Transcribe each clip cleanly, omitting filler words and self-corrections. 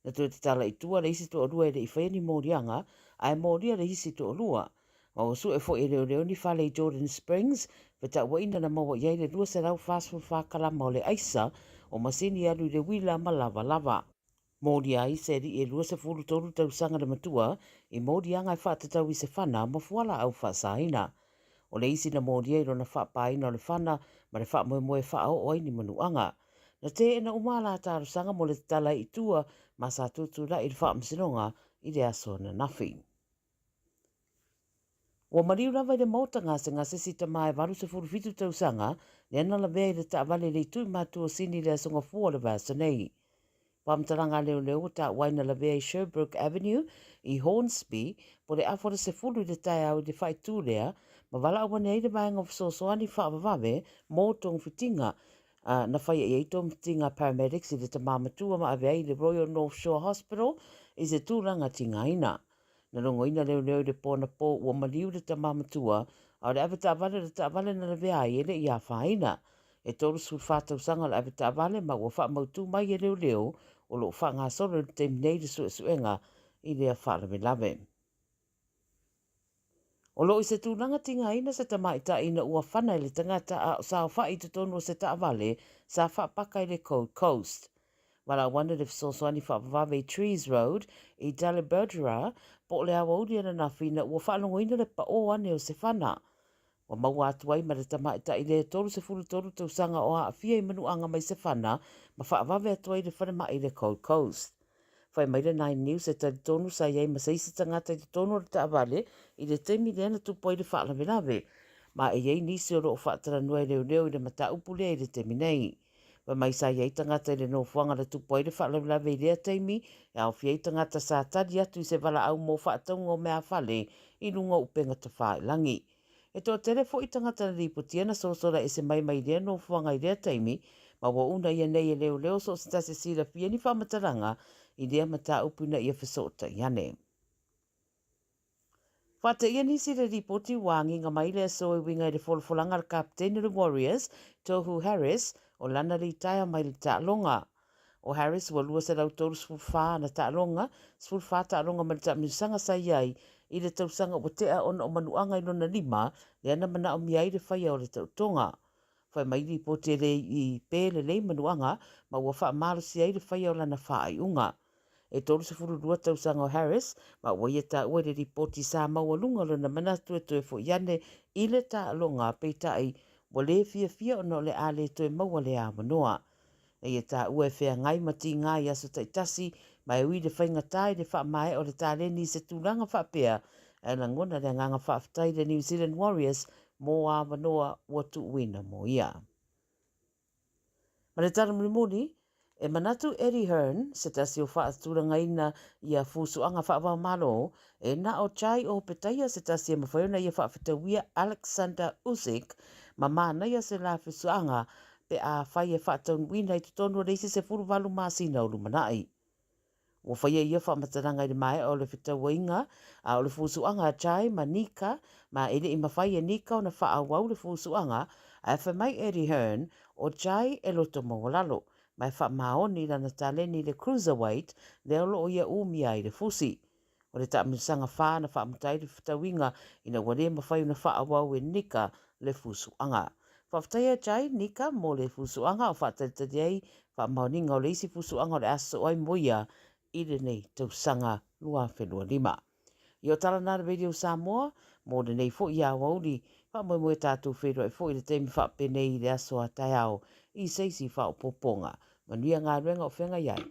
Na toe tatala i tua le isi toalua e le i faia ni moliaga, ae molia le isi toalua. Ma ua sue foi e leoleo ni fale i Jordan Springs, fetauaiga na maua i ai le 244 kalama o le aisa, o masini alu i le uila ma lavalava. Molia ai se alii e 23 tausaga le matua i moliaga e faatatau i se fana ma fualaau faasaina. O le isi na molia i lona faapaina o le fana ma le faamoemoe e faaoo ai ni manuaga. Na teena uma a la talosaga mo le tatala ai i tua ma sa tutulai i le faamasinoga i le aso ananafi. Ua maliu lava i le maota gasegase si tama e 87 tausaga lea na lavea i le taavale i le itu i matua o Sini i le Aso Gafua o le vaiaso nei. Faamatalaga a leoleo ua taua ai na lavea i Sherbrooke Avenue i Hornsby po le afa o le 10 i le taeao i le faaitu lea ma valaau ane ai le vaega o fesoasoani faavavave mo togafitiga na faia i ai togafitiga a paramedics i le tama matua ma ave ai i le Royal North Shore Hospital i se tulaga tigaina. Na logoina leoleo i le po anapo ua maliu le tama matua, a o le avetaavale o le taavale na lavea ai e le i afaina. E 34 tausaga o le avetaavale ma ua faamautu mai e leoleo o lo o faagasolo i le taimi nei le suesuega i lea faalavelave. O lo o i se tulaga tigaina se tamaitai ina ua fana i le tagata a o saofai i totonu o se taavale sa faapaka i le Gold Coast. Valaau ane le fesoasoani faavavave i Trees Road i Daliburgera po o le aoauli ananafi ina ua faalogoina le paō ane o se fana. Ua maua atu ai ma le tamaitai lea e 33 tausaga o aafia i manuaga mai se fana ma faavave atu ai i le falemai i le Gold Coast. Fai mai le Nine News e talitonu sa i ai ma se isi tagata i totonu o le taavale i le taimi lea na tupu ai le faalavelave. Ma e i ai nisi o lo o faatalanoa e leoleo i le mataupu lea i le taimi nei. Fai mai sa i ai tagata i le nofoaga na tupu ai le faalavelave i lea taimi, e aofia ai tagata sa tali atu i se valaau mo faatauga o meafale i luga o upega tafailangi. E toatele foi tagata na lipotia na sosola ese mai mai lea nofoaga i lea taimi, ma ua una ia nei e leoleo so o se tasi e silafia ni faamatalaga i lea mataupu ina ia fesootai ane. Faateia nisi i le lipoti ua agiga mai le aso e uiga i le folafolaga a le kapeteni o le Warriors, Tohu Harris, o lana litaea mai le taaloga. O Harris ua 234 ana taaloga, 14 taaloga mai le taamilosaga sa i ai i le tausaga ua tea ona o manuaga i lona lima lea na manaomia ai le faia o le tautoga. Fai mai lipoti e le i pē lelei manuaga ma ua faamalosia ai le faia o lana faaiuga. E 32 tausaga o Harris, ma ua ia taua i le lipoti sa maualuga lona manatu e toe foi ane i le taaloga, peitai, ua le fiafia ona o le a le toe maua lea avanoa. Na ia taua e feagai ma tiga i aso taitasi, ma e ui i le faigata i le faamaea o le taleni i se tulaga faapea, ae lagona le agaga faafetai i le New Zealand Warriors mō avanoa ua tuuina mo ia. Ma le tala mulimuli, e manatu Eddie Hearn, se tasi o faatulagaina ia fusuaga faava-o-Malo, e na o Jai Opetaia se tasi e mafai ona ia faafetauia Alexander Usyk ma manaia se la fusuaga pe a fai e faataunuuina i totonu o le isi 18 masina o lumanai. Ua faia ia faamatalaga i le maea o le fetauaiga a o le fusuaga a Jai ma Nika, ma e le i mafai e Nika ona faaauau le fusuaga, ae fai mai Eddie Hearn, o Jai e loto maualalo, ma e faamaoni i lana taleni i le cruiserweight lea o lo o ia umia ai le fusi. O le taamilosaga fa na faamuta ai le fetauiga ina ua le mafai ona faaauau e Nika le fusuaga. Faafetai ia Jai, Nika, mo le fusuaga o faatalitali ai faamaoniga o le isi fusuaga o le a sosoo ai mo ia i lenei tausaga 2025. Ia o tala na le Radio Samoa mo lenei foi aoauli. Faamoemoe tatou feiloai foi i le taimi faapenei i le aso a taeao i se isi faaopoopoga. Manuia galuega o feagai ai.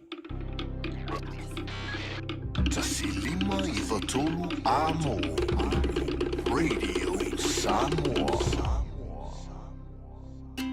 1 5 9 3 Amo Radio Samoa.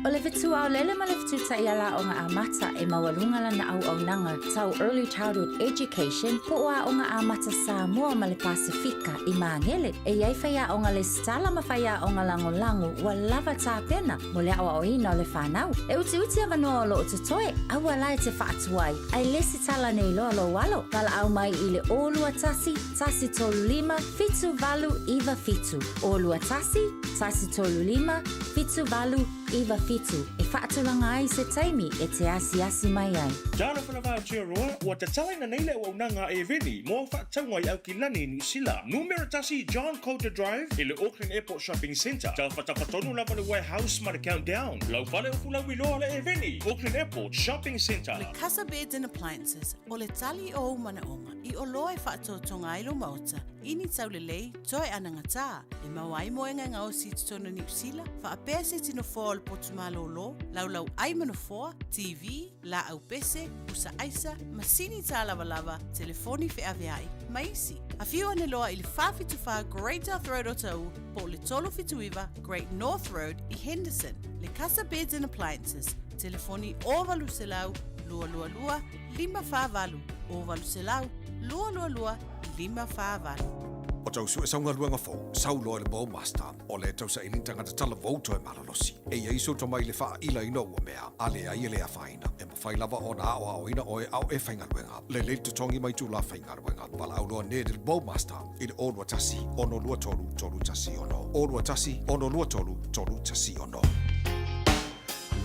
O le fetuaolele ma le fetutaiala aoga amata e maualuga lana auaunaga tau Early Childhood Education po o Aoga Amata Samoa ma le Pasefika i Magele. E i ai faiaoga lesitala ma faiaoga lagolago ua lava tapena mo le aoaoina o le fanau. E utiuti avanoa o lo o totoe, aua la e te faatuai, ae lesitala nei loa lou alo. Valaau mai i le 021 135 7897, 021 135 7897. 97 e faatulaga ai se taimi e te asiasi mai ai. Talofa lava Aotearoa, ua tatalaina nei le auaunaga a Eveni mo au faatauga i Aukilani, Niu Sila. Numera tasi John Coulter Drive i le Auckland Airport Shopping Centre. Tafatafa tonu lava le Warehouse ma le Countdown. Lau fale o Fulauiloa le Eveni, Auckland Airport Shopping Centre. Le Casa Beds and Appliances, o le tali o ou manaoga i oloa e faatotoga ai lou maota i ni taulelei toe anagatā e maua ai moega e gaosi i totonu o Niu Sila, faapea se tino foa o le potu malōlō, laulau ai ma nofoa, TV, laau pese, pusa aisa, masini tālavalava, telefoni feaveai, ma isi. Afio ane loa i le 474 Great South Road Otahuhu po o le 379 Great North Road i Henderson. Le Casa Beds and Appliances, telefoni 0800 222 548, 0800 222 548. O tau sue sau galuega fou, sau loa i le Bowmaster, o le tausaili tagata talavou toe malolosi. E i ai sou tomai i le faailaina o ua mea, a leai e le afaina, e mafai lava ona aoaoina oe a o e faigaluega. Lelei le totogi ma itula faigaluega. Valaau loa Ned i le Bowmaster i le 021 623 316, 021 623 316.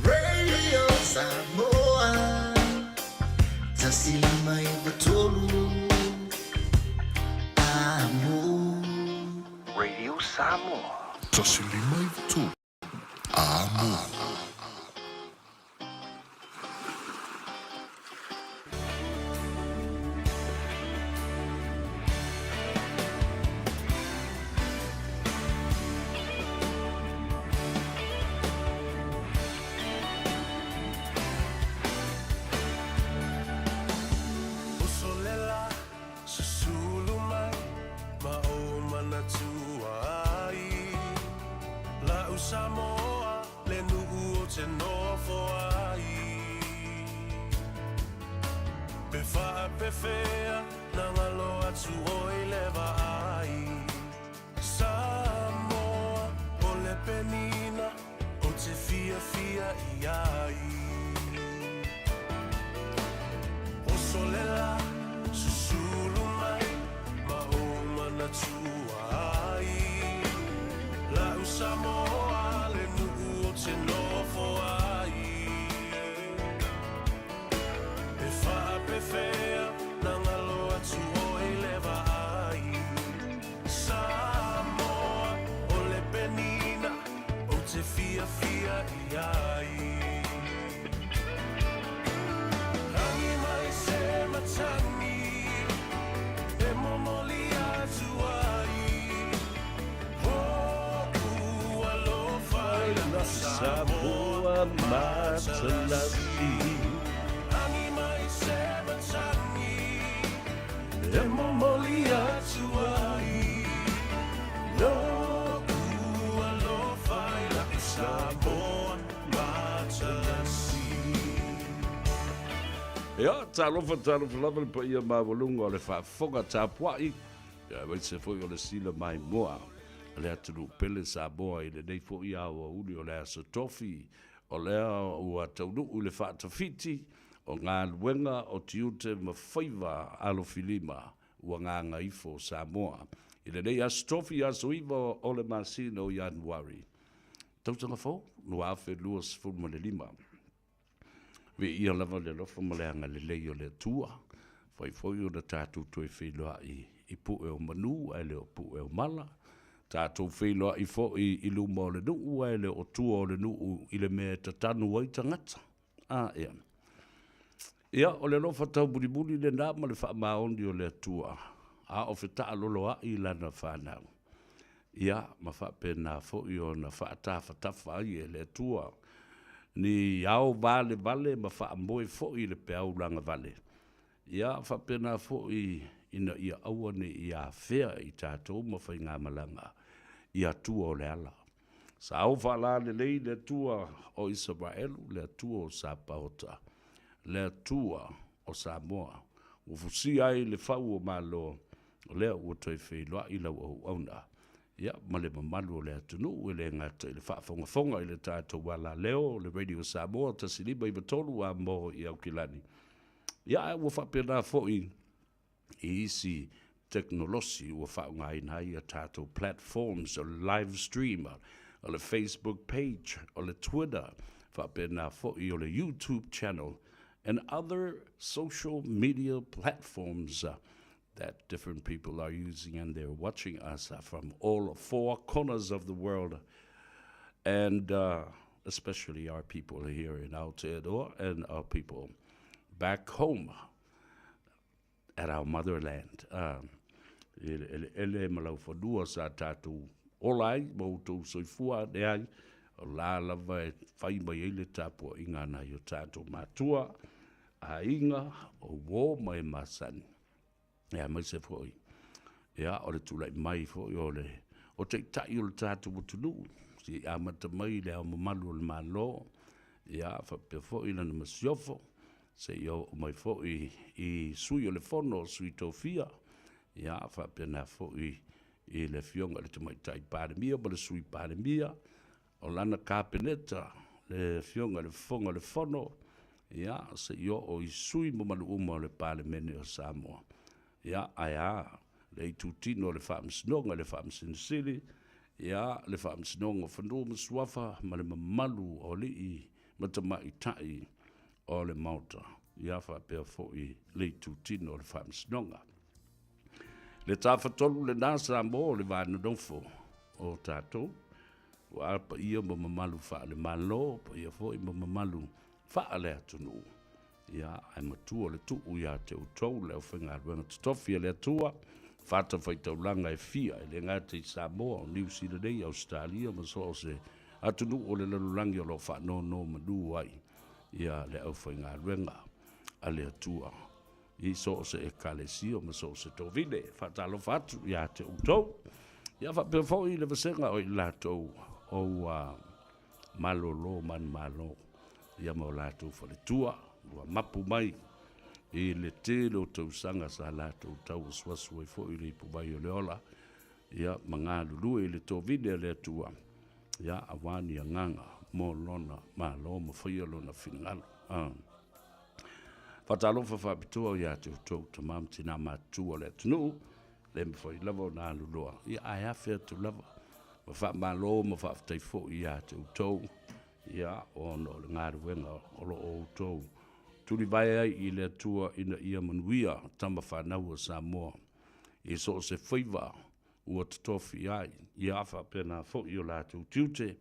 Radio Samoa 1593 Amo. Radio Samoa. 1593 Amo. Uso le la, susulu mai ma ou manatua ai. La'u Samoa, le nu'u o te nofo ai. Pe faapefea na ngalo atu oi le vaai. Samoa, o le penina ou te fiafia i ai. Oso le la, susulu mai ma ou manatua ai. La'u Samoa, le nu'u ou te nofo ai. E faapefea na ngalo atu oi le vaai. Samoa, o le penina ou te fiafia i ai. Rangi mai se matagi e momoli atu ai. Ho'u alofa i la'u Samoa matalasi. Rangi mai se matagi e momoli atu ai. Lo'u alofa i la'u Samoa matalasi. Ia, talofa, talofa lava le paia maualuga o le faafofoga tapuai, aemaise foi o le sila maimoa a le atunuu pele Samoa i lenei foi aoauli o le Aso Tofi, o lea ua taunuu i le faatafiti o galuega o tiute ma faiva alofilima ua gagaifo Samoa i lenei Aso Tofi, aso 9 o le masina o Ianuari, tausaga fou 2025. Viia lava le alofa ma le agalelei o le Atua, fai foi ona tatou toe feiloai i pue o manu ae le o pue o mala, tatou feiloai foi i luma o le nuu ae le o tua o le nuu i le mea e tatanu ai tagata. A ea. Ia, o le alofa taumulimuli lena ma le faamaoni o le Atua, a o fetaaloloai lana fanau. Ia, ma faapena foi ona faatafatafa ai e le Atua ni ao valevale ma faamoe foi i le peau lagavale. Ia, faapena foi ina ia aua ne i afea i tatou ma faigamalaga i Atua o le ala. Sa ao faalalelei le Atua o Isaraelu, le Atua o Sapaota, le Atua o Samoa, ua fusia ai le fau o Malo, o lea ua toe feiloai lau auauna, ia, ma le mamalu o le atunuu, e le gata i le faafogafoga i le tatou alaleo, le Radio Samoa 1593 a mo i Aukilani, ia, ae ua faapena foi i isi tekonolosi ua faaaogaina ai a tatou platforms o live stream. o le Facebook page, o le Twitter, faapena foi o le YouTube channel and other social media platforms that different people are using and they're watching us from all four corners of the world and uh, especially our people here in Aotearoa and our people back home at our motherland. Um, i le eleele ma laufanua sa tatou ola ai ma outou soifua ane ai, o la lava e fai mai ai le tapuaiga a nai o tatou matua, aiga, o uō ma e masani. Ia, aemaise foi, ia, o le tulai mai foi o le o taitai o le tatou atunuu, se i amata mai i le Ao Mamalu o le Malo, ia, faapea foi lana masiofo, seia oo mai foi i Sui o le Fono, Sui Tofia, ia, faapena foi i le Afioga i le Tamaitai Palemia ma le Sui Palemia, o lana Kapeneta, le Afioga i le Fofoga o le Fono, ia, seia oo i sui mamalu uma o le Palemene o Samoa. Ia, ae a le itutino o le Faamasinoga, le Faamasino Sili, ia, le Faamasinoga o Fanua ma Suafa ma le mamalu o alii ma tamaitai o le Maota, ia faapea foi le itutino o le Faamasinoga. Le Tafatolu lena Samoa o le va nonofo o tatou, ua paia ma mamalu faale-Malo, paia foi ma mamalu faale-atunuu. Ia, ae matua le tuu ia te outou le aufaigaluega totofi a le Atua, fatafaitaulaga e fia, e le gata i Samoa, o Niu Sila nei, Ausetalia ma so o se atunuu o le lalolagi o lo o faanonomanu ai ia le aufaigaluega a le Atua i so o se Ekalesia ma so o se tovine. Faatalofa atu ia te outou. Ia faapea foi le vasega o i latou o ua malolo manumalo ia ma o latou faletua ua mapu mai i le tele o tausaga sa latou tauasuasu ai foi i le ipuvai o le ola, ia ma galulue i le tovine a le Atua, ia aua ni agaga mo lona Malo ma faia lona finagalo. Ah. Faatalofa faapitoa ia te outou tama ma tinā matutua o le atunuu, le mafai lava ona alu loa, ia ae afe atu lava. Ma faamalo ma faafetai foi ia te outou, ia ona o le galuega o lo o outou tulivae ai i le Atua ina ia manuia tama fanau a Samoa i so o se faiva ua totofi ai, ia faapena foi o latou tiute,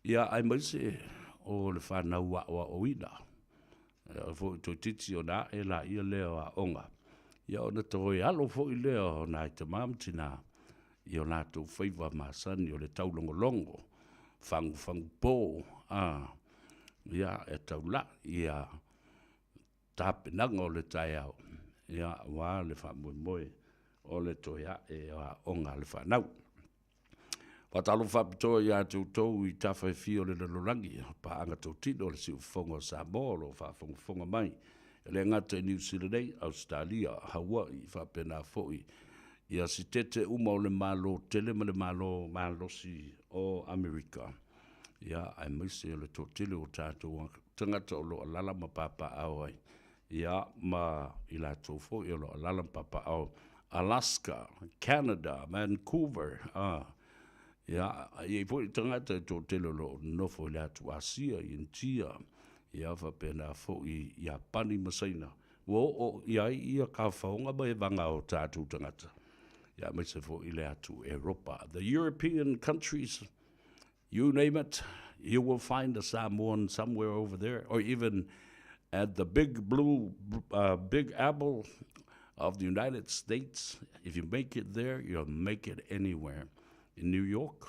ia aemaise o le fanau aoaoina. E oo foi i toeitiiti ona ae laia lea o aoga, ia ona toe alo foi lea o nai tama ma tina i o latou faiva masani o le taulogologo, fagufagu po, a, ia, e taulai ia tapenaga o le taeao, ia, aua le faamoemoe o le toe ae o aoga a le fanau. Faatalofa faapitoa ia te outou i tafa e fia o le lalolagi, paaga totino o le siufofoga o Samoa o lo o faafogafoga mai, e le gata i Niu Sila nei, Ausetalia, Hawaii, faapena foi ia sitete uma o le Malo tele ma le Malo malosi o Amerika, ia, aemaise o le toatele o tatou tagata o lo o alaala ma papaaao ai ia ma i latou foi o lo o alaala ma papaaao Alaska, Canada, Vancouver, a, ia, e i ai foi tagata e toatele o lo o nonofo i le atu Asia, i Initia, ia faapena foi i Iapani ma Saina, ua oo i ai ia kafaoga ma evaga o tatou tagata, ia aemaise foi le atu Eropa, the European countries, You name it, you will find a Samoan somewhere over there, or even at the big blue, big apple of the United States. If you make it there, you'll make it anywhere. In New York,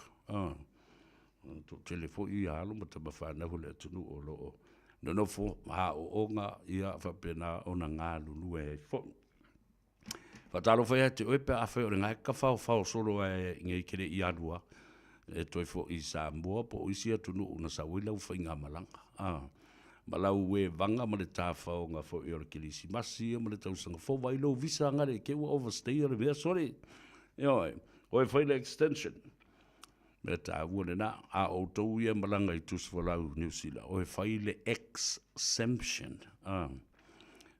toatele foi ia alo ma tama fanau o le atunuu o lo o nonofo aooga ia faapena ona galulue ai foi. Faatalofa ia te oe pe afai o le gae kafaofao solo ae nei ke le i alua e toe foʻi i Samoa po o isi atunuu na sau ai lau faigamalaga. A, ma lau evaga ma le tafaoga foi o le Kerisimasi ia ma le tausaga fou, vaai lou visa gale ke ua overstay le mea sole. Ioe, oe fai le extension. Mea taua lena, a outou ia malaga i Tusifolau Niu Sila, oe fai le exemption. A,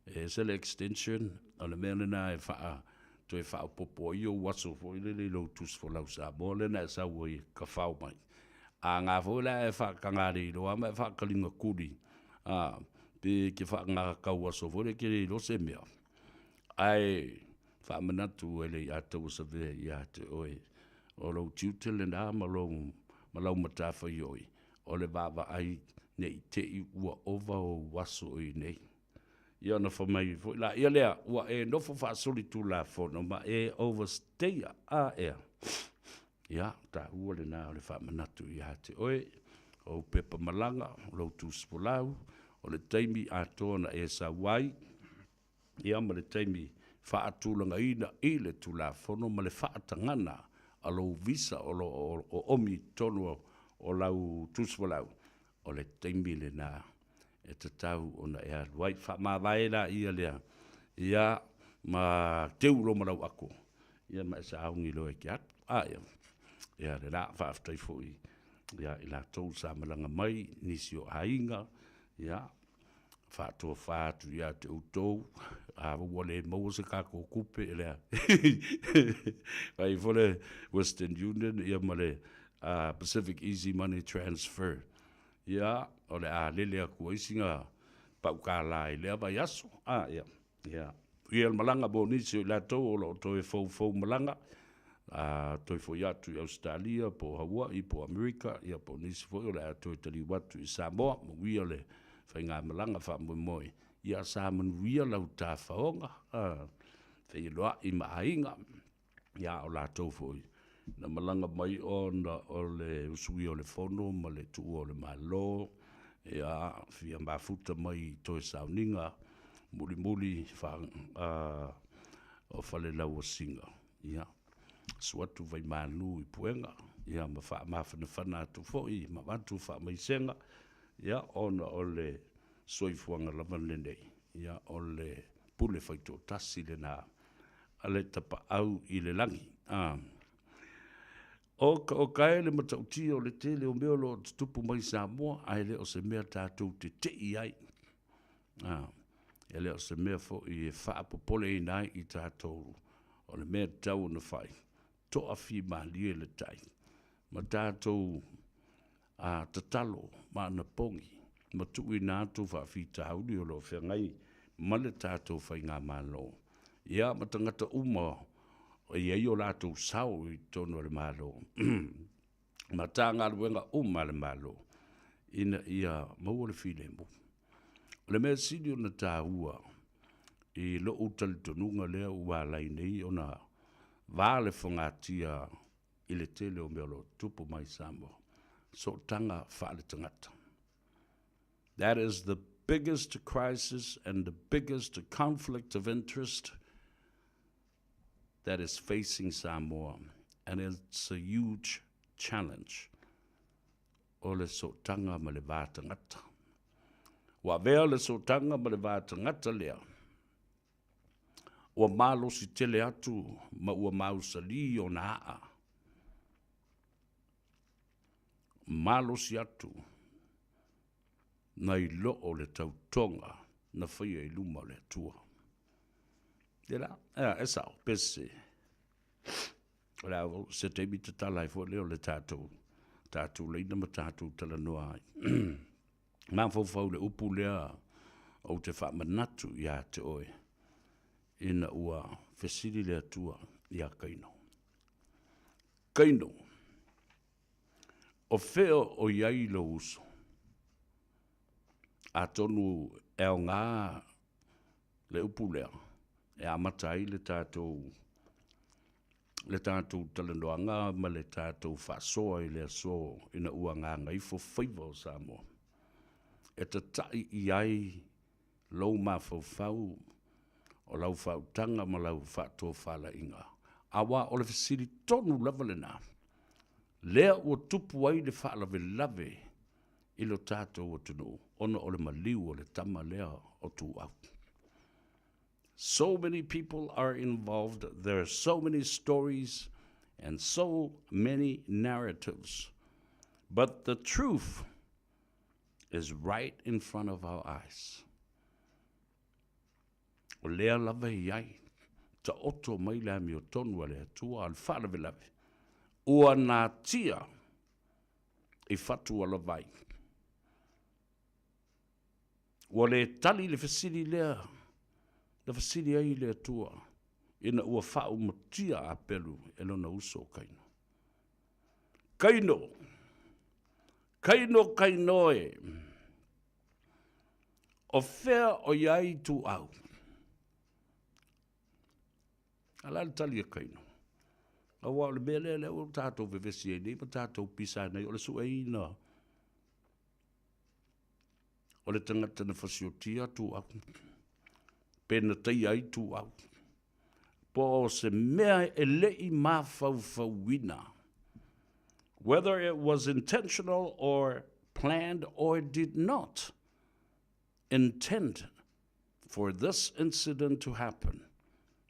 e ese le extension, o le mea lena e faa, toe faaopoopo ai ou aso foi lele i lou tusifolau Samoa lena e sau ai e kafao mai. A ngā foi la e whakangareiroa ma e whakaringa kuri, a, pe ke whakangakau aso foi le ke le ilo se mea. Ae faamanatu e le i ataua savea ia te oe, o lou tiute lena ma lou, ma lau matafaioi, o le vaavaai ne i te i ua ova ou aso i nei. Ia ona fai mai foi laia lea, ua e nofo faasolitulafono ma e overstay-a, a ea? Ia, taua lena o le faamanatu ia te oe, o ou pepa malaga, o lou tusifolau, o le taimi atoa na e sau ai, ia ma le taimi faatulagaina i le Tulafono ma le faatagana a lou visa o lo o oomi i totonu o lau tusifolau, o le taimi lena e tatau ona e alu ai. Faamavae laia lea, ia, ma teu loa ma lau ako, ia ma e sauni loa e te alu. A ia, ia le la, faafetai foi ia i latou sa malaga mai, nisi o aiga, ia, faatofa atu ia te outou, a ua le maua se tatou tupe, lea, fai foi le Western Union ia ma le Pacific Easy Money Transfer, Ia, o le a lele atu ai sina pau kālā i lea vaiaso. A, ia, ia. Ia le malaga mo nisi o i latou o lo o toe foufou malaga, a toe foi atu i Ausetalia po o Hawaii po o Amerika, ia po o nisi foi o le a toe taliu atu i Samoa, manuia le faigamalaga faamoemoe. Ia sa manuia lau tafaoga, a, feiloai ma aiga. Ia, o latou foi na malaga mai ona o le usuia o le Fono ma le tuua o le Malo, ia, fia mafuta mai i toe sauniga mulimuli fa, o Falelauasiga, ia, susu atu Vaimalu i Puega, ia, ma faamafanafana atu foi ma avatu faamaisega, ia, ona o le soifuaga lava lenei, ia, o le pule faitoatasi lena a le tapaau i le lagi. A. Oka oka e le matautia o le tele o mea o lo o tutupu mai i Samoa, ae le o se mea tatou te tei ai. A. E le o se mea foi e faapopoleina ai i tatou, o le mea e tatau ona fai, toafimalie le tai, ma tatou a tatalo ma anapogi ma tuuina atu faafitauli o lo o feagai ma le tatou faigamalo, ia ma tagata uma e i ai o latou sao i totonu o le Malo ma Matagaluega uma a le Malo ina ia maua le filemu. O le mea sili ona taua i lou talitonuga lea ua ala ai nei ona va le fogatia i le tele o mea o lo o tutupu mai i Samoa, sootaga faaletagata. That is the biggest crisis and the biggest conflict of interest that is facing Samoa and it's a huge challenge. O le sootaga ma le va tagata. Ua avea le sootaga ma le va tagata lea Ua malosi tele atu ma ua mausali ona aa. Malosi atu nai loo le tautoga na faia i luma o le Atua. Ia la, ea, e sao, pese. O le a se taimi tatala ai foi lea o le tatou, tatou laina ma tatou talanoa ai. Mafaufau i le upu lea ou te faamanatu ia te oe, ina ua fesili le Atua iā Kaino. Kaino, o fea o i ai lou uso? Atonu e aoga le upu lea e amata ai le tatou le tatou talanoaga ma le tatou faasoa i le aso ina ua gagaifo faiva o Samoa, e tata'i i ai lou mafaufau, o lau faautaga ma lau faatofalaiga, aua o le fesili tonu lava lena, lea ua tupu ai le faalavelave i lo tatou atunuu ona o le maliu o le tama lea o Tuuau. So many people are involved, there are so many stories and so many narratives, but the truth is right in front of our eyes. O lea lava e i ai, taoto mai le amiotonu a le Atua a le faalavelave, ua natia. i Fatualavai. Ua le tali le fesili lea na fesili ai le Atua ina ua faaumatia Apelu e lona uso o Kaino. Kaino! Kaino, Kaino e! O fea o i ai ituau? A la le tali a Kaino. Aua o le mea lea lea ua tatou vevesi ai nei ma tatou pisa ai nei, o le sueina o le tagata na fasiotia tuau, pe na taia ai tuau, po o se mea e le i mafaufauina, whether it was intentional or planned or did not intend for this incident to happen.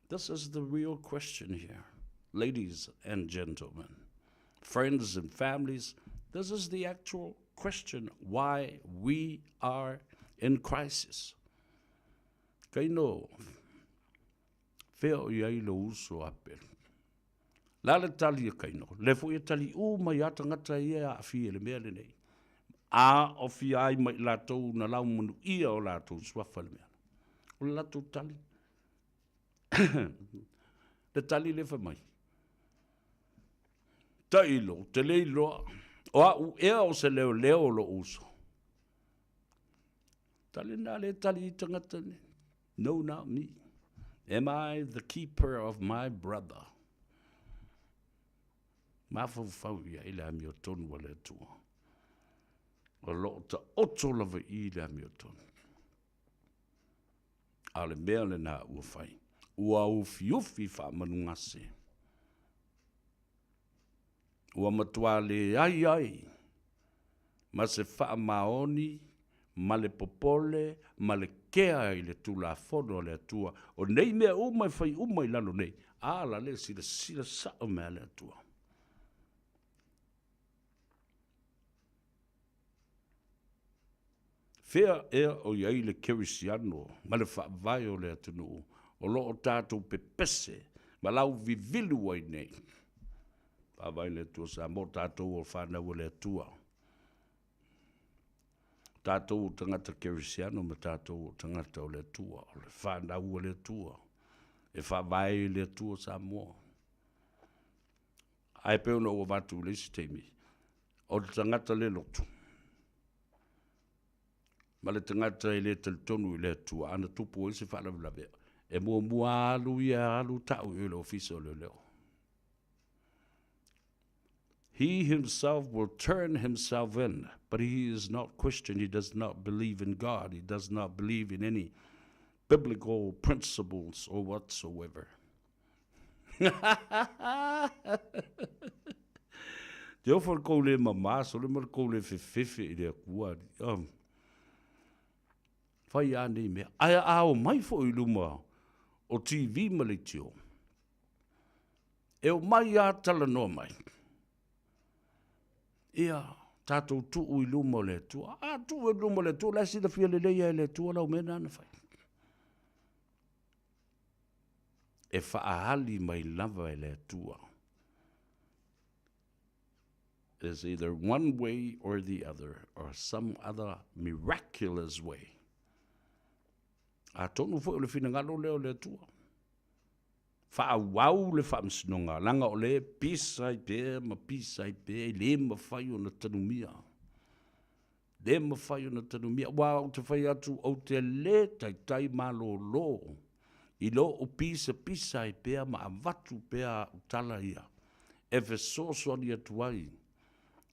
This is the real question here, ladies and gentlemen, friends and families. This is the actual question why we are in crisis. Kaino, fea o i ai lou uso Apelu? La le tali a Kaino, le foi e tali uma i a tagata ia e aafia i le mea lenei, a ofia ai ma i latou na laumanuia o latou suafa i le mea. O le latou tali, le tali lea fai mai, Tailo, ou te le iloa, o au ea o se leoleo o lou uso. Tali lena le tali i tagata nei. No, not me. Am I the keeper of my brother? Mafaufau ia i le amiotonu a le Atua. O lo o taoto lava i le amiotonu. A o le mea lena ua fai, ua ufiufi faamanugase. Ua matua leai ai ma se faamaoni ma le popole ma le kea i le Tulafono a le Atua. O nei mea uma e fai uma i lalo nei, a la le silasila sao mai a le Atua. Fea ea o i ai le Kerisiano ma le faavae o le atunuu o lo o tatou pepese ma lauvivilu ai nei? Faavae le Atua Samoa, tatou o fanau a le Atua. O tatou o tagata Kerisiano ma tatou o tagata o le Atua, o le fanau a le Atua, e faavae i le Atua Samoa. Ae pei ona ou avatu i le isi taimi, o le tagata le lotu, ma le tagata e le talitonu i le Atua, ana tupu ai se faalavelave, e muamua alu ia alu tau i le ofisa o leoleo. He himself will turn himself in, but he is not Christian. He does not believe in God. He does not believe in any biblical principles or whatsoever. Te ofo le kou le mamā, sole ma le kou le fefefe i le Atua. Um, fai a nei mea. Ae a o mai foi i luma o TV ma leitio. E o mai a talanoa mai. Ia, tatou tuu i luma o le Atua. A tuu i luma o le Atua, la e silafia lelei e le Atua lau mea nana fai. E faaali mai lava e le Atua. Is either one way or the other, or some other miraculous way. Atonu foi o le finagalo lea o le Atua. Faaauau le faamasinoga, leaga o lea e pisa ai pea ma pisa ai pea, e le mafai ona tanumia. Le mafai ona tanumia, aua ou te fai atu ou te le taitai malōlō i lou pisapisa ai pea ma avatu pea au tala ia e fesoasoani atu ai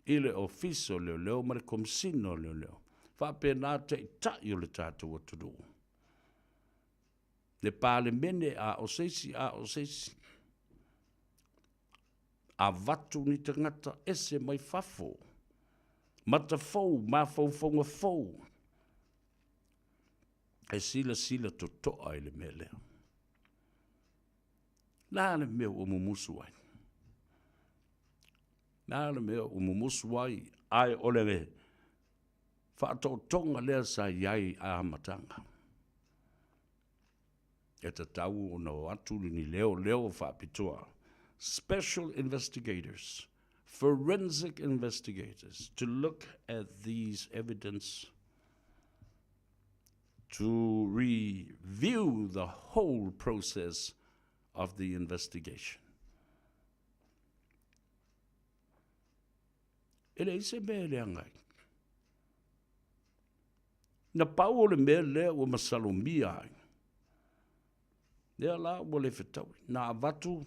i le Ofisa o Leoleo ma le Komesina o Leoleo, faapena taitai o le tatou atunuu, le Palemene a o se isi, a o se isi. Avatu ni tagata ese mai fafo, mata fou, mafaufauga fou, e silasila totoa i le mea lea. La le mea ua mumusu ai. La le mea ua mumusu ai, ae o le faatootoga lea sa i ai a amataga. E tatau ona o atu ni leoleo faapitoa, special investigators, forensic investigators to look at these evidence to review the whole process of the investigation. E leai se mea e leaga ai. Na pau o le mea lea ua masalomia ai, lea la ua le fetaui, na avatu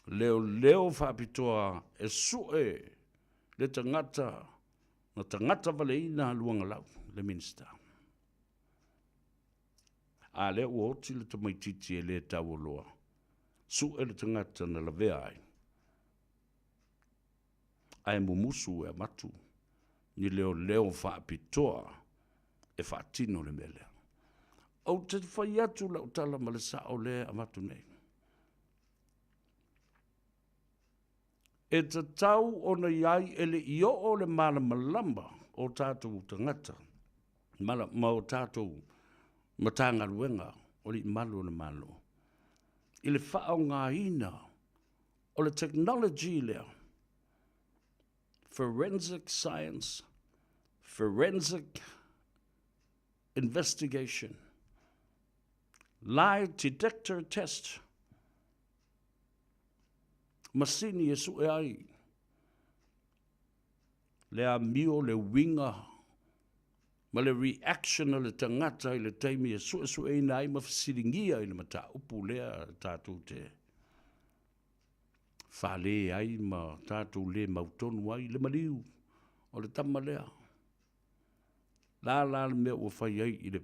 leoleo faapitoa e sue le tagata na tagata valeina Luagalau, le Minisita. A lea ua oti le tamaitiiti e le taualoa, sue le tagata na lavea ai, ae mumusu e avatu ni leoleo faapitoa e faatino le mea lea. Ou te fai atu lau tala ma le sao lea e avatu nei. E tatau ona i ai e le i oo le malamalama o tatou tagata ma o tatou Matagaluega o Alii Malu o le Malo i le faaaogaina o le technology lea, forensic science, forensic investigation, lie detector test, masini e sue ai le amio, le uiga ma le reaction a le tagata i le taimi e suesueina ai ma fesiligia i le mataupu lea tatou te fale ai ma tatou le mautonu ai le maliu o le tama lea. La la le mea ua fai ai i le,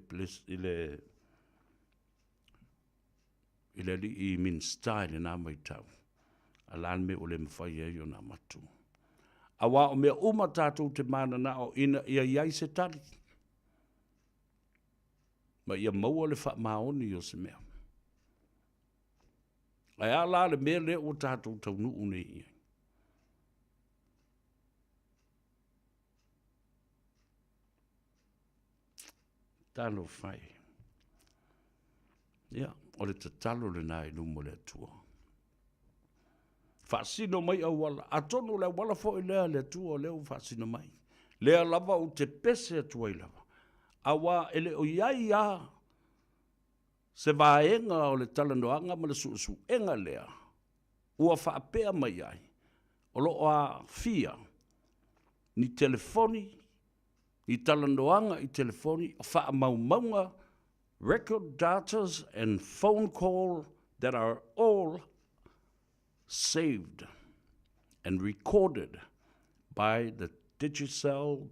i le, i le alii Minisita i lena vaitau, a la le mea ua le mafai ai ona avatu. Aua o mea uma tatou te mananao ina ia i ai se tali, ma ia maua le faamaoni o se mea. Ae a la le mea lea ua tatou taunuu nei i ai? Talofa e. Ia, o le tatalo lena i luma o le Atua. Faasino mai auala, atonu o le auala foi lea a le Atua o lea ua faasino mai. Lea lava ou te pese atu ai lava, aua e le o i ai lava se vaega o le talanoaga ma le suesuega lea ua faapea mai ai, o lo o aafia ni telefoni, ni talanoaga i telefoni, faamaumauga, record datas and phone call that are all saved and recorded by the Digicel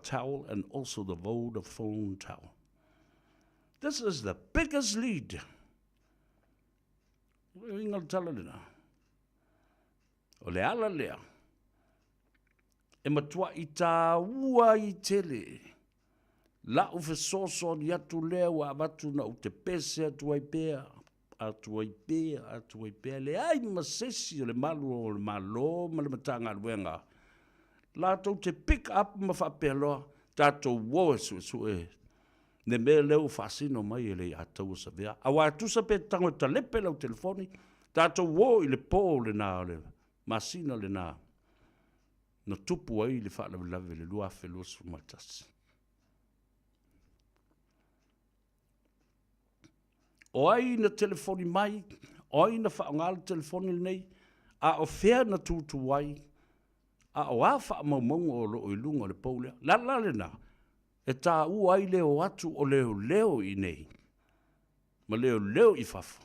towel and also the Vodafone towel. This is the biggest lead. O le uiga o le tala lena, o le ala lea e matuai tāua ai tele la'u fesoasoani atu lea ua avatu na ou te pese atu ai pea, atu ai pea, atu ai pea, leai ma se isi o le malu o le Malo ma le Matagaluega latou te pick up ma faapea loa, tatou o e suesue le mea lea ua faasino mai e le Ataua Savea. Aua e tusa pe tago e talepe lau telefoni, tatou o i le po lena o le masina lena na tupu ai le faalavelave i le 2021. O ai na telefoni mai, o ai na faaaoga le telefoni lenei, a o fea na tutu ai, a o a faamaumauga o lo o i luga o le pou lea. Le ala lena e taua ai le o atu o leoleo i inei ma leoleo i fafo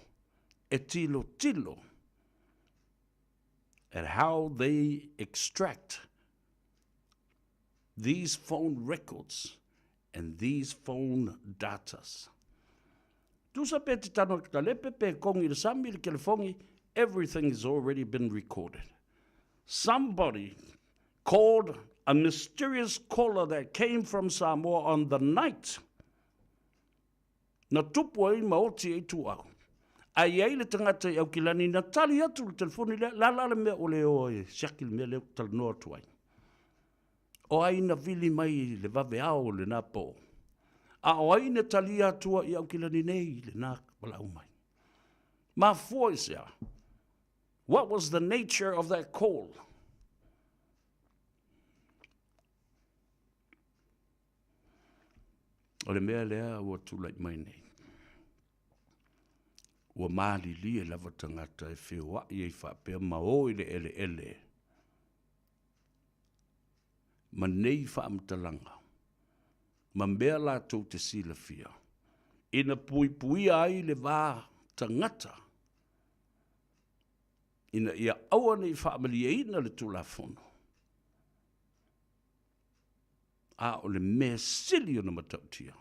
e tilotilo at how they extract these phone records and these phone datas. Tusa pe te tano ki talepe, pe kongi i le sami, le kelefongi, everything has already been recorded. Somebody called a mysterious caller that came from Samoa on the night na tupu ai ma oti ai tuau. A i ai le tagata i Aukilani na tali atu le telefoni lea, la la le mea ua le o ai e siaki le mea lea ou te talanoa atu ai. O ai na vili mai i le vaveao o lena po? A o ai na talia atua i Aukilani nei i lena valaau mai? Mafua i se a? What was the nature of that call? O le mea lea ua tulai mai nei, ua malilie lava tagata e feoai ai faapea ma o i le eleele ma nei faamatalaga ma mea latou te silafia, ina puipuia ai le va tagata ina ia aua ne i faamalieina le Tulafono. A o le mea sili ona matautia,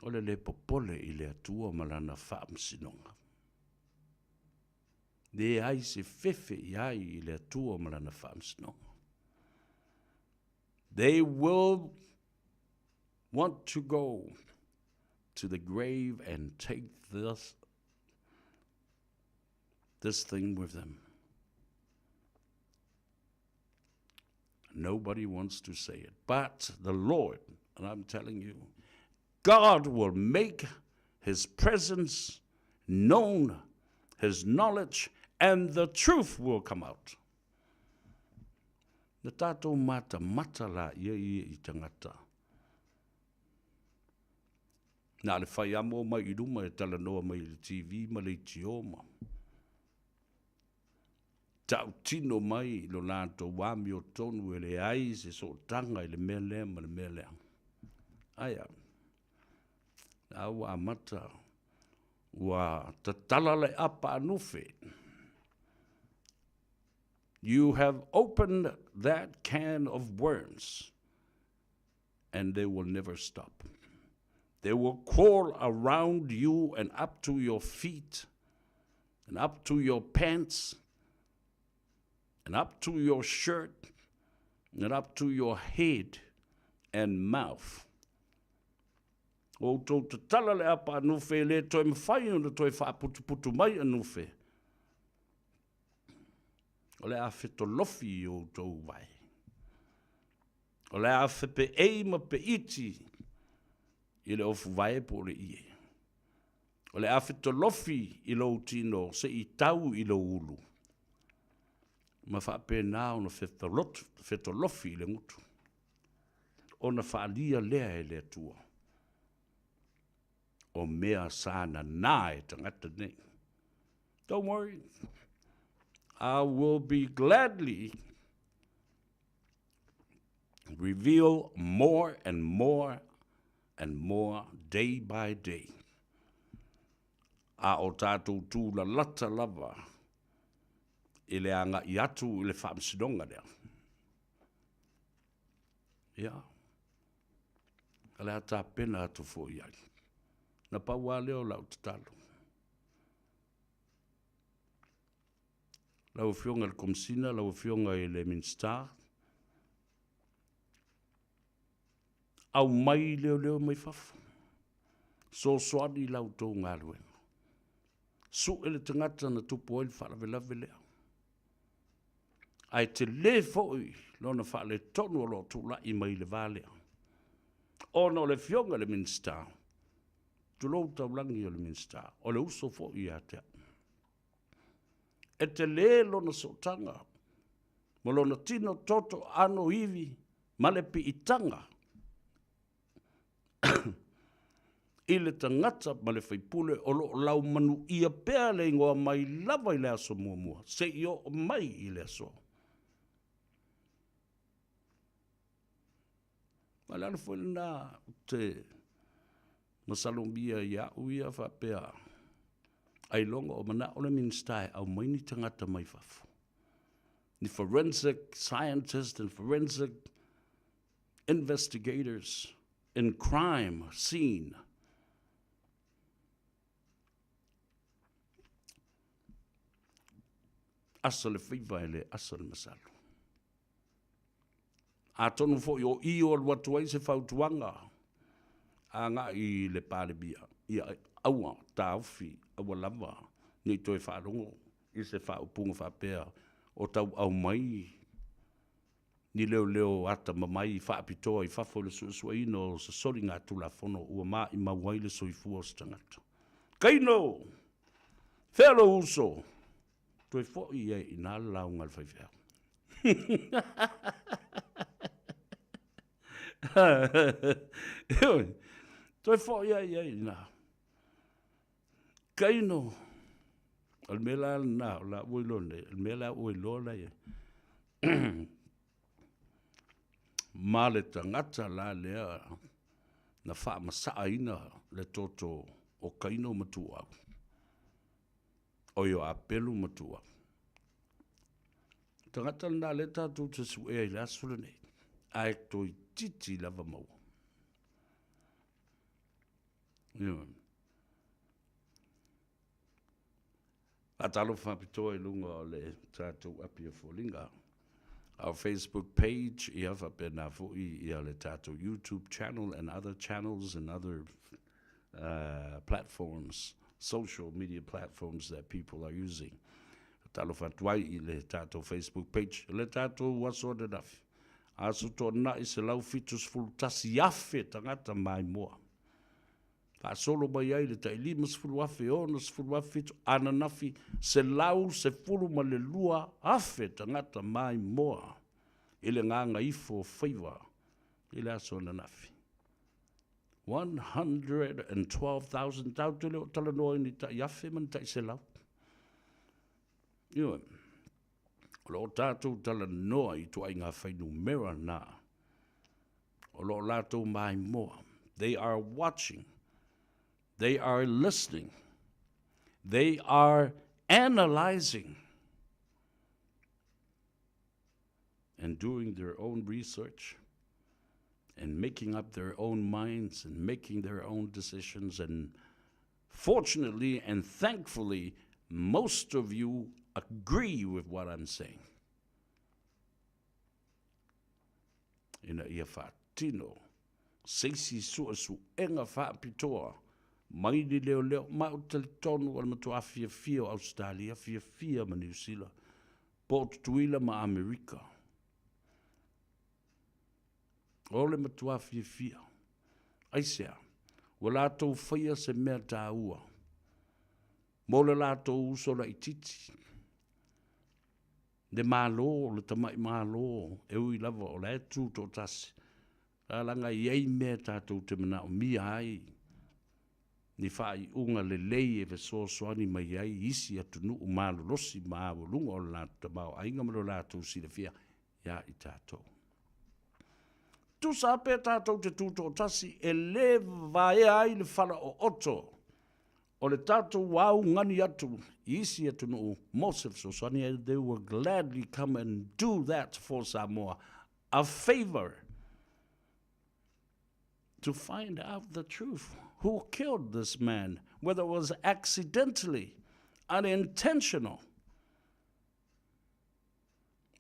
o le lē popole i le Atua ma Lana faamasinoga. Leai se fefe i ai i le Atua ma Lana faamasinoga. They will want to go to the grave and take this, this thing with them. Nobody wants to say it. But the Lord, and I'm telling you, God will make his presence known, his knowledge, and the truth will come out. Na tātou matamata la ia ia i tangata. Na le whai amo mai i luma e talanoa mai i le TV ma le itioma. Tautino mai lo latou amiotonu e leai se sootaga i le mea lea ma le mea lea. Aia, a ua amata, ua tatala le apa a Nufe. You have opened that can of worms and they will never stop. They will crawl around you and up to your feet and up to your pants and up to your shirt and up to your head and mouth. O outou tatala le apa a Nufe e le toe mawhai ona toe whaaputuputu mai a Nufe. O le a fetolofi i outou vai. O le a fepeei ma peiti i le ofuvae po o le ie. O le a fetolofi i lou tino se i tau i lou ulu, ma faapena ona fetolofi i le gutu, ona faalia lea e le Atua o mea sa nanā e tagata nei. Don't worry, I will be gladly reveal more and more and more day by day. A o tātou tūlalata lava i le agai atu i le faamasinoga lea. Ia, o le a tapena atu foi ai. Na pau lava lea o lau tatalo. Lau Afioga i le Komesina, lau Afioga i le Minisita, aumai leoleo mai fafo, sosoani la outou galuega, sue le tagata na tupu ai le faalavelave lea. Ae tele foi lona faaletonu o lo o tulai mai i le va lea, ona o le Afioga i le Minisita, tulou taulagi o le Minisita, o le uso foi ia te au. E tele lona sootaga ma lona tino toto ano ivi ma le piitaga i le tagata ma le faipule o lo o laumanuia pea le igoa mai lava i le aso muamua seia oo mai i le aso. Ma le ala foi lena ou te masalomia ia au ia faapea, ailoga o manao le Minisita e aumai ni tagata mai fafo, ni forensic scientist and forensic investigators in crime scene. Asa le faiva e le asa le masalo. Atonu foi o i o alu atu ai se fautuaga agai i le Palemia, ia aua taofi, aua lava ne i toe faalogo i se faaupuga faapea o tau aumai ni leoleo atamamai faapitoa i fafo i le suesueina o se soligatulafono ua maimau ai le soifua o se tagata. Kaino! Fea lou uso? Toe foi ai i ina le lauga a le faifeau. Ioe, toe foi ai i ina. Kaino, o le mea la lena o la ua iloa nei, o le mea la ua iloa la i ai. Ma le tagata la lea na faamasaaina le toto o Kaino ma Tuuau, oi o Apelu ma Tuuau. Tagata lena lea tatou te suea i le aso lenei, ae toeitiiti lava maua. Ioe. Faatalofa faapitoa i luga o le tatou api o foliga, our Facebook page, ia faapena foi ia le tatou YouTube channel and other channels and other uh, platforms, social media platforms that people are using. Faatalofa atu ai i le tatou Facebook page, le tatou aso ananafi, aso toanai 171,000 tagata maimoa. Faasolo mai ai le tai 50,000, 60,000, ananafi 112,000 tagata maimoa i le gagaifo o faiva i le aso ananafi. 112,000 tatou te le o talanoa i ni tai afe ma ni tai selau. Ioe. O lo o tatou talanoa i ituaiga fuainumera na o lo o latou maimoa. They are watching. They are listening. They are analyzing and doing their own research and making up their own minds and making their own decisions. And fortunately and thankfully, most of you agree with what I'm saying. Ina ia faatino se isi suesuega faapitoa mai ni leoleo, ma ou te talitonu o le matua fiafia o Ausetalia, fiafia ma Niu Sila, po o Tutuila ma Amerika. O le matua fiafia. Aisea? Ua latou faia se mea taua mo le latou uso laitiiti. Le Malo, le tamai Malo, e ui lava o la e tu toatasi, a laga e i ai mea tatou te manaomia ai ni faaiuga lelei e fesoasoani mai ai isi atunuu malolosi ma aualuga o le latou tamaoaiga ma lo latou silafia iā i tatou. Tusa pe tatou te tutoatasi e le vaea ai le fala ooto o le tatou augani atu i isi atunuu mo se fesoasoani and they will gladly come and do that for Samoa, a favour to find out the truth, who killed this man, whether it was accidentally, unintentional.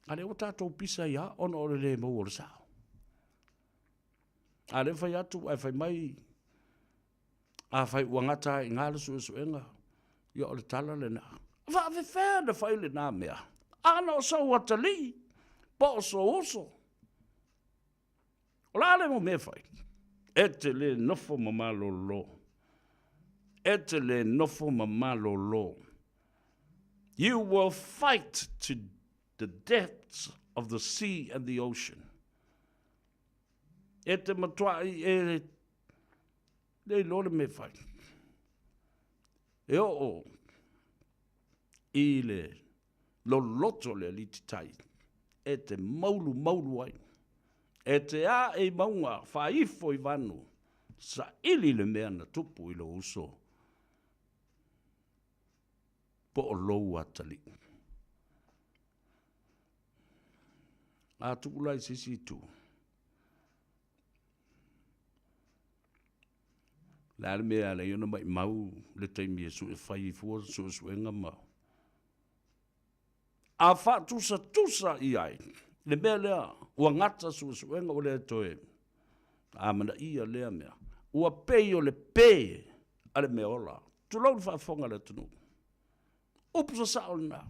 A lea ua tatou pisa ia ona o le le maua o le sao. A lea fai atu ae fai mai Afai ua gata ai i ina le suesuega, ia o le tala lena. E faafefea ona fai lena mea? Ana o sou atalii, po o sou uso. O le a le mau mea e fai? E te le nofo ma malolo. E te le nofo ma malolo. You will fight to the depths of the sea and the ocean. E te matuai e Le iloa le mea e fai. E oo i le loloto le aliti tai e te maulu maulu ai. E te ae i mauga faaifo i vanu, saili le mea na tupu i lou uso po o lou atalii. A tuu la i se isi itu, Le a le mea e ala ai ona maimau le taimi e sue fai ai fua suesuega ma a faatusatusa i ai le mea lea ua gata suesuega ua le toe amanaia lea mea ua pei o le pe a le mea ola. Tulou le faafofoga a le atunuu. Upu sasao lena.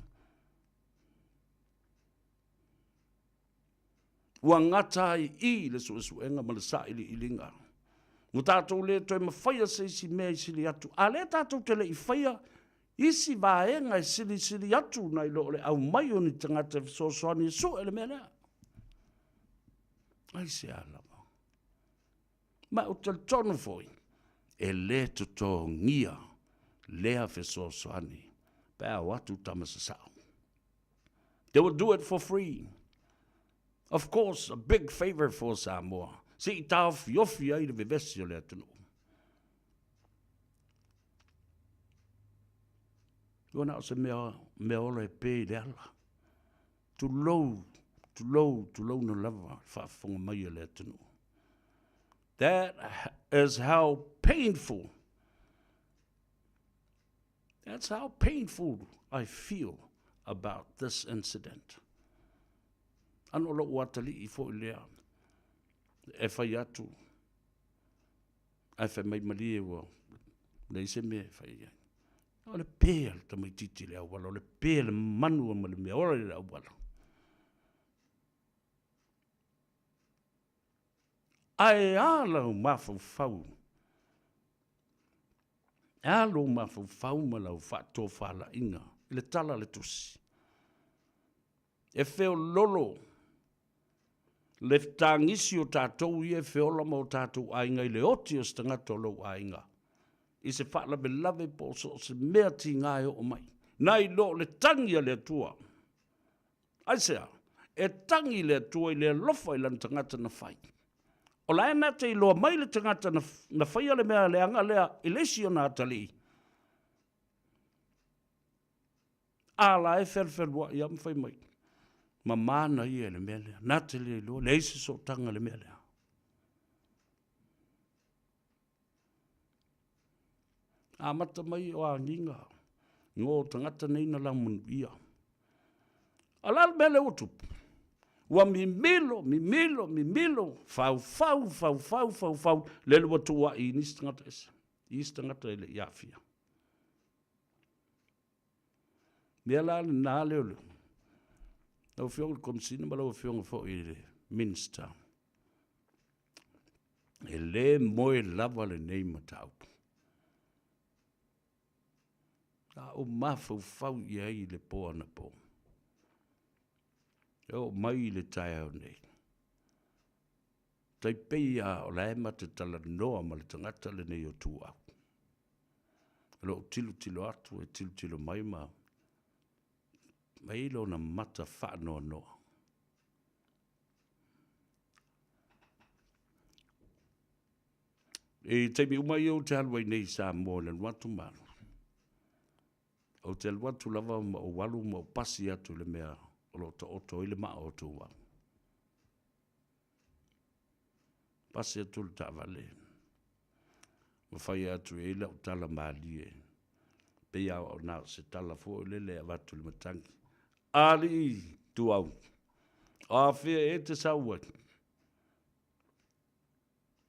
Ua gata ai i le suesuega ma le sailiiliga. Ua tatou le toe mafaia se isi mea i sili atu, a lea tatou te le i faia. Isi vaega e silisili atu nai lo o le aumai o ni tagata e fesoasoani e sue le mea lea. Aisea lava? Ma ou te talitonu foi, e le totogia lea fesoasoani pe a o atu tama sasao. They will do it for free. Of course, a big favor for Samoa. Se i taofiofi ai le vevesi o le atunuu. Ua na o se mea, mea ola e pe i le ala. Tulou, tulou, tulou na lava le faafofoga mai a le atunuu. That is how painful, that's how painful I feel about this incident. Ano lou atalii foi lea e fai atu, ae fai mai malie ua leai se mea e fai ai. O le pe a le tamaitiiti i le auala, o le pe a le manu ma le mea ola i le auala. Ae a lau mafaufau, e a lou mafaufau ma lau faatofalaiga i le tala a le tusi. E feololo le tagisi o tatou ia e feola ma o tatou aiga i le oti o se tagata o lou aiga, i se faalavelave po o so o se mea tiga e oo mai, nai lo le tagi a le Atua. Aisea? E tagi le Atua i le alofa i lana tagata na fai. O la e na te iloa mai le tagata na, na faia le mea leaga lea i le isi ona atalii. A la e felufeluaʻi lava ma fai mai, Mamā na ia i le mea lea, na te le iloa, leai se sootaga i le mea lea. Amata mai o agiga ngo tagata nei na laumanuia. A o le a le mea lea ua tupu? Ua mimilo, mimilo, mimilo, faufau, faufau, faufau, lele ua tuuaʻi i nisi tagata ese, i isi tagata e le i aafia. Mea la lena leoleo. Lau Afioga i le Komesina ma lau Afioga foi i le Minisita, e le moe lava lenei mataupu. A ou mafaufau i ai i le po anapo, e oo mai i le taeao nei, tai pei lava o la e ma te talanoa ma le tagata lenei o Tuau. O lou tilotilo atu e tilotilo mai ma mai lona mata faanoanoa. I taimi uma ia ou te alu ai nei i Samoa i le alu atu ma alu, ou te alu atu lava ma ou alu ma ou pasi atu i le mea o lo o taoto ai le maa o Tuau. Pasi atu le taavale ma fai atu i ai lau tala malie, pei lava o na o se tala foi lele e avatu i le matagi. Alii Tuau, o afea e te sau ai?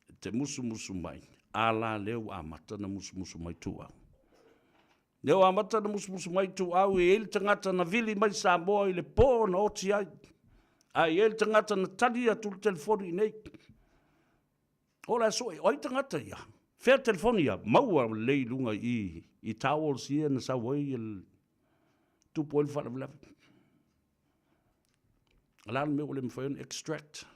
E te musumusu mai, a la lea ua amata na musumusu mai Tuau. Lea ua amata ona musumusu mai Ituau, e i ai le tagata na vili mai Samoa i le po na oti ai, a e i ai le tagata na tali atu le telefoni i inei. O la e sue, o ai tagata ia? Fea telefoni ia? Maua lelei i luga i i, i towels ia na sau ai tupu ai le faalavelave. O le a le mea ua le mafai ona extract?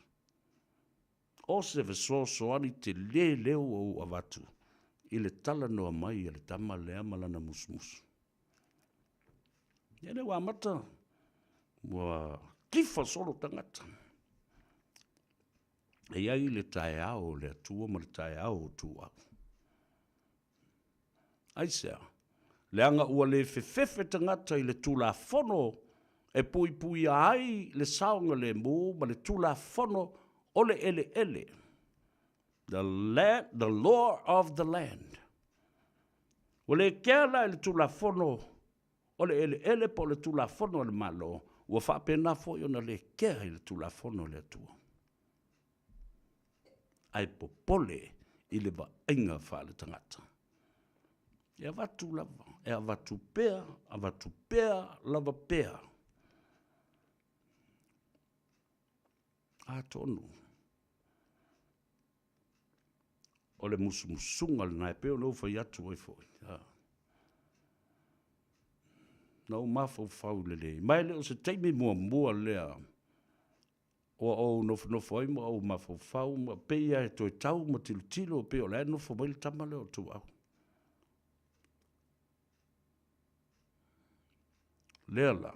O se fesoasoani tele lea ua ou avatu i le talanoa mai a le tama lea ma lana musumusu. Ia lea ua amata, ua tifa solo tagata. E i ai le taeao o le Atua ma le taeao o Tuau. Aisea? Leaga ua le fefefe tagata i le Tulafono e puipuia ai le saogalemu ma le Tulafono o le eleele, the, land, the law of the land. Ua le kea la i le Tulafono o le eleele po o le Tulafono a le Malo, ua faapena foi ona le kea i le Tulafono a le Atua. Ae popole i le vaaiga faaletagata. E avatu lava, e avatu pea, avatu pea lava pea. Atonu, o le musumusuga lena e pei ona ou fai atu ai foi. Na ou mafaufau lelei, ma e le o se taimi muamua lea ua ou nofonofo ai ma ou mafaufau ma pei lava e toe tau ma tilotilo pei o la e nofo mai le tama lea o Tuuau. Lea la,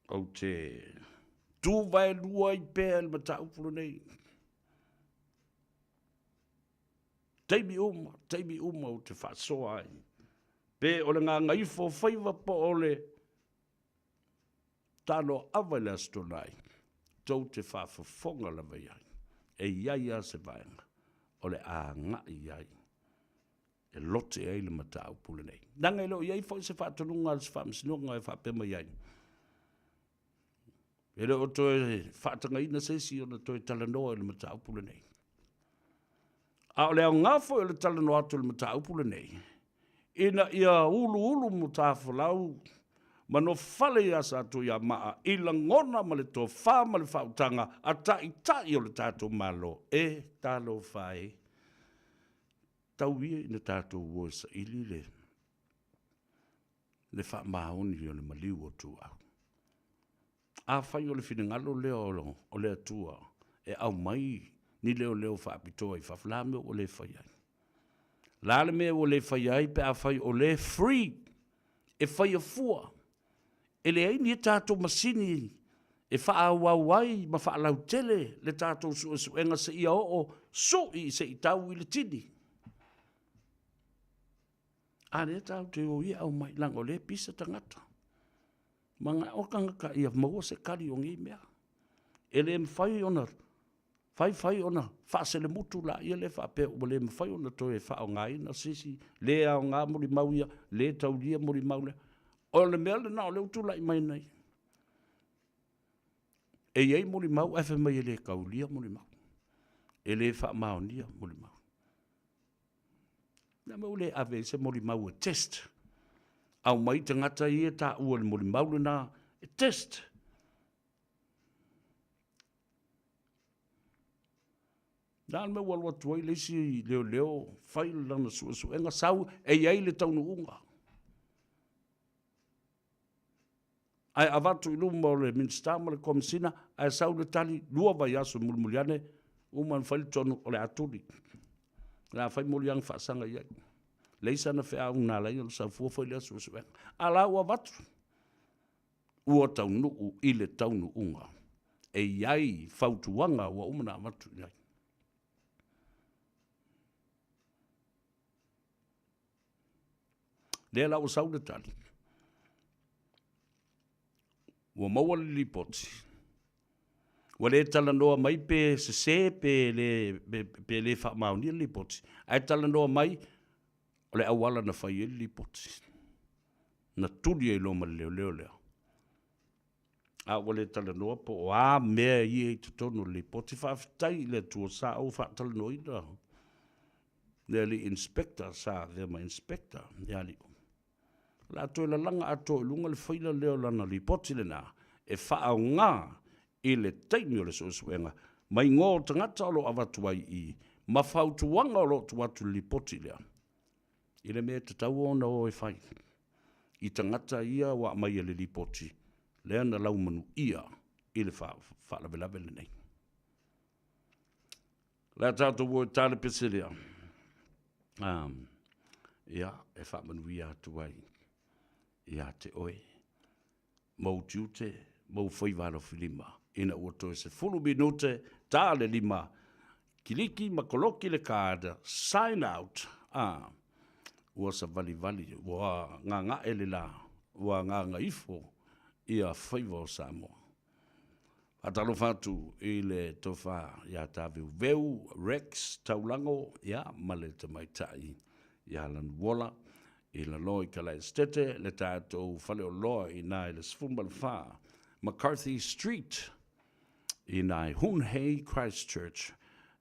ou te tu vaelua ai pea i le mataupu lenei. Taimi uma, taimi uma ou te faasoa ai, pe o le gagaifo o faiva po o le taloava i le Aso Toonai, tou te faafofoga lava i ai, e i ai lava se vaega o le a agai i ai e lote ai le mataupu lenei. Leaga e le o i ai foi se faatonuga a le Faamasinoga e faapea mai ai, e le o toe faatagaina se isi ona toe talanoa i le mataupu lenei. A o le aoga foi o le talanoa atu i le mataupu lenei, ina ia uluulu mutafolau ma nofale ia Satuiamaa i lagona ma le tofa ma le faautaga a taitai o le tatou Malo. E talofa e, tau ia ina tatou o e saili le le faamaoni o le maliu o Tuuau. Afai o le finagalo lea o le Atua e aumai ni leoleo faapitoa i fafo, le a le mea ua le fai ai? Le a le mea ua le fai ai pe afai o lea e free e faia fua? E leai ni a tatou masini e faaauau ai ma faalautele le tatou suesuega seia oo sui se i tau i le tini. A lea tatou te o ia aumai, leaga o lea e pisa tagata. Manao tagata ia maua se tali o nei mea. E le mafai ona fai fai ona faaselemutu laia lea faapea ua le mafai ona toe faaaogaina se isi le aoga molimau ia, le taulia molimau lea. O le mea lena o lea ua tulai mai nei. E i ai molimau ae fai mai e le taulia molimau. E le faamaonia molimau. Le a le mea ua le ave ai se molimau e test? Aumai tagata ia e taua i le molimau lena e test. Le a le mea ua alu atu ai le isi leoleo fai lana suesuega sau e i ai le taunuuga. Ae avatu i luma o le Minisita ma le Komesina, ae sau le tali, 2 vaiaso mulimuli ane, uma ona fai le tonu, o le a tuli. O le a fai moliaga faasaga i ai. Leai sana feau na ala ai ona sau fua fai lea suesuega. A la ua avatu, ua taunuu i le taunuuga. E i ai fautuaga ua uma ona avatu i ai. Lea la ua sau le tali, ua maua le lipoti, ua le talanoa mai pe sese pe le, pe, pe le faamaonia le lipoti, ae talanoa mai o le auala na fai ai le lipoti, na tuli ai loa ma le leoleo lea. A ua le talanoa po o a mea ia i totonu o le lipoti. Faafetai i le Atua sa ou faatalanoaina le alii inspector sa avea ma inspector ia Liu. O le a toe lalaga atoa i luga le faila lea o lana lipoti lena e faaaoga i le taimi o le suesuega ma igoa o tagata o lo o avatu ai i i ma fautuaga o lo o tuu atu i le lipoti lea i le mea e tatau ona o e fai i tagata ia ua aumaia i le lipoti lea na laumanuia i le faalavelave lenei. O le a tatou o e ta le pese lea, ia, e faamanuia atu ai ia te oe ma ou tiute ma ou faiva alofilima ina ua toe 10 minute ta le 5, kiliki ma koloki le card, sign out, a, ua savalivali, ua gaga'e le la, ua gagaifo ia faiva o Samoa. Faatalofa atu i le tofa ia Taveuveu Rex Taulago ia ma le tamaitai ia Lanuola i lalo i Kalaesetete le tatou faleoloa i ina i le 14 McCarthy Street i ina i Hunhei Christchurch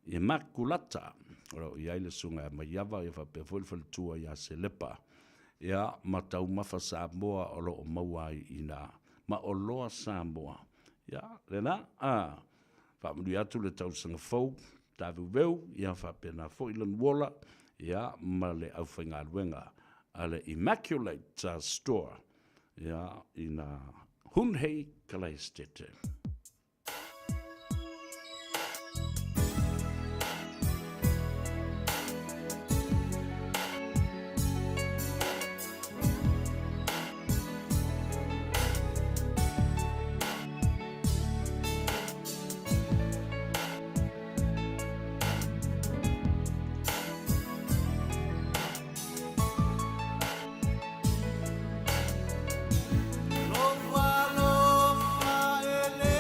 i Makulata o lo o i ai le susuga ia Maiava ia faapea foi le faletua ia Selepa ia ma taumafa Samoa o lo o maua ai i ina ma oloa Samoa. Ia, lena, a, faamanuia atu le tausaga fou, taveuveu, ia faapena foi Lanuola, ia, ma le aufaigaluega. a le Immaculate Store, ia, ina Hunhei Kalaestete. Lofa, lofa, e le.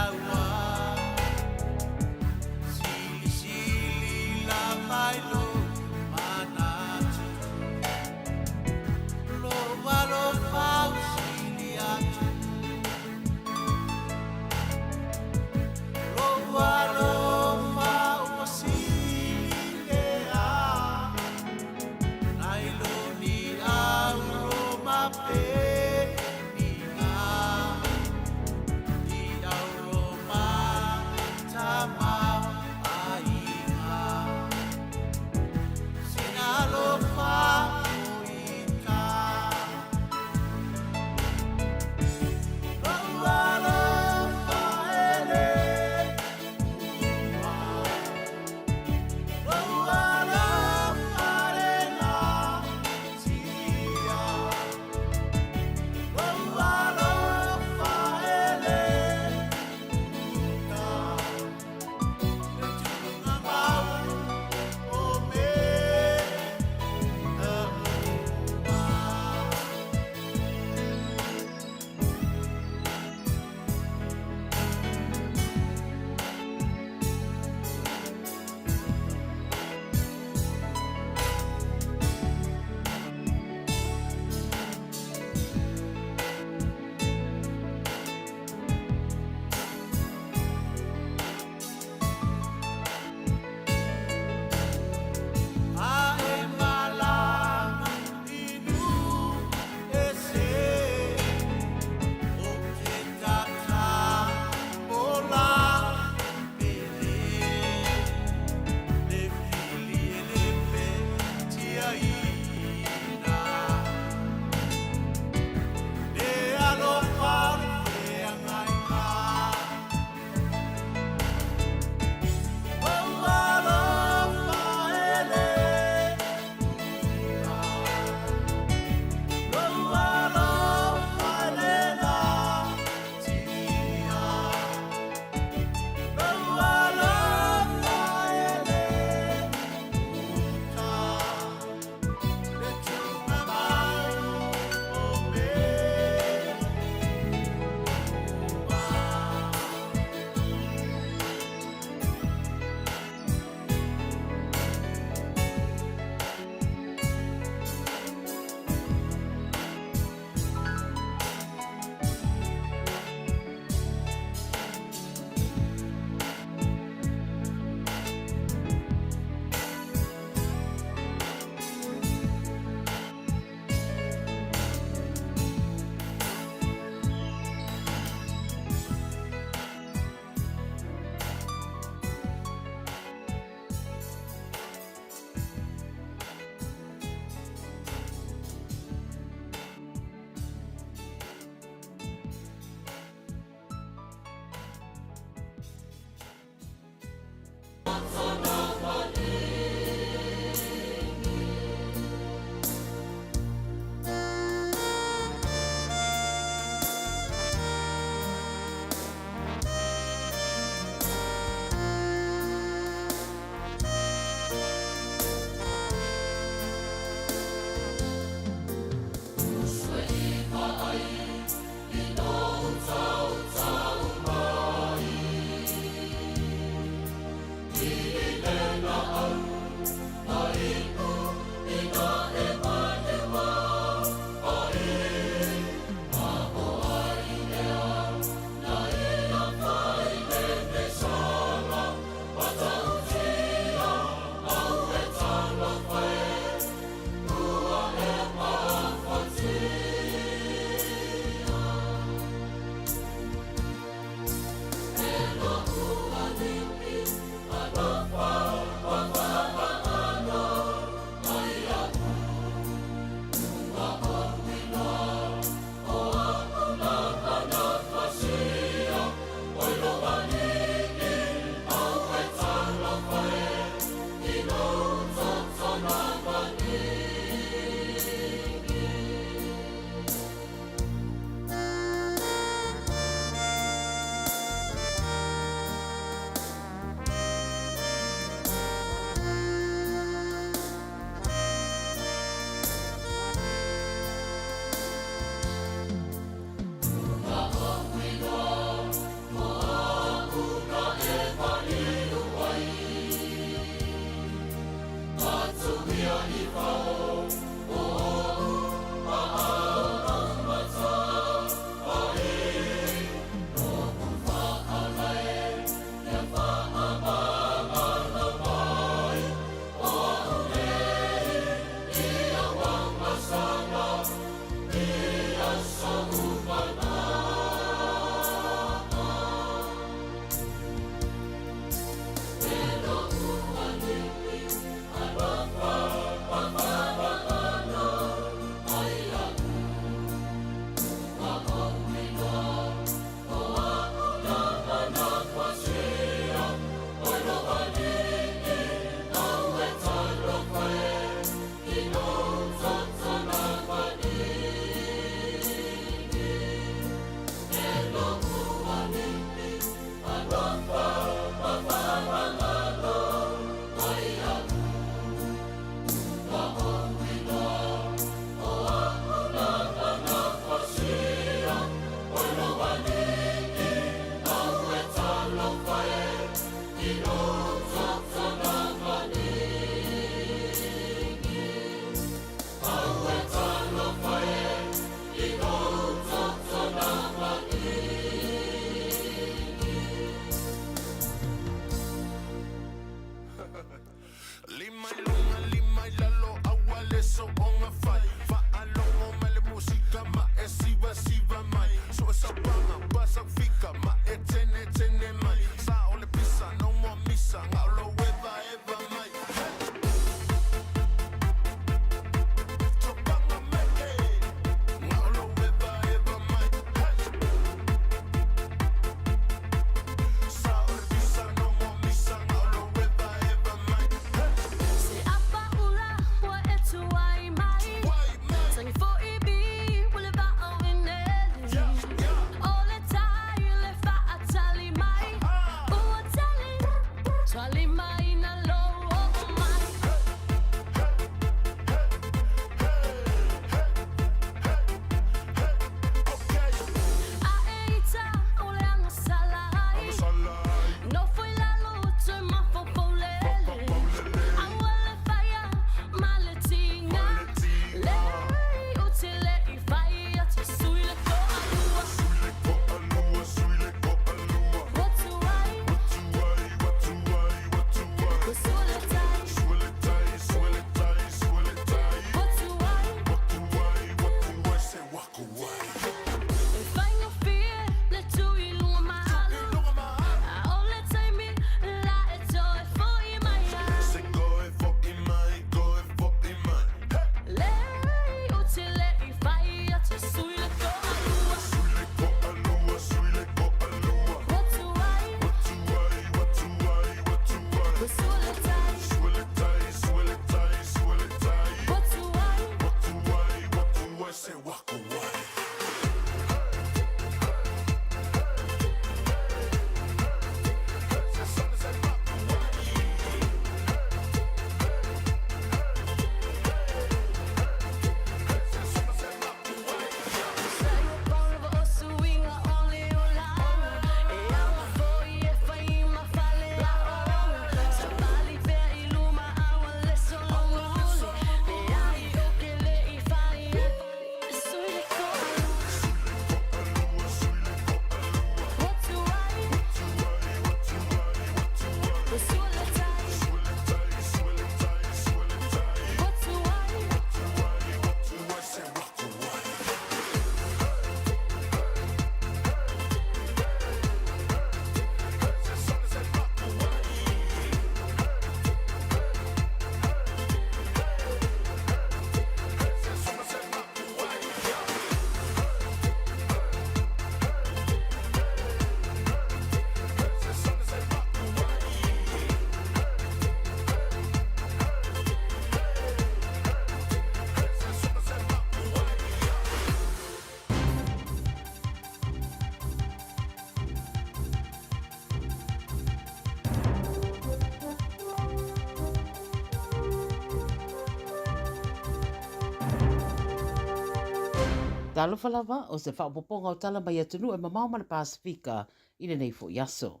Talofa lava, o se faaopoopoga o tala mai atunuu e mamao ma le Pasefika i lenei foi aso.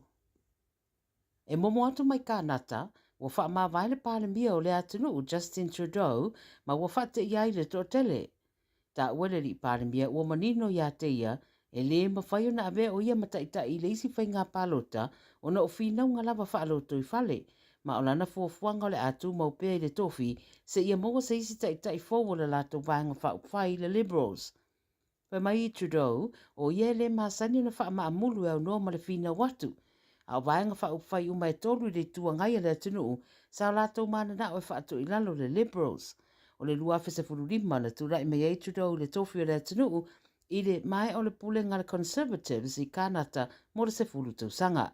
E momo atu mai Kānata, ua faamavae le Palemia o lea atunuu Justin Trudeau ma ua faateia ai le toatele. Taua le alii Palemia ua manino ia te ia e lē mafai ona avea o ia ma taitai i le isi faiga palota ona o finauga lava faalotoifale ma o lana fuafuaga o le a tumau pea i le tofi seia maua se isi taitai fou o le latou vaega faaupufai le Liberals. Fai mai Trudeau, o ia e le masani ona faamaamulu e aunoa ma le finau atu. A o vaega faaupufai uma e tolu i le Itu Agai a le atunuu, sa o latou mananao e faatoilalo le Liberals. O le 2015 na tulai mai ai Trudeau i le tofi o le atunuu i le maea o le pulega a le Conservatives i Kānata mo le 10 tausaga.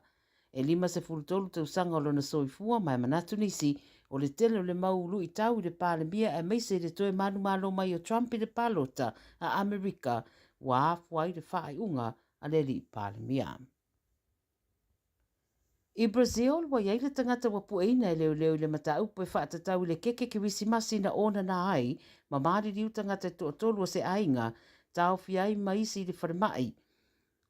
E 53 tausaga o lona soifua ma e manatu nisi, o le tele o le mau luitau i le Palemia aemaise i le toe manumalo mai o Trump i le palota a Amerika ua afua ai le faaiuga a le alii Palemia. I Brazil, ua i ai le tagata ua pueina e leoleo i le mataupu e faatatau i le keke Kerisimasi na onana ai ma maliliu tagata e toatolu o se aiga, taofia ai ma isi i le falemai.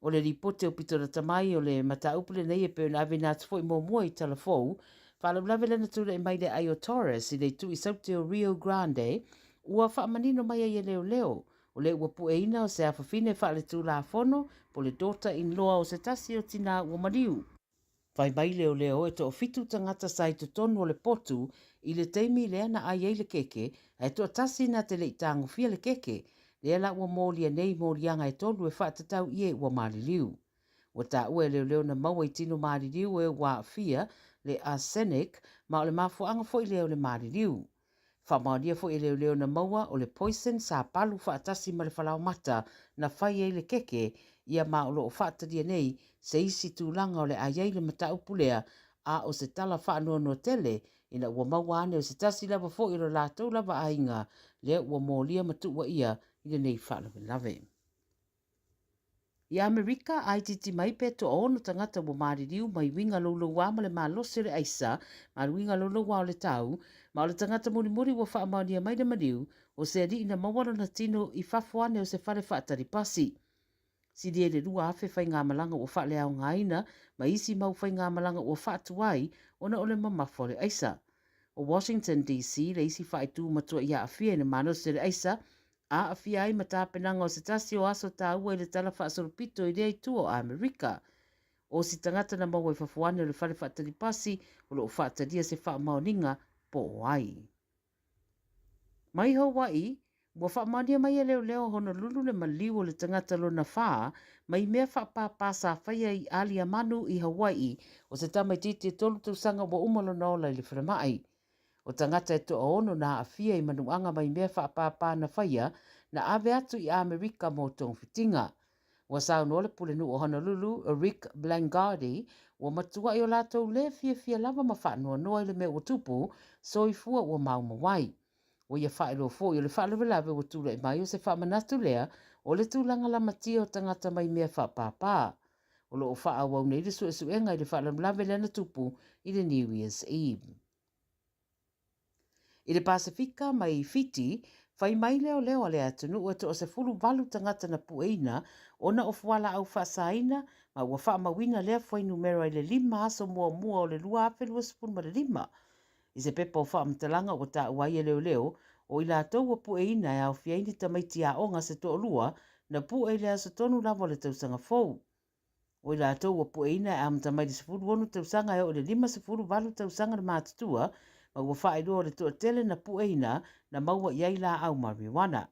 O le lipoti aupito lata mai o le mataupu lenei e pei ona aveina atu foi muamua i Talafou, faalavelave lana tulai mai le ai o Torres i le itu i Saute o Rio Grande, ua faamanino mai ai e leoleo, o le ua pueina o se afafine faaletulafono po le daughter-in-law o se tasi o tinā ua maliu. Fai mai leoleo e toafitu tagata sa i totonu o le potu i le taimi lea na ai ai le keke, ae toatasi na te le i tagofia le keke, lea la ua molia nei moliaga e tolu e faatatau i e ua maliliu. Ua taua e leoleo na maua i tino maliliu e ua aafia le arsenic ma o le mafuaaga foi lea o le maliliu. Faamaonia foi e leoleo na maua o le poison sa palu faatasi ma le falaomata na fai ai le keke ia ma o lo o faatalia nei se isi tulaga o le a i ai le mataupu lea a o se tala faanoanoa tele ina ua maua ane o se tasi lava foi o lo latou lava aiga lea ua molia ma tuua ia i lenei faalavelave. I Amerika, a itiiti mai pe toaono tagata ua maliliu mai uiga loulouā ma le malosi o le aisa ma le uiga loulouā o le tau, ma o le tagata mulimuli ua faamaonia mai le maliu, o se aliʻi na maua lona tino i fafo ane o se fale faatali pasi. Silia i le 2,000 faigamalaga ua faaleaogaina ma isi mau faigamalaga ua faatuai ona o le mamafa o le aisa. O Washington, DC. le isi faaitu matua i aafia i le malosi o le aisa, aafia ai ma tapenaga o se tasi o aso taua i le tala faasolopito i lea itu o Amerika. O si tagata na maua i fafo ane o le fale faatali pasi o lo o faatalia se faamaoniga po o ai. Mai Hawaii, ua faamaonia mai e leoleo Honolulu le maliu o le tagata lona whā mai mea whaapāpā sa whaia i Aliamanu i Hawaii o se tamaitiiti e tolu tausaga ua uma lona ola i le falemai. O tagata e toaono na aafia i manuaga mai mea faapāpā na faia, na ave atu i Amerika mo togafitiga. Ua saunoa le Pulenuu o Honolulu, Rick Blangardi, ua matuai o latou lē fiafia lava ma faanoanoa i le mea ua tupu, soifua ua maumau ai. Ua ia faailoa foi o le faalavelave ua tulai mai o se faamanatu lea o le tulaga lamatia o tagata mai mea faapāpā. O lo o faaauau nei le suesuega i le faalavelave lea na tupu i le New Year's Eve. I le Pasefika mai Fiti, fai mai leoleo a le atunuu e toa-18 tagata na pueina ona o fualaau faasaina ma ua faamauina lea fuainumera i le lima aso muamua o le 2025. I se pepa o faamatalaga ua taua ai e leoleo, o i latou ua pueina e aofia ai ni tamaiti aoga se toalua na pue i le aso tonu lava o le tausaga fou. O i latou ua pueina e amata mai le 16 tausaga e oo i le 58 tausaga le matutua, ma ua faailoa o le toatele na pueina na maua i ai laau marijuana.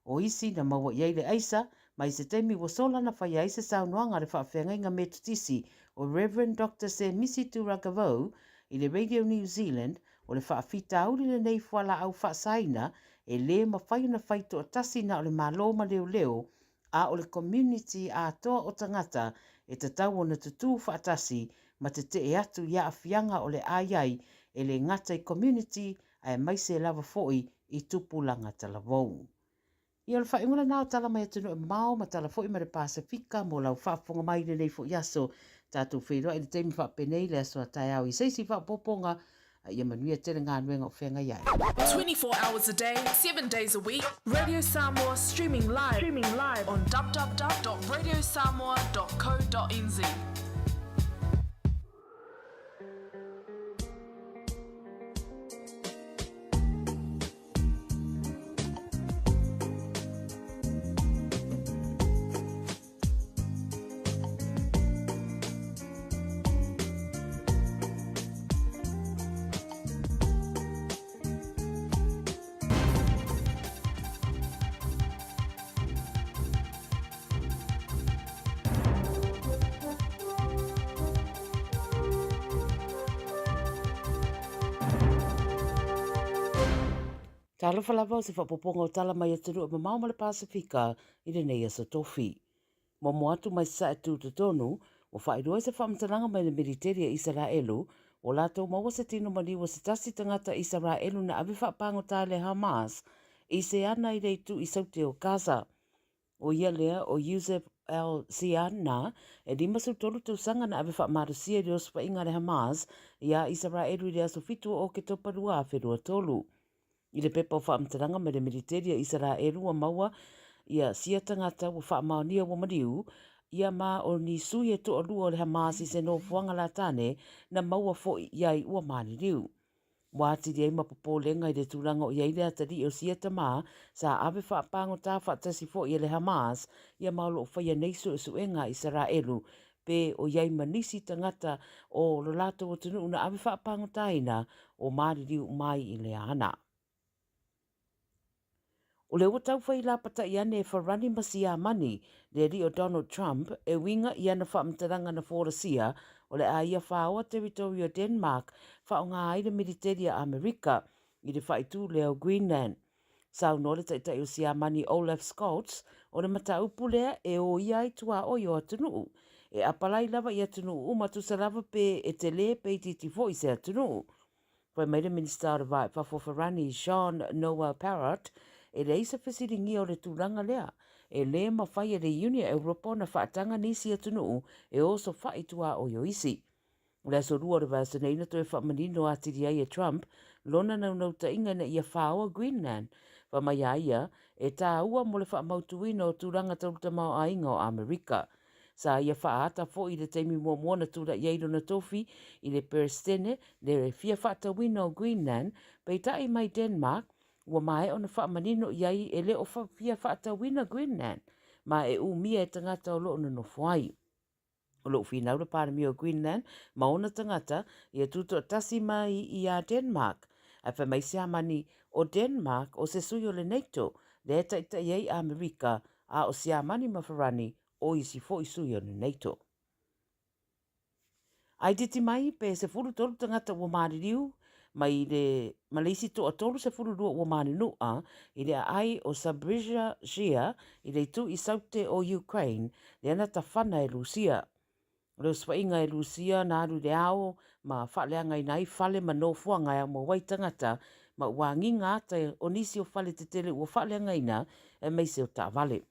O isi na maua i ai le aisa, ma i se taimi ua sola na faia ai se saunoaga a le faafeagaiga Metotisi o Rev. Doctor Semisi Turagavou i le Radio New Zealand, o le faafitauli lenei fualaau faasaina e lē mafai ona fai toatasi na o le Malo ma leoleo a o le community atoa o tagata e tatau ona tutū faatasi ma tetee atu i aafiaga o le a i ai e le gata i community aemaise lava foi i tupulaga talavou. Ia o le faaiuga lena o tala mai atunuu e mamao ma tala foi mai le Pasefika mo lau faafofoga mai i lenei foi aso. Tatou feiloai i le taimi faapenei le aso a taeao i se isi faaopoopoga. A ia manuia tele galuega o feagai ai. 24 hours a day, 7 days a week, Radio Samoa streaming live, streaming live on www.radiosamoa.co.nz. Talofa lava o se faaopoopoga o tala mai atunuu e mamao ma le Pasefika i lenei aso Tofi. Muamua atu mai Sasae Tutotonu, ua faailoa i se faamatalaga mai le militeri a Isaraelu, ua latou maua se tino maliu o se tasi tagata Isaraelu na ave faapagota e le Hamas i se ana i le itu i Saute o Gaza. ʻO ia lea ʻo Yousef al-Ziadna, e 53 tausaga na ave faamalosia i le osofaiga a le Hamas iā Isaraelu i le aso 7 o Oketopa 2023. I le pepa o faamatalaga mai le militeri a Isaraelu ua maua ia sia tagata ua faamaonia ua maliu ia ma o ni sui e toalua o le Hamas i se nofoaga latane na maua foi i ai ua maliliu. Ua atili ai ma popolega i le tulaga o i ai le atalii o sia tama sa ave faapagota faatasi foi e le Hamas ia ma o lo o faia nei suesuega a Isaraelu pe o i ai ma nisi tagata o lo latou atunuu na ave faapagotaina o maliliu mai i lea ana. O lea ua tau fai lapata'i ane e Farani ma Siamani le alii o Donald Trump e uiga i ana faamatalaga na folasia o le a ia faoa territory o Denmark faaaoga ai le militeri a Amerika i le faaitu lea o Greenland. Saunoa le Taitai o Siamani Olaf Scholz, o le mataupu lea e ōia ai tuaoi o atunuu. E apalai lava i atunuu uma tusa lava pe e telē pe itiiti foi se atunuu. Fai mai le Minisita o le Va i Fafo Farani Jean Noel Parrot, e leai se fesiligia o le tulaga lea. E lē mafai e le Iuni a Europa ona faataga nisi atunuu e osofa'i tuaoi o isi. O le aso Lua o le vaiaso nei na toe faamanino atili ai e Trump lona naunautaiga ina ia faoa Greenland. Fai mai a ia, e tāua mo le faamautuina o tulaga tau tamaoaiga o Amerika. Sa ia faaata foi i le taimi muamua na tula'i ai lona tofi i le Peresetene le fia faatauina o Greenland, peitai mai Denmark, ua maea ona faamanino i ai e le o fia faatauina Greenland, ma e umia e tagata o lo o nonofo ai. O lo o finau le Palemia o Greenland ma ona tagata ia tutoatasi mai iā Denmark. Ae fai mai Siamani, o Denmark o se sui o le NATO, lea e taitai ai Amerika, a o Siamani ma Farani o isi foi sui o le NATO. Ae titi mai pe 13 tagata ua maliliu mai le ma le isi toa 32 ua manunuʻa i le aai o Zaporizhzhia i le itu i saute o Ukraine lea na tafana e Lusia. O le osofaiga e Lusia na alu i le ao ma faaleagaina ai fale ma nofoaga e aumau ai tagata ma ua agiga ata o nisi o fale tetele ua faaleagaina aemaise o taavale.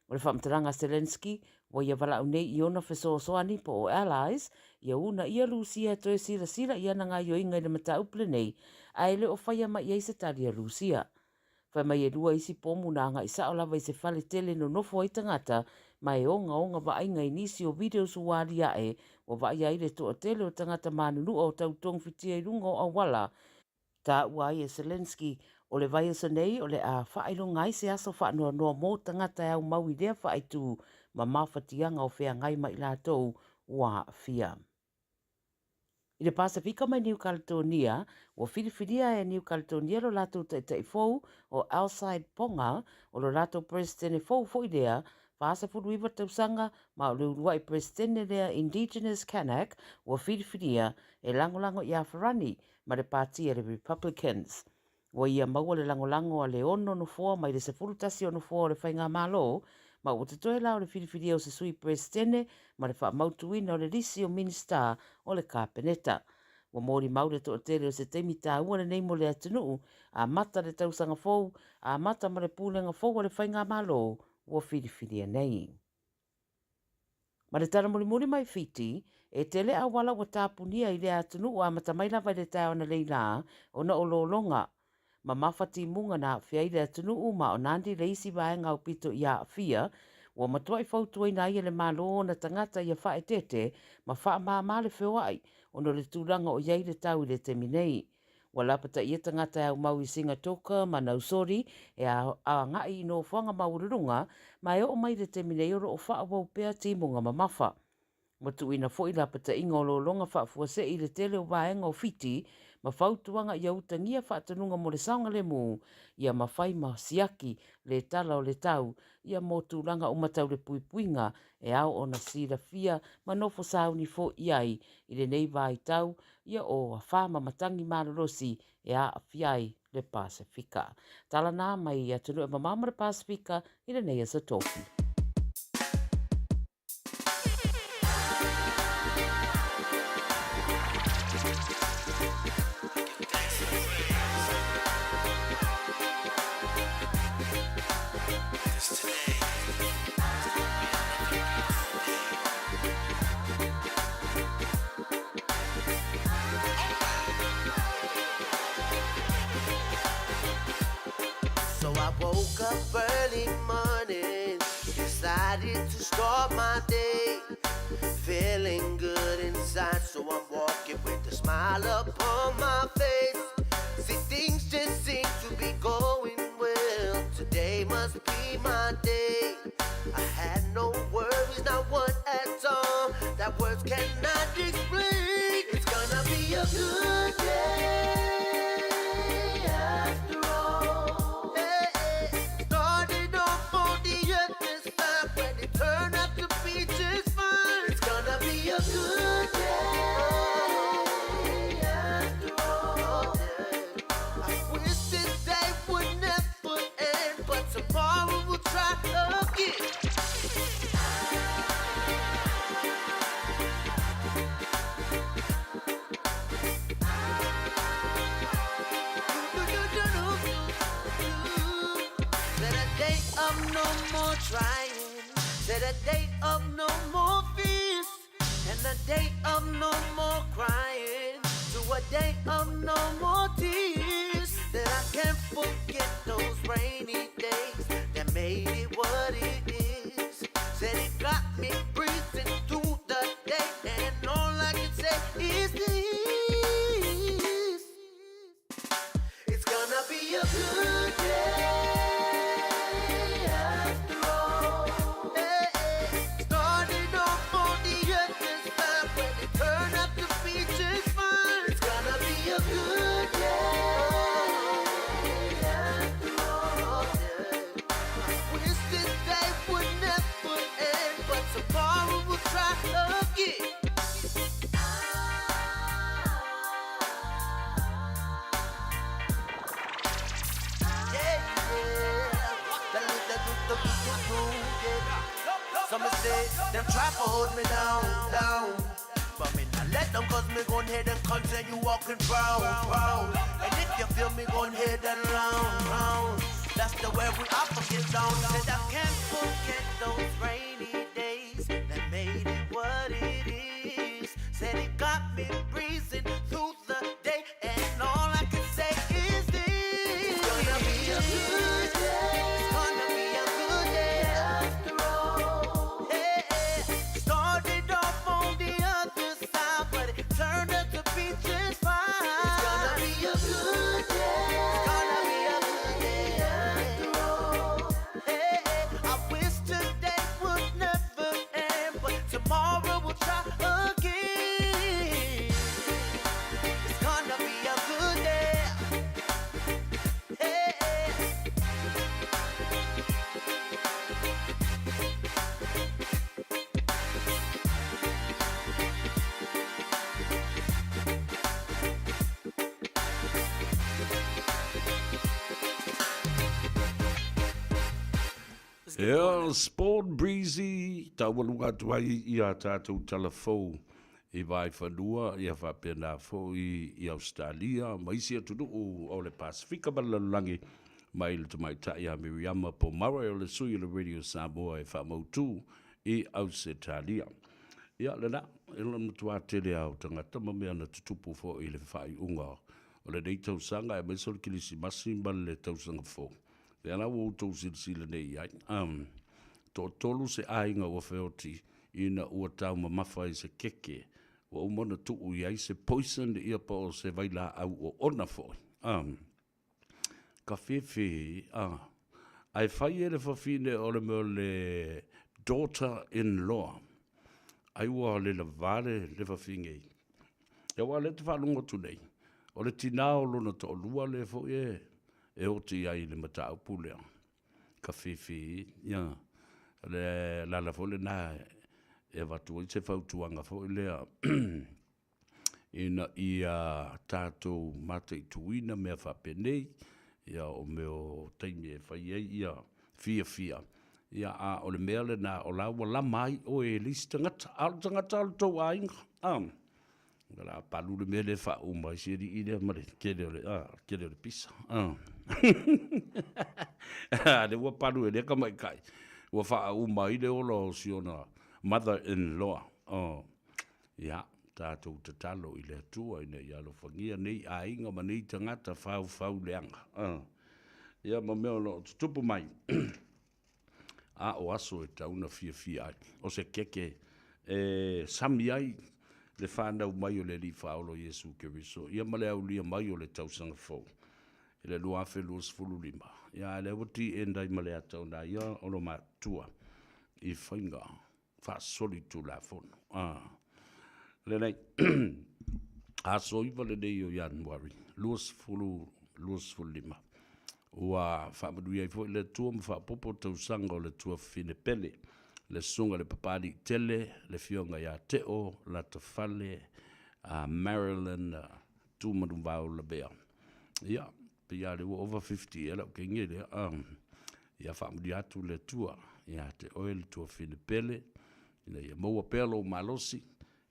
O le faamatalaga a Zelenskyy, ua ia valaau nei i ona fesoasoani po o allies, ia uunaia Lusia e toe silasila i ana gaioiga i le mataupu lenei, ae le o faia mai i ai se tali a Lusia. Fai mai e lua isi pomu na agai sao lava i se fale tele nonofo ai tagata ma e ogaoga vaaiga i nisi o videos ua aliae ua vaaia ai le toatele o tagata manunua o tau togfitia i luga o auala Taua ai e Zelenskyy, o le vaiaso nei o le a faailoga ai se aso faanoanoa mō tagata e aumau i lea faaitu ma mafatiaga o feagai ma i latou ua aafia. I le Pasefika mai Niu Kaletonia, ua filifilia e Niu Kaletonia lo latou taitai fou o Alcide Ponga, o lo latou Peresetene fou foi lea, 49 tausaga, ma o le uluai Peresetene lea Indigenous Kanak ua filifilia e lagolago iā Farani ma le pati a le Republicans. Ua ia maua le lagolago a le ono nofoa mai le 11 o nofoa o le Faigamalo, ma ua totoe la o le filifilia o se sui Peresetene ma le faamautuina o le lisi o Minisita o le Kapeneta. Ua molimau le toatele o se taimi taua lenei mo le atunuu, amata le tausaga fou, amata ma le pulega fou a le Faigamalo ua filifilia nei. Ma le tala mulimuli mai Fiti, E tele auala ua tapunia i lea atunuu amata mai lava i le taeao analeila lā ona o lologa mamafa timuga na aafia ai le atunuu ma o Nandi le isi vaega aupito i aafia ua matuai fautuaina ai e le Malo ona tagata ia faaeteete ma faamāmā le feoai ona o le tulaga o i ai le tau i le taimi nei. Ua lapataia tagata e aumau i Singatoka ma Nausori e agai i nofoaga maualuluga ma e oo mai i le taimi nei o lo o faaauau pea timuga mamafa. Ua tuuina foi lapataiga o lologa faafuasei i le tele o vaega o Fiti ma fautuaga ia utagia faatonuga mo le saogalemu ia mafai ma siaki le tala o le tau ia mo tulaga uma tau le puipuiga e ao ona silafia ma nofo sauni foi ai i lenei vaitau ia o afa ma matagi malolosi e aafia ai le Pasefika. Tala na mai atunuu e mamao ma le Pasefika i lenei Aso Tofi. So I woke up early morning, decided to start my day. Feeling good inside, so I'm walking with a smile upon my face. See, things just seem to be going well. Today must be my day. I had no worries, not one at all. That words cannot explain. It's gonna be a good day after all. Hey, started off on the other side, but it turned out to be just fine. It's gonna be a good day after all. I wish this day would never end, but tomorrow we'll try again. Said a day of no more trying. Said a day of no more fears. And a day of no more crying. To a day of no more tears. That I can't forget those rainy days that made it what it is. Said it got me breathing through the day. And all I can say is this. It's gonna be a good day after all. Hey, hey. Started off on the other side, but it turned out to be just fine. It's gonna be a good day after all. I wish this day would never end, but tomorrow we'll try again. Yeah, yeah. Some say them try to hold me down, down. But me not let them cause me gon' head and continue walking proud, proud. And if you feel me gon' head and round, round. That's the way we all get down. Said I can't forget those rainy days that made it what it is. Said it got me breezing through the day, and all I can say is this: It's gonna be a good day. It's gonna be a good day after all. Hey, hey. Started off on the other side, but it turned out to be just fine. It's gonna be a good day. It's gonna be a good day after all. Hey, hey. I wish today would never end, but tomorrow we'll try again. It's gonna be a good day. Hey, hey. Ia, Spawn Breezy, taualuga atu ai i a tātou tala fou i Vaefanua, ia faapena foi i Ausetalia ma isi atunuu o le Pasefika ma le lalolagi, mai le tamaitai a Miriama Pomare o le sui o le Radio Samoa e faamautu i Ausetalia. Ia, lena. E le matua tele lava o tagata ma mea na tutupu foi i le faaiuga o lenei tausaga aemaise o le Kerisimasi ma le Tausaga Fou. Lea la ua outou silasila nei i ai, toatolu se aiga ua feoti ina ua taumamafa i se keke ua uma ona tuu i ai se poison ia po o se vailaau oona foi. Ka fefe, ae fai e le fafine o le mea o le daughter in law, ai ua le lava le fafine. Aua o lea ou te faalogo atu nei, o le tina o lona toalua lea foi e oti ai i le mataupu lea, ka fefe, ia, o le ala foi lena e avatu ai se fautuaga foi lea ina ia tatou mataituina mea faapenei, ia o mea o taimi e fai ai ia fiafia, ia a o le mea lena o la ua lama ai oe e le isi tagata, a o le tagata o le tou aiga, a. O le a palu le mea lea e faauma ai si alii lea ma le tele o le, a, tele o le pisa. A lea ua palu e lea tamaitai, ua faauma ai le ola o si ona mother in law. Oh. Ia, tatou tatalo i le Atua ina ia alofagia nei aiga ma nei tagata faufau leaga. Ia ma mea o lo o tutupu mai. A o aso e tatau ona fiafia ai. O se keke e sami ai le fanau mai o le Alii Faaola o Iesu Keriso, ia ma le aulia mai o le tausaga fou i le 2025. Ia a lea ua the-end ai ma le ata o nai ia o lo matua i faiga faasolitulafono. Lenei, aso 9 lenei o Ianuari 2025, ua faamanuia ai foi le Atua ma faaopoopo tausaga o le tuafafine pele, le Susuga i le Papaliitele, le Afioga ia Teo Latafale Marilyn Tumanuvao Lavea. Ia, pei lava o lea ua ova 50 ea lau teine lea, ia faamanuia atu le Atua ia te oe le tuafafine pele, ina ia maua pea lou malosi,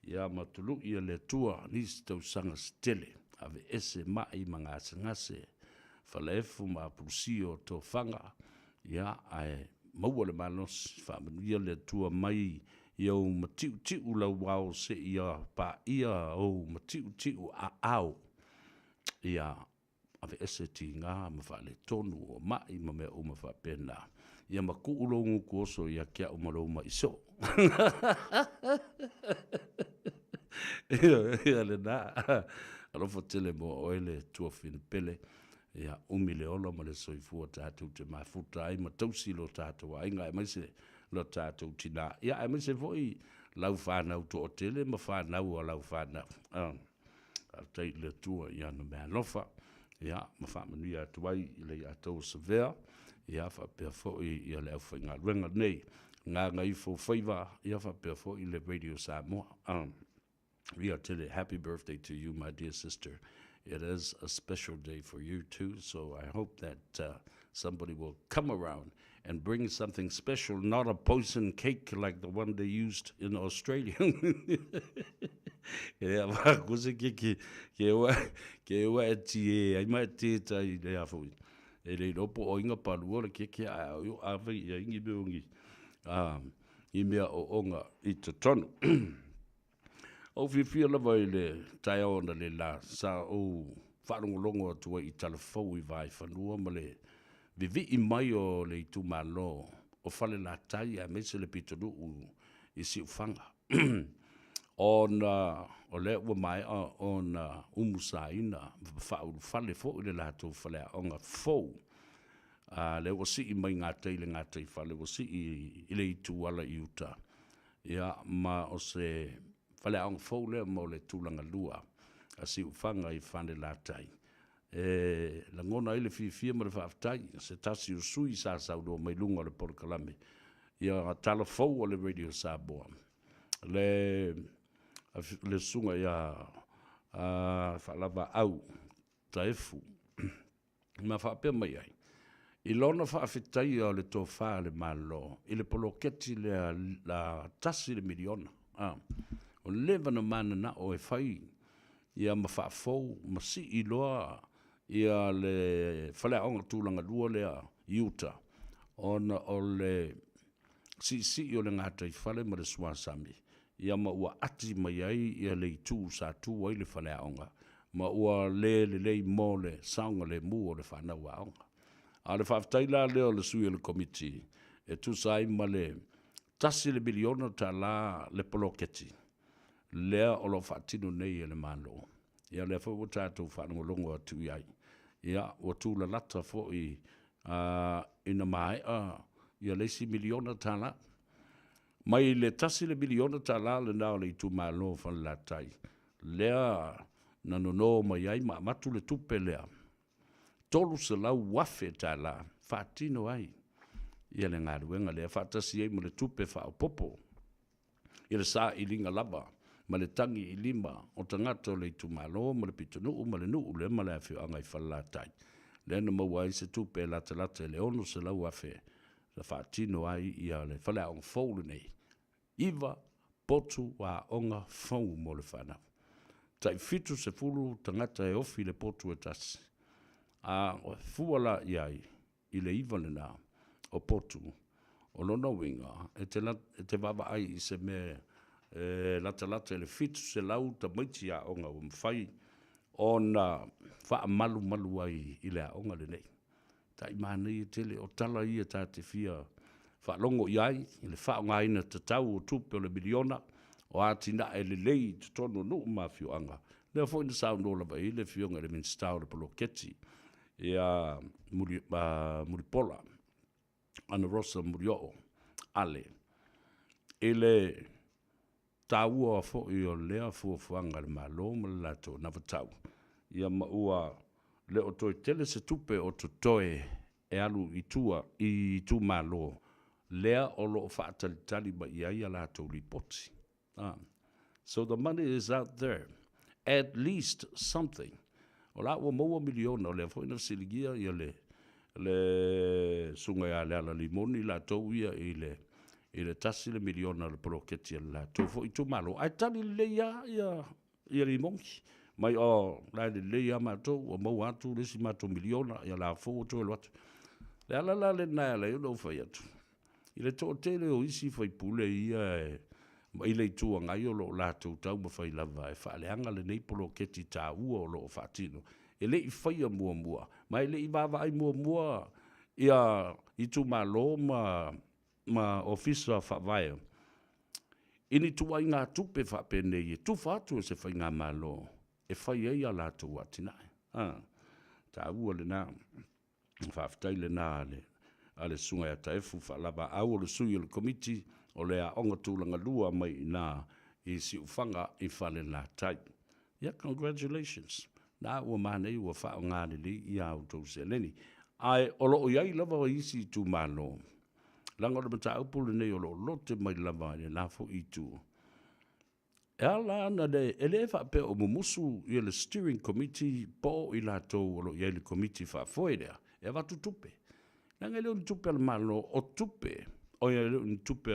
ia ma tului e le Atua nisi tausaga se tele, aveese mai ma gasegase, falaefu ma apulusia o tofaga, ia ae maua le malosi, faamanuia le Atua mai i ou matiutiu lauao seia paia ou matiutiu aao, ia aveese tiga ma faaletonu o mai ma mea uma faapena, ia matuu lou gutu oso ia te au ma lou mai soo. Ia lena, alofa tele mo oe le tuafafine pele, ia umi le ola ma le soifua tatou te mafuta ai ma tausi lo tatou aiga aemaise lo tatou tina, ia aemaise foi lau fanau toatele ma fanau a lau fanau. Faafetai i le Atua i ana meaalofa, ia, ma faamanuia atu ai i le Iatau o Savea, ia faapea foi ia le aufaigaluega nei, Gagaifo Faiva, ia faapea foi le Radio Samoa. Ia tele, happy birthday to you, my dear sister. It is a special day for you too, so I hope that somebody will come around and bring something special, not a poison cake like the one they used in Australia. E a wha ko se ke ke ke ua ke ua e ti e ai mai te tai le a foi. E le lopo o inga palua le ke ke a o a vai ia ingi me ongi. A i mea o onga i te tonu. Ou fiafia lava i le taeao ona le la sa ou faalogologo atu ai i Talafou i Vaaifanua ma le vivii mai o le itumalo o Falelatai aemaise le pitonuu i Siufaga ona o lea ua maea ona umusaina ma faaulufale foi le latou faleaoga fou a lea ua sii mai gatai i le gataifale ua sii i le itu ala i uta. Ia, ma o se faleaoga fou lea mo le tulaga lua a Siufaga i Falelatai. E lagona ai le fiafia ma le faafetai i se tasi o sui sa saunoa mai luga o le polokalame ia tala fou a le Radio Samoa, le le susuga ia Faalavaau Taefu. Ma faapea mai ai, i lona faafetaia o le tofa a le Malo i le poloketi lea a tasi le miliona, a, ua leva ona mananao e fai ia ma faafou ma sii loa ia le faleaoga tulaga lua lea i uta, ona o le siisii o le gataifale ma le suasami. Ia ma ua ati mai ai ia le itu sa tu ai le faleaoga ma ua le lelei mo le saogalemu o le fanau aoga. A o le faafetai la lea o le sui o le Komiti e tusa ai ma le $1 miliona le poloketi lea o lo o faatino nei e le Malo. Ia lea foi ua tatou faalogologo atu i ai, ia ua tulalata foi ina maea ia le isi $1 miliona. Mai le $1 miliona lena o le itumalo o Falelatai lea na nono mai ai ma avatu le tupe lea, $300,000 faatino ai le galuega lea faatasi ai ma le tupe faaopoopo i le sailiga lava ma le tagi i lima o tagata o le itumalo ma le pitonuu ma le nuu lea ma le afioaga i Falelatai, lea na maua ai se tupe e latalata i le $600,000 na faatino ai le faleaoga fou lenei. 9 potu aoga fou mo le fanau. Tai 70 tagata e ofi i le potu e tasi. A fua la i ai i le 9 lena o potu, o lona uiga e te, e te vaavaai i se mea e latalata i le 700 tamaiti aoga ua mafai ona faamalumalu ai i le aoga lenei. Tai manaia tele o tala ia ta te fia faalogo i ai i le faaaogaina tatau o tupe o le miliona o atinae lelei i totonu o nuu ma afioaga. Lea foi na saunoa lava i ai le Afioga i le Minisita o le Poloketi ia Mulipola Anarosa Murioo Ale i le taua foi o lea fuafuaga a le Malo ma le latou anavatau, ia ma ua le o toe tele se tupe o totoe e alu i tua i itumalo lea o lo o faatalitali mai i ai a latou lipoti. So the money is out there. At least something. O la ua maua miliona, o lea foi na fesiligia ia le le susuga ia Leala Limoni latou ia i le $1 miliona o le poloketi a le latou foi itumalo, ae tali lelei lava ia Limoni mai, o la e lelei lava matou, ua maua atu le isi matou miliona, ia la foi ua toe alu atu. Le ala la lena e ala ai ona ou fai atu, i le toatele o isi faipule ia e i le Itu Agai o lo o latou taumafai lava e faaleaga lenei poloketi taua o lo o faatino, e le i faia muamua, ma e le i vaavaai muamua ia itumalo ma ofisa faavae i ni ituaiga tupe faapenei e tufa atu e se faigamalo e fai ai a latou atinae. Taua lena. Faafetai lena a le Susuga ia Taefu Faalavaau, o le sui o le Komiti o le Aoga Tulagalua mai i ina i Siufaga i Falelatai. Ia, congratulations. Na ua manaia ua faaaoga lelei ia outou seleni. Ae o lo o i ai lava isi itumalo, leaga o le mataupu lenei o lo o lote mai lava i lena foi itu. E ala ona le, e le faapea o mumusu ia le steering committee po o i latou o lo o i ai le komiti faafoe lea e avatu tupe. Leaga e le o ni tupe a le Malo, o tupe, oi e le o ni tupe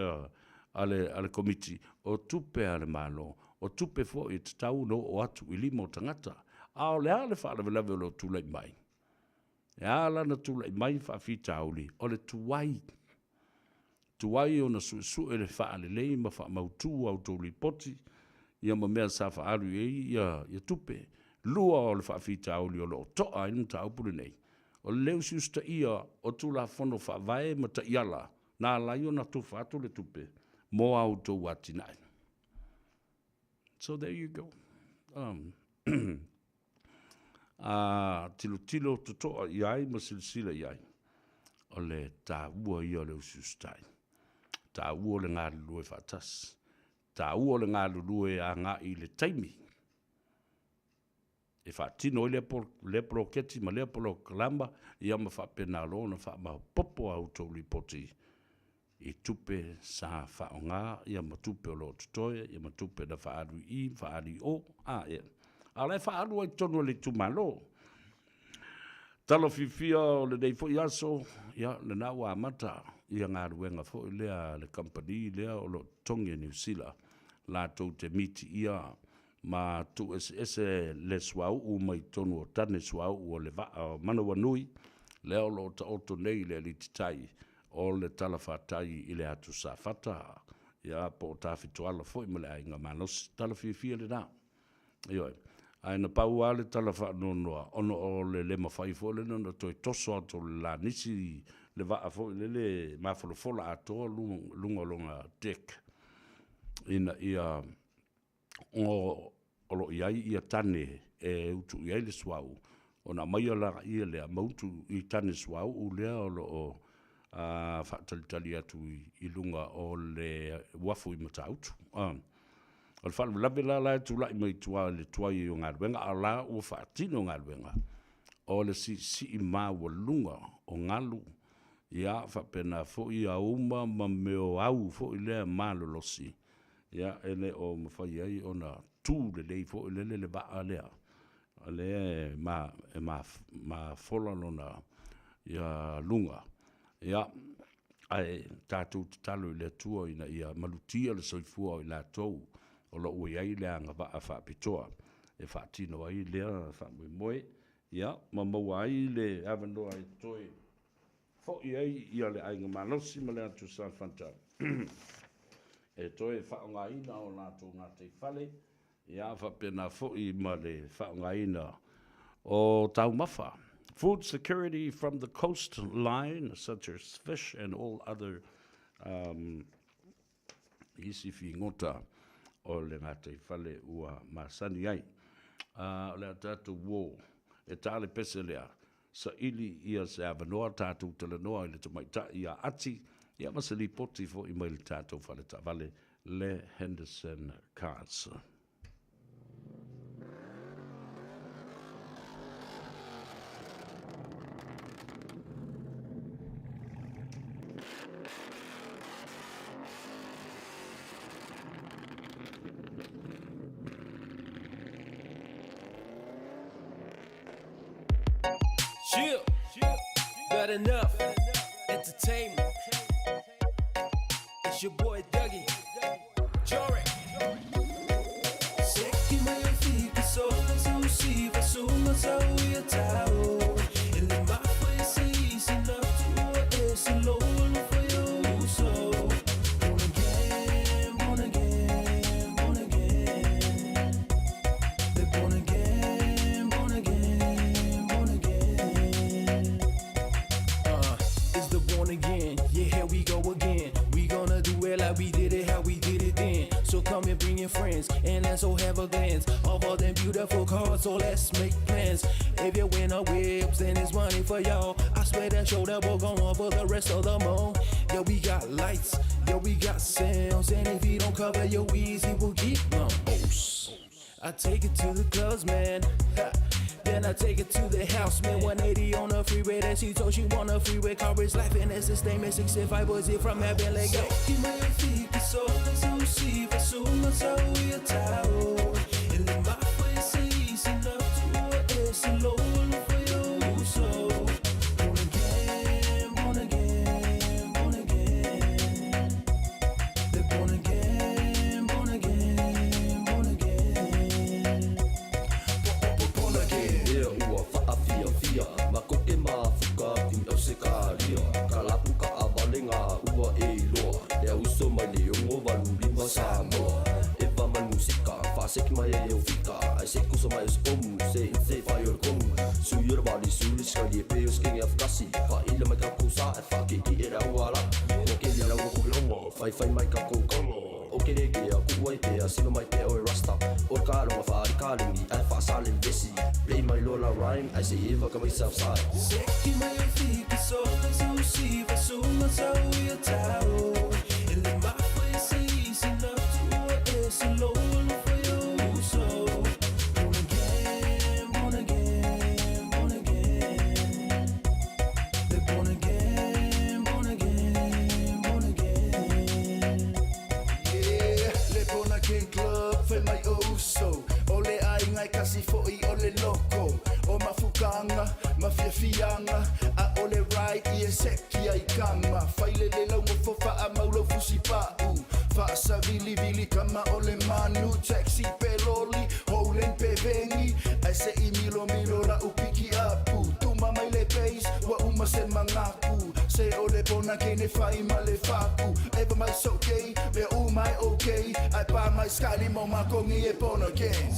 a le komiti, o tupe a le Malo, o tupe foi e tatau ona oo atu i lima o tagata. A o le a le faalavelave o lo o tulai mai? E ala ona tulai mai faafitauli, o le tuai. Tuai ona suesue le faalelei ma faamautu a outou lipoti ia ma mea sa faaalu i ai ia tupe. Lua o le faafitauli o lo o toa ai le mataupu lenei, o le le usiusitaia o Tulafono Faavae ma taiala na ala ai ona tufa atu le tupe mo a outou atinae. So there you go. A tilotilo totoa i ai ma silasila i ai, o le taua ia o le usiusitai. Taua o le galulue faatasi. Taua o le galulue agai i le taimi e faatino ai lea poloketi ma lea polokalama, ia ma faapena loa ona faamaopoopo a outou lipoti i tupe sa faaaoga ia ma tupe o lo o totoe ia ma tupe na faaalu i i ma faaalu i o. A ea. A o la e faaalu ai i totonu o le itumalo. Tala fiafia o lenei foi aso, ia lena ua amata ia galuega foi lea a le kamupani lea o lo o totogi e Niu Sila latou te mitiia ma tuueseese le suauu mai totonu o tane suauu o le vaa o Manawanui lea o lo o taoto nei i le alititai o le talafatai i le atu Safata. ia, po o Tafitoala foi ma le Aiga Malosi. Tala fiafia lena. Ioe. Ae na pau lava le tala faanoanoa, ona o le le mafai foi lea ona toe toso atu o le lanisi le vaa foi lele mafolafola atoa luga o lona deck, ina ia o lo o i ai ia tane e utu i ai le suauu, ona aumaia laia lea ma utu i tane suauu lea o lo o faatalitali atu i luga o le uafu i Matautu. O le faalavelave la la e tulai mai tua i le tuai o galuega, a o la ua faatino galuega, o le siisii maualuga o galu, ia faapena foi auma ma mea o au foi lea malolosi, ia e le o mafai ai ona tu lelei foi lele le vaa lea, o lea e mafola lona luga. Ia, ae tatou tatalo i le Atua ina ia malutia le soifua o i latou o lo o ua i ai le agavaa faapitoa e faatino ai lea faamoemoe, ia, ma maua ai le avanoa e toe foi ai ia le Aiga Malosi ma le Atu Safata e toe faaaogaina o latou gataifale, ia faapena foi ma le faaaogaina o taumafa. Food security from the coast line such as fish and all other um, isi figota o le gataifale ua masani ai. O le a tatou uō e tā le pese lea, saili ia se avanoa tatou talanoa i le tamaitai ia Ati, ia ma se lipoti foi mai le tatou fale taavale le Henderson Cars. Chill, got enough entertainment. It's your boy Dougie, Jorek. Uh, it's the born again, yeah, here we go again. We gonna do it like we did it, how we did it then. So come and bring your friends, and let's all have a glance of all them beautiful cars. So let's make plans. If you win a whips, then it's money for y'all. I swear that show that will go on for the rest of the month. Yeah, we got lights, yeah, we got sounds, and if you don't cover your ears, he will get blown. I take it to the clubs, man. Ha. Then I take it to the house, man. 180 on the freeway. Then she told she want a freeway car. Is laughing as the statement. 65 was it from heaven? Let go. Ea ua faafiafia ma koke mafuka atu i Ausekalia, ka lapu kaavale ngā ua e iloa, le auso mai le 685 Samoa. Eva mai musika, faaseki mai ai aufika, ai se kusa mai o se komu, se inse fai o le komu. Sui o le vali suli skali e pe o se kenge afkasi, faaila mai kakou sa e faakeiki e le auala. Ua kele lau logo, faifai mai kakou kolo. O ke leke a kuʻu ai pea, siva mai pea oe rasta. O le kaloga faali kalegi, ae faasale le vesi. Play mai loa la rhyme, ae se eva ka mai southside. Yeah, le Born Again Club, fai mai o uso O le aiga e kasi fo'i o le loko O mafukanga, ma fiafiaga A o le ride i e seki ai kama Failele lau mofo faamau lau fusi pa'u Faasavilivili kama o le manu Taxi pe loli, houlen pe vengi Ae se'i milomilo la'u piki apu Tuma mai le bass, ua uma se magaku Se o le Born Again e fai ma le faku Eva mai so gay, mea uma Ae pa mai skalima o makongi e born again.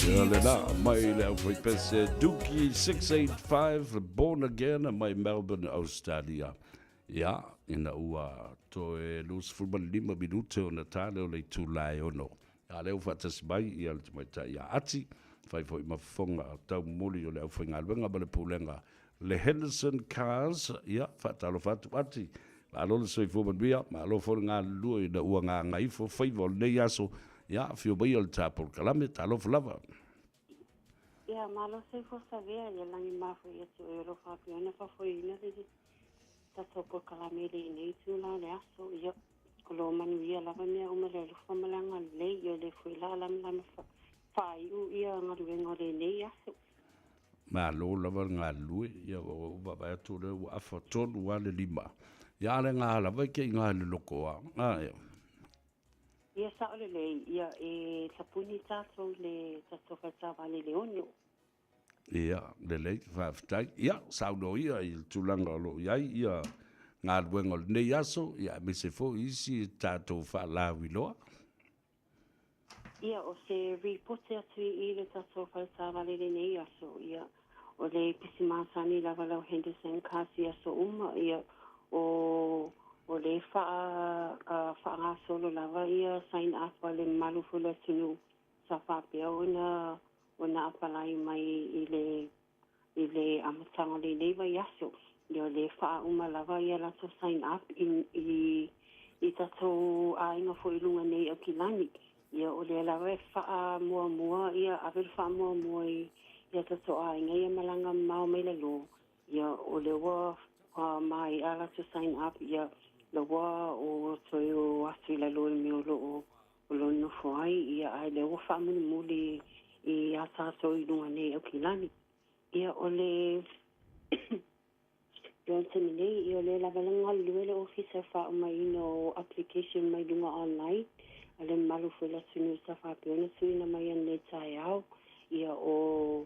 Ia le la mai le aufaipese Dookie 685 Born Again mai Melbourne, Australia. Ia, ina ua toe 25 minute ona ta lea o le itula e 6. A lea ua faatasi mai ia le tamaitai ia Ati, fai foi ma fofoga taumuli o le aufaigaluega ma le pulega le Henderson Cars, ia, faatalofa atu Ati. Malo le soifua manuia, malo foi le galulue ina ua gagaifo faiva o lenei aso. Ia, afio maia i le ta polokalame, talofa lava. Ia, malo soifua Savea, ia lagi mafu ia te oe o lo faapea ona faafoeina le tatou polokalame i lenei itula o le aso. Ia, o lo o manuia lava mea uma i le alofa ma le agalelei, ia o lea foi la lamalama faaiu ia galuega o lenei aso. Malo lava le galulue, ia ua ou vaavaai atu o lea ua afa tonu lava le lima. Ia a o le ga lava e te i ga i le loko a, a ea. Ia sao lelei, ia e tapuni tatou i le tatou faletaavale i le 6. Ia, lelei, faafetai. Ia, saunoa ia i le tulaga o lo o i ai ia galuega o lenei aso, ia aemaise foi isi tatou faalauiloa. Ia, o se ripote atu i i le tatou faletaavale i lenei aso, ia, o le pisi masani lava lau Henderson Cars i aso uma, ia, o, o le faa, faagasolo lava ia sign up a le mamalu foi o le atunuu sa faapea ona, ona apalai mai i le i le amataga o lenei vaiaso. Ia o lea e faauma lava ia latou sign up i i i tatou aiga foi i luga nei i Aukilani. Ia o lea lava e faamuamua ia ave le faamuamua i ia tatou aiga ia malaga mamao mai lalo. Ia o lea ua maea latou sign up ia la ua o toe o atu i lalo i le mea o lo o o lo o nofo ai, ia, ae lea ua faamulimuli ia tatou i luga nei i Aukilani. Ia, o le le taimi nei, ia, o lea lava le galulue le ofisa e faaumaina o application mai luga online, a le mamalu foi o le atunuu sa faapea ona tuuina mai ananei taeao, ia, o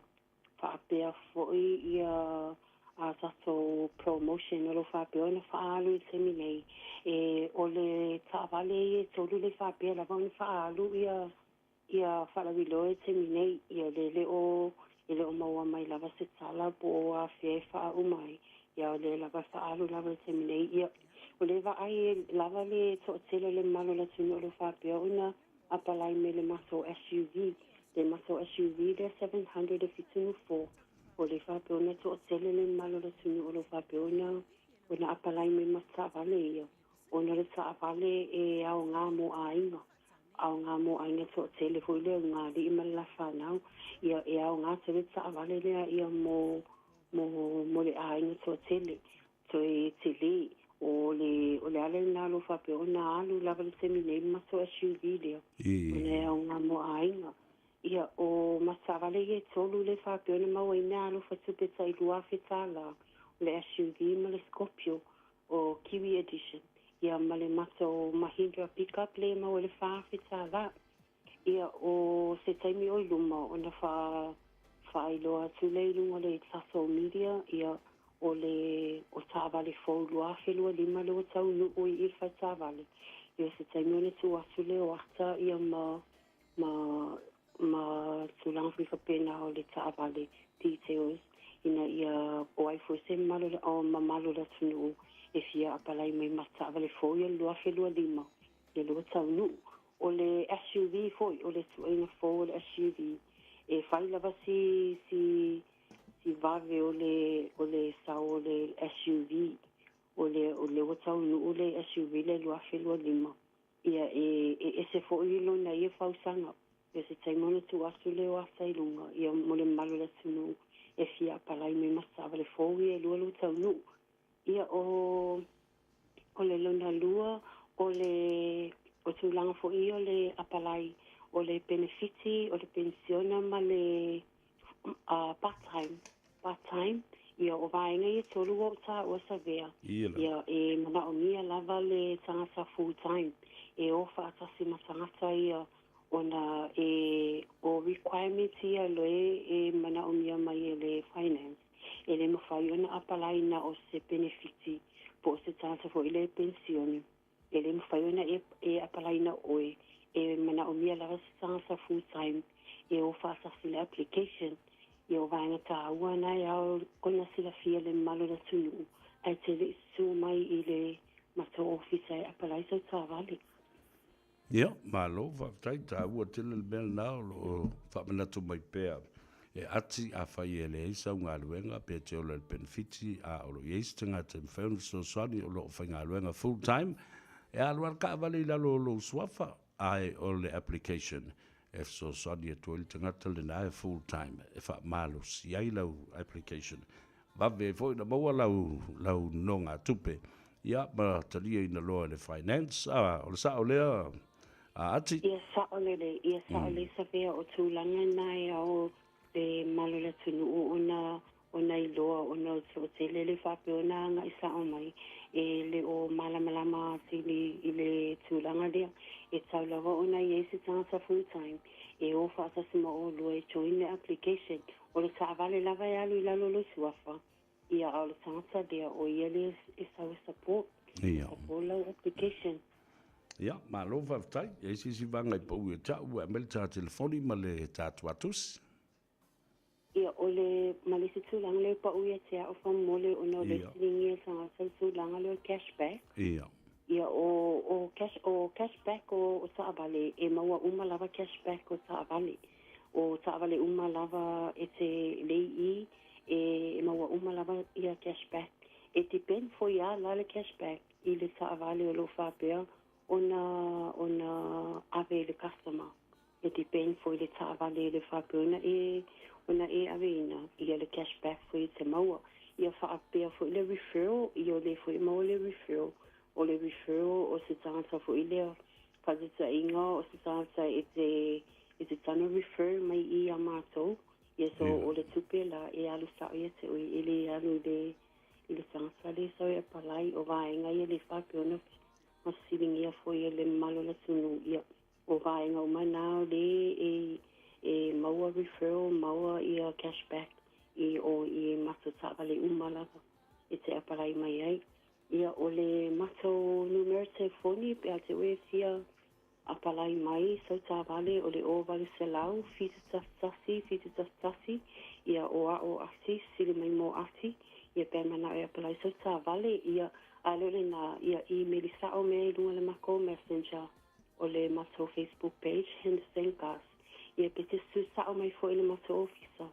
faapea foi ia a tatou promotion o lo o faapea ona faaalu i le taimi nei. E, o le taavale ia e tolu le faapea lava ona faaalu ia ia faalauiloa i le taimi nei. Ia le le o e le o maua mai lava se tala po o afea e faauma ai. Ia o lea lava e faaalu lava i le taimi nei. Ia o lea vaai lava le toatele o le mamalu o le atunuu o lo o faapea ona apalai mai le matou SUV, le matou SUV lea 774, o le faapea ona toatele le mamalu o le atunuu o lo o faapea ona ona apalai mai ma taavale ia, ona o le taavale e aoga mo aiga, aoga mo aiga toatele foi lea, ulugalii ma le lafanau, ia e aoga tele le taavale lea ia mo mo mo le aiga toatele. Toe tele, o le, o le ala lena o lo o faapea ona alu lava le taimi nei le matou SUV lea, ona e aoga mo aiga. Ia, o ma taavale ia e tolu lea e faapea ona maua ai meaalofa tupe tai $2,000, o le SUV ma le Scorpio, o Kiwi Edition, ia ma le matou Mahindra Pickup lea e maua i le $4,000. Ia, o se taimi o i luma ona faa, faailoa atu lea i luga o le tatou media, ia, o le, o taavale fou 2025 lea ua taunuu i i le fale taavale. Ia, o se taimi ona tuu atu lea o ata, ia, ma, ma, ma tulaga foi faapena o le taavale details, ina ia, o ai foi se mamalu, o mamalu o le atunuu e fia apalai mai ma taavale fou ia le 2025, ia lea ua taunuu. O le SUV foi, o le ituaiga fou o le SUV, e fai lava si, si, si vave o le, o le sao o le SUV, o le, o lea ua taunuu le SUV lea i le 2025. Ia, e, e ese foi lona ia fausaga. Ia se taimi ona tuu atu lea o ata i luga, ia mo le mamalu o le atunuu e fia apalai mai ma taavale fou ia e lua lea ua taunuu. Ia, o, O le lona lua, o le o tulaga foi ia o le apalai o le penefiti, o le penisiona ma le part time, part time, ia o vaega ia e tolu ua ou taua Savea, ia e manaomia lava le tagata full time e o faatasi ma tagata ia ona e o requirements ia loe e manaomia mai e le finance e le mafai ona apalai na o se penefiti po o se tagata foi lea e penisione. E le mafai ona e e apalaina oe, e manaomia lava se tagata full time e o faatasi i le application. Ia o vaega taua na e ao ona silafia le mamalu o le atunuu ae te le i susu mai i le matou ofisa e apalai sau taavale. Ia, malo, faafetai, taua tele le mea lena o lo o faamanatu mai pea e Ati, afai e leai sau galuega pe te ola i le penefiti, a o lo o i ai se tagata e mafai ona fesoasoani o lo o faigaluega full time, e alu lava le taavale i lalo o lou suafa, ae o le application e fesoasoani atu ai le tagata lena e full time e faamalosi ai lau application. Vave ai foi ona maua lau, lau nonogatupe, ia, ma taliaina loa e le Finance. A, o le sao lea, a Ati? Ia sao lelei, ia sao lelei Savea, o tulaga na e ao le mamalu o le atunuu ona ona iloa ona o le tele le faapea ona agai sao mai e le o malamalama atili i le tulaga lea. E tau lava ona i ai se tagata full time e o faatasi ma olua e join le application. O le taavale lava e alu i lalo o lou suafa, ia a o le tagata lea o ia lea e sau e support, Ia. support lau application. Ia, malo faafetai. E i ai se isi vaega i pau ia te au, ua aumai le ta telefoni ma le ta tuatusi. Ia, o le, ma le isi tulaga lea e pau ia te au faamolemole ona o le fesiligia e le tagata le tulaga lea o le cash back. Ia. Ia, o, o cash, o cash back o, o taavale, e maua uma lava cash back o taavale. O taavale uma lava e te lei i, e, e maua uma lava ia cash back. E depend foi lava la le cash back i le taavale o lo o faapea ona, ona ave i le customer. E depend foi le taavale le faapea ona e ona e aveina ia le cash back foi e te maua. Ia faapea foi le referral, ia o le foi e maua le referral. O le referral o se tagata foi lea faataitaiga o se tagata e te e te tana refer mai i a matou, ia so o le tupe la e alu sao ia te oe e le alu i le i le tagata le sau e apalai o vaega ia le faapea ona fesiligia foi e le mamalu o le atunuu ia O vaega uma na o le e e maua referral maua ia cash back i o i matou taavale uma lava e te apalai mai ai. Ia o le matou numera telefoni pe a te oe e fia apalai mai sau taavale o le 0800 711 711 ia o a'o ati sili mai mo ati ia pe a mana'o e apalai sau taavale ia a le o lena ia imeli sa'o mea i luga o le makou messenger o le matou Facebook page Henderson Gas ia pe te susu sao mai foi i le matou ofisa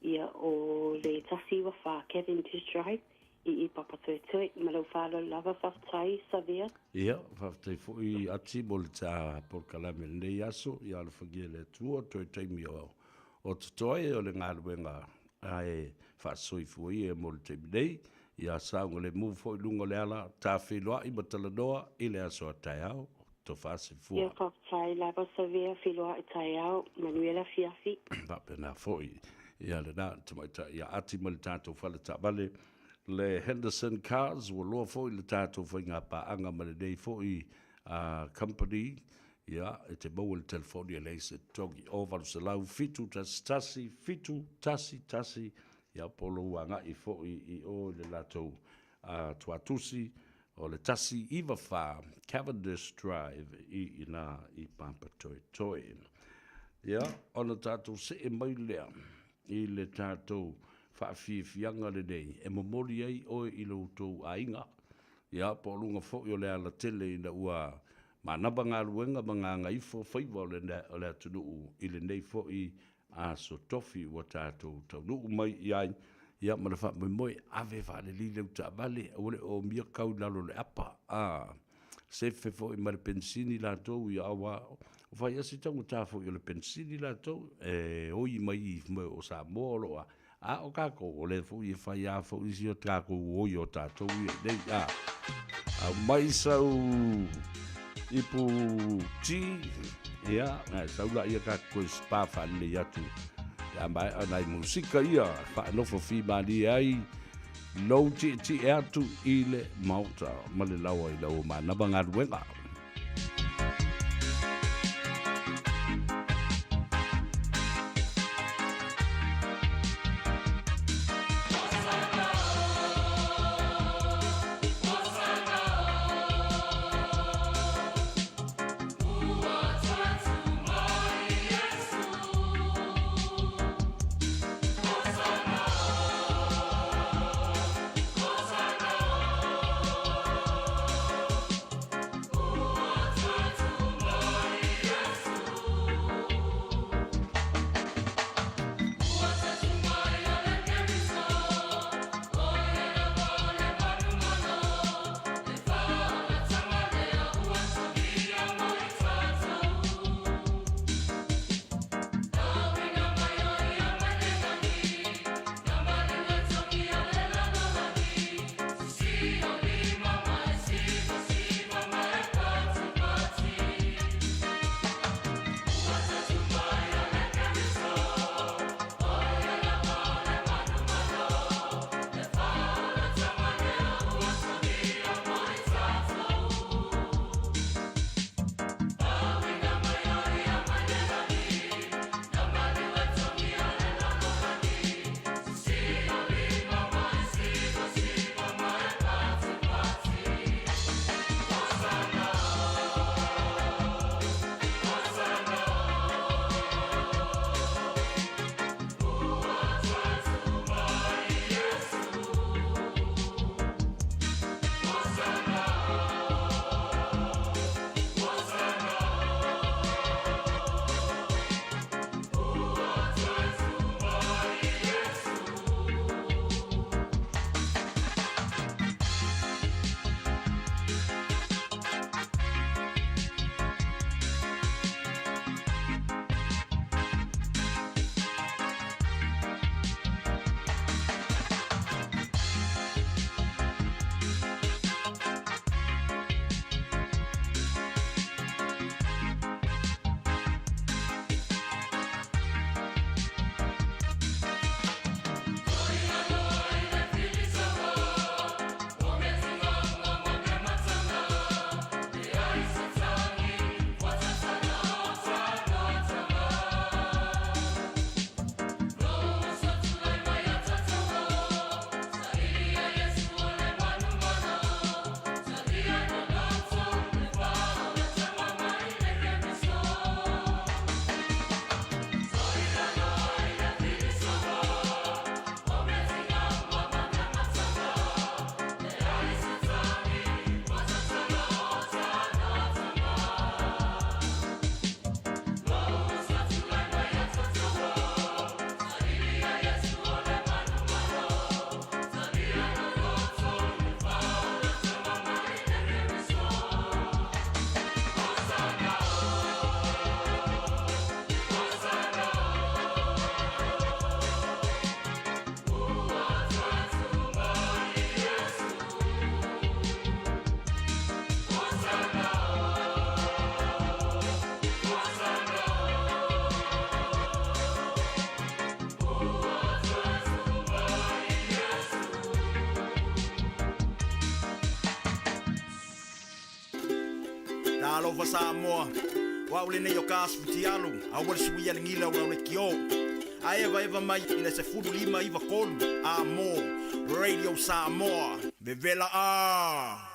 ia o le 194 Cavendish Drive i i Papatoetoe ma lou faaaloalo lava faafetai Savea. Ia, faafetai foi Ati mo le ta polokalame i lenei aso, ia alofagia e le Atua toe taimi o o totoe o le galuega ae faasoifua ia mo le taimi nei, ia saogalemu foi i luga o le ala, ta feiloai ma talanoa i le aso a taeao, tofa sefua. Ia faafetai lava Savea, feiloai taeao, manuia le afiafi. Faapena foi ia lena tamaitai ia Ati ma le tatou fale taavale le Henderson Cars, ua loa foi le tatou faigapaaga ma lenei foi company Ia, e te maua i le telefoni e leai se totogi, o 800 711 711, ia po o lou agai foi i o i le latou tuatusi o le 194 Cavendish Drive i ina i Papatoetoe. Ia, ona tatou see mai lea i le tatou faafiafiaga lenei e momoli ai oe i lo outou aiga, ia, po o luga foi o le alatele ina ua Manava galuega ma gagaifo faiva o le atunuu i lenei foi aso tofi ua tatou taunuu mai i ai, ia ma le faamoemoe, ave faalelei lau taavale, aua le omia kau i lalo o le apa, a sefe foi ma le penisini latou, ia aua o fai lava si taugata foi o le penisini latou, e oi mai i o Samoa o lo o A o tatou, o lea foi e fai lava foi si o tatou oi o tatou ia i nei, a. Aumai sau ipu ti, ia, ae sau laia tatou toe spa faalelei atu. Ia maea nai musika ia, faanofo fimalie ai, lou tietie atu i le Maota ma le laoa i lau manava galuega. Talofa Samoa, o au lenei o Gas Futialu, aua le suia le gila o lau leitio. Ae evaeva mai i le 15 93 a mo Radio Samoa. Vevela a!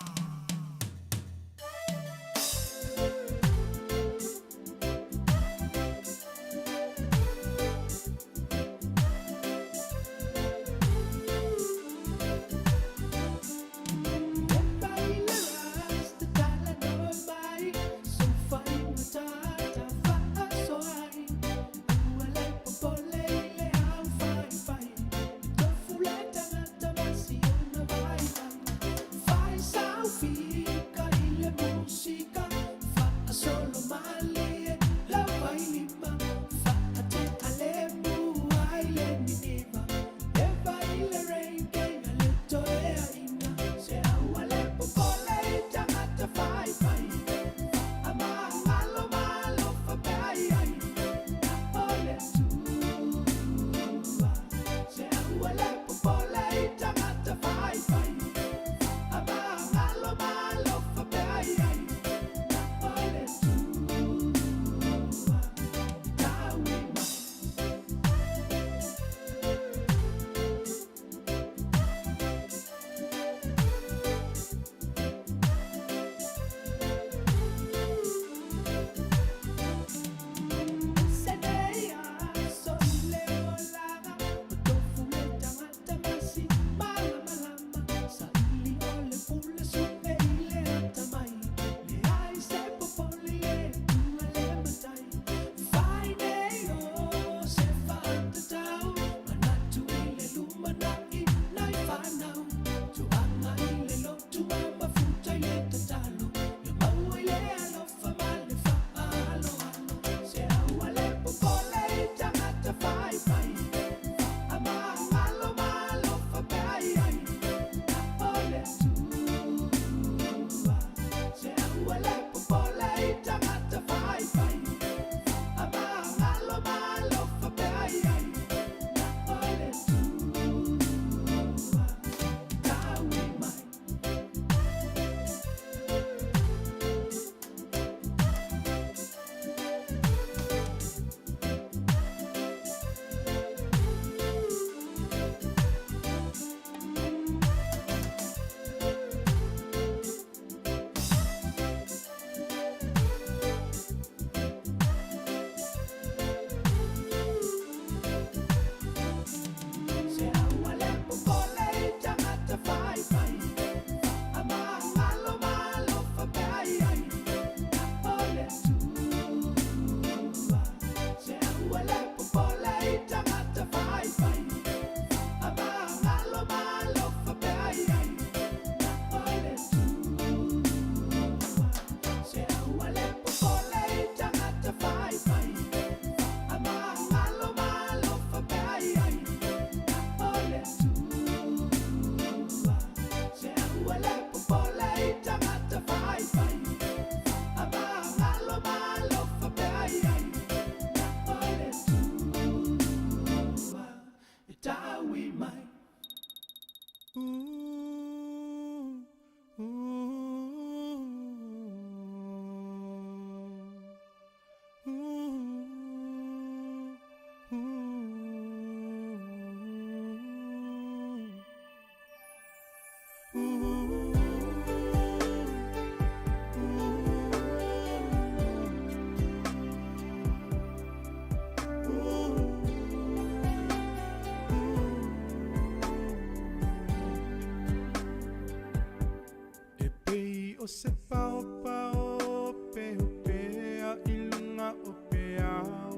E pei o se paopao pehupea i luga o peau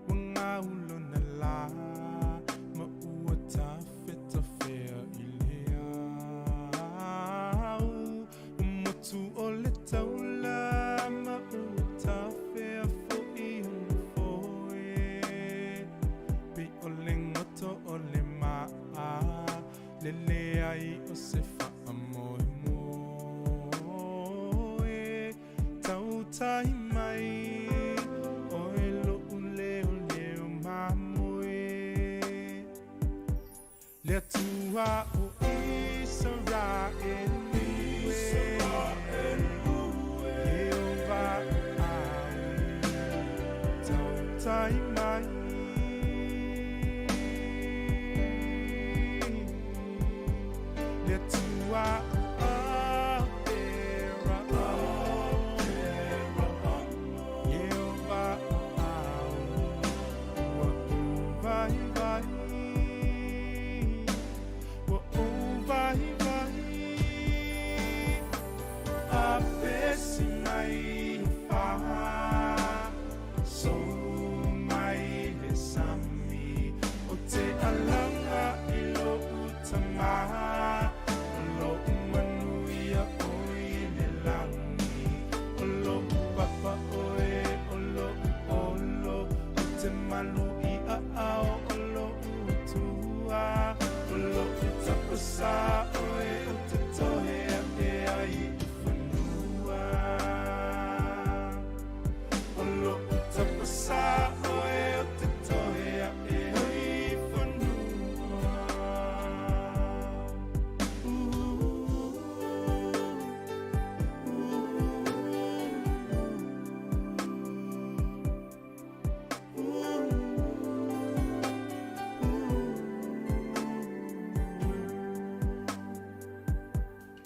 Ua gaulona lā ma ua tafetafea i le au Ua motu o le taula ma ua tafea foʻi ona foe Pei o le goto o le maa lele ai o se faamoemoe Tautai mai oe loʻu leoleo mamoe Le Atua o Isaraelu e. tautai mai. Le Atua o Aperaamo, Ieova o au, ua ou vaivai, ua ou vaivai. Apesi mai le fā, sou mai le sami, o te alaga i lo'u tamā, o lo'u manuia oe i le lagi, o lo'u papa oe, o lo'u olo, o te malu i aao o lo'u Atua, o lo'u tapasā oe o te tohe a'e ai i fanua. O lo'u tapasā oe o te tohe a'e ai i fanua.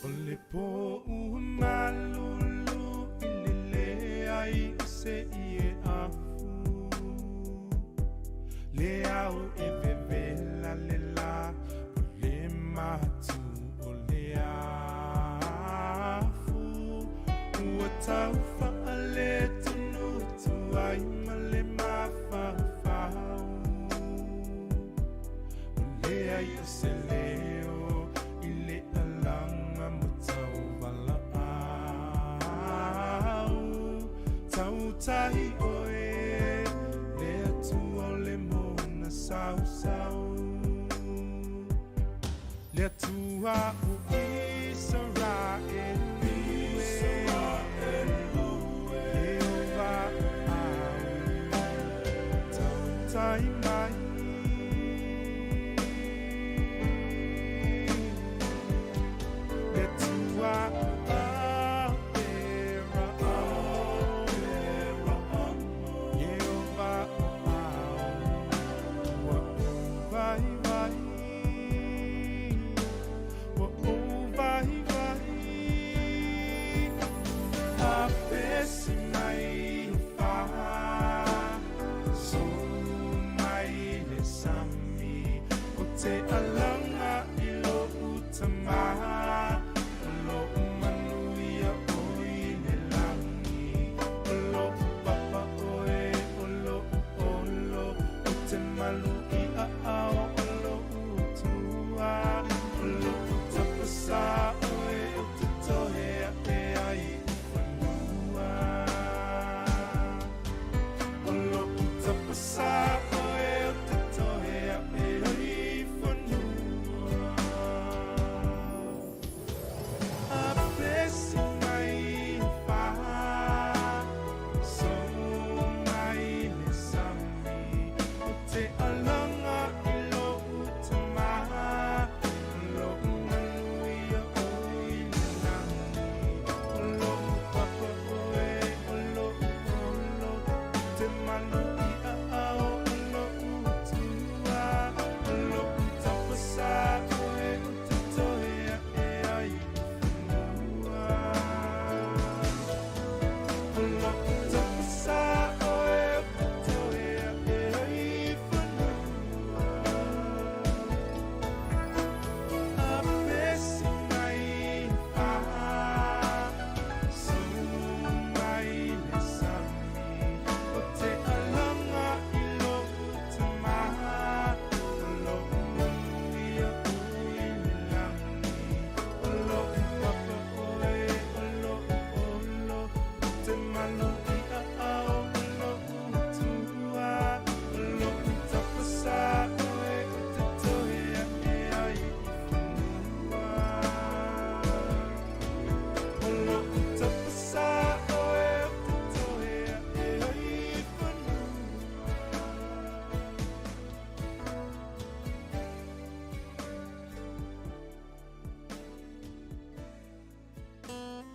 O le pō ua malulu i lele ai o se ie afu. Le ao e vevela le lā, o le matu o le afu. Ua tau faaletonu atu ai ma le mafaufau. Ua leai o se leo i le alaga mo tauvalaau. Tautai oe, le Atua o le moana sausau. Le Atua o Isaraelu e, Ieova o au, tautai mai. Le Atua o Aperaamo, Ieova o au, ua ou vaivai, ua ou vaivai. Apesi mai le fā, sou mai le sami, o te alaga i lo'u tamā, o lo'u manuia oe i le lagi, o lo'u papa oe, o lo'u olo, o te malu i aao o lo'u Atua, o lo'u tapasā oe o te tohe a'e ai i fanua. O lo'u tapasā oe o te tohe a'e ai i fanua. Apesi mai le fā, sou mai le sami, o te alaga i lo'u tamā, o lo'u manuia oe i le lagi, o lo'u papa oe, o lo'u olo, o te malu i aao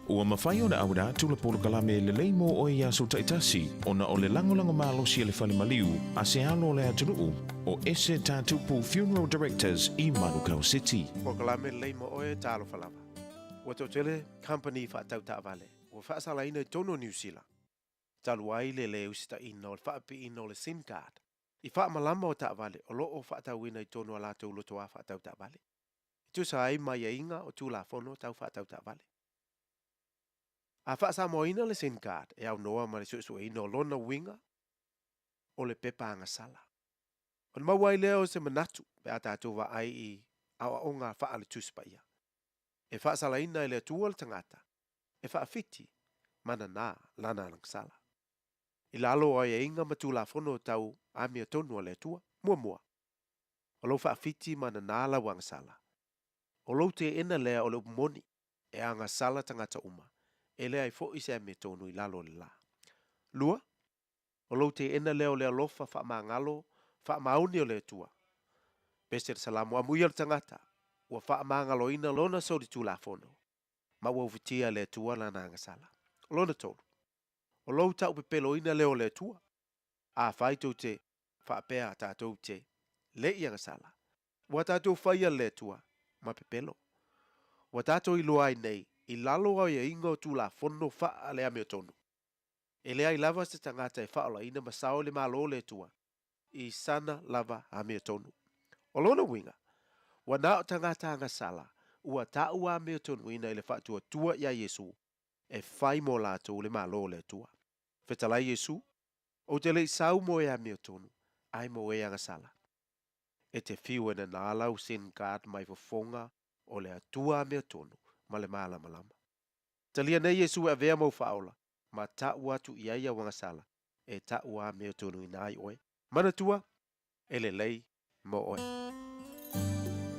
Ua mafai ona auina atu le polokalame lelei mo oe i aso taitasi ona o le lagolago malosi a le fale maliu a se alo o le atunuu o Ese Tatupu Funeral Directors i Manukau City. Polokalame lelei mo oe talofa lava. Ua toatele company faatau taavale ua faasalaina i totonu o Niu Sila talu ai le le usitaina o le faapipiina o le sim card i faamalama o taavale o lo o faatauina i totonu o a latou lotoa faatau taavale e tusa ai ma aiaiga o Tulafono tau faatau taavale. A faasamoaina le sim card e aunoa ma le suesueina o lona uiga o le pepa agasala. Ona maua ai lea o se manatu pe a tatou vaai i aoaoga faale-Tusi Paia. E faasalaina e le Atua le tagata e faafiti ma nanā lana agasala. I lalo o aiaiga ma Tulafono tau amiotonu a le Atua, muamua, o lou faafiti ma nanā lau agasala. O lou teena lea o le upu moni, e agasala tagata uma, e leai foi se amiotonu i lalo o le lā. Lua, o lou teena lea o le alofa faamagalo faamaoni o le Atua. Pese le Salamo, Amuia le tagata ua faamagaloina lona solitulafono, ma ua ufitia e le Atua lana agasala. Lona tolu, o lou taupepeloina lea o le Atua. Afai tou te faapea tatou te le i agasala, ua tatou faia le Atua ma pepelo. Ua tatou iloa ai nei i lalo o aiaiga o Tulafono faale-amiotonu, e leai lava se tagata e faaolaina ma sao i le Malo o le Atua i sana lava amiotonu. O lona uiga, ua na o tagata agasala ua taua amiotonuina i le faatuatua iā Iesu e fai mo latou le Malo o le Atua. Fetalai Iesu, Ou te le i sau mo e amiotonu, ae mo e agasala. E te fiu e nanā lau sin card mai fofoga o le Atua amiotonu ma le malamalama. Talia nei Iesu e avea mou faaola, ma ta'u atu i ai au agasala e ta'u amiotonuina ai oe. Manatua, e lelei mo oe.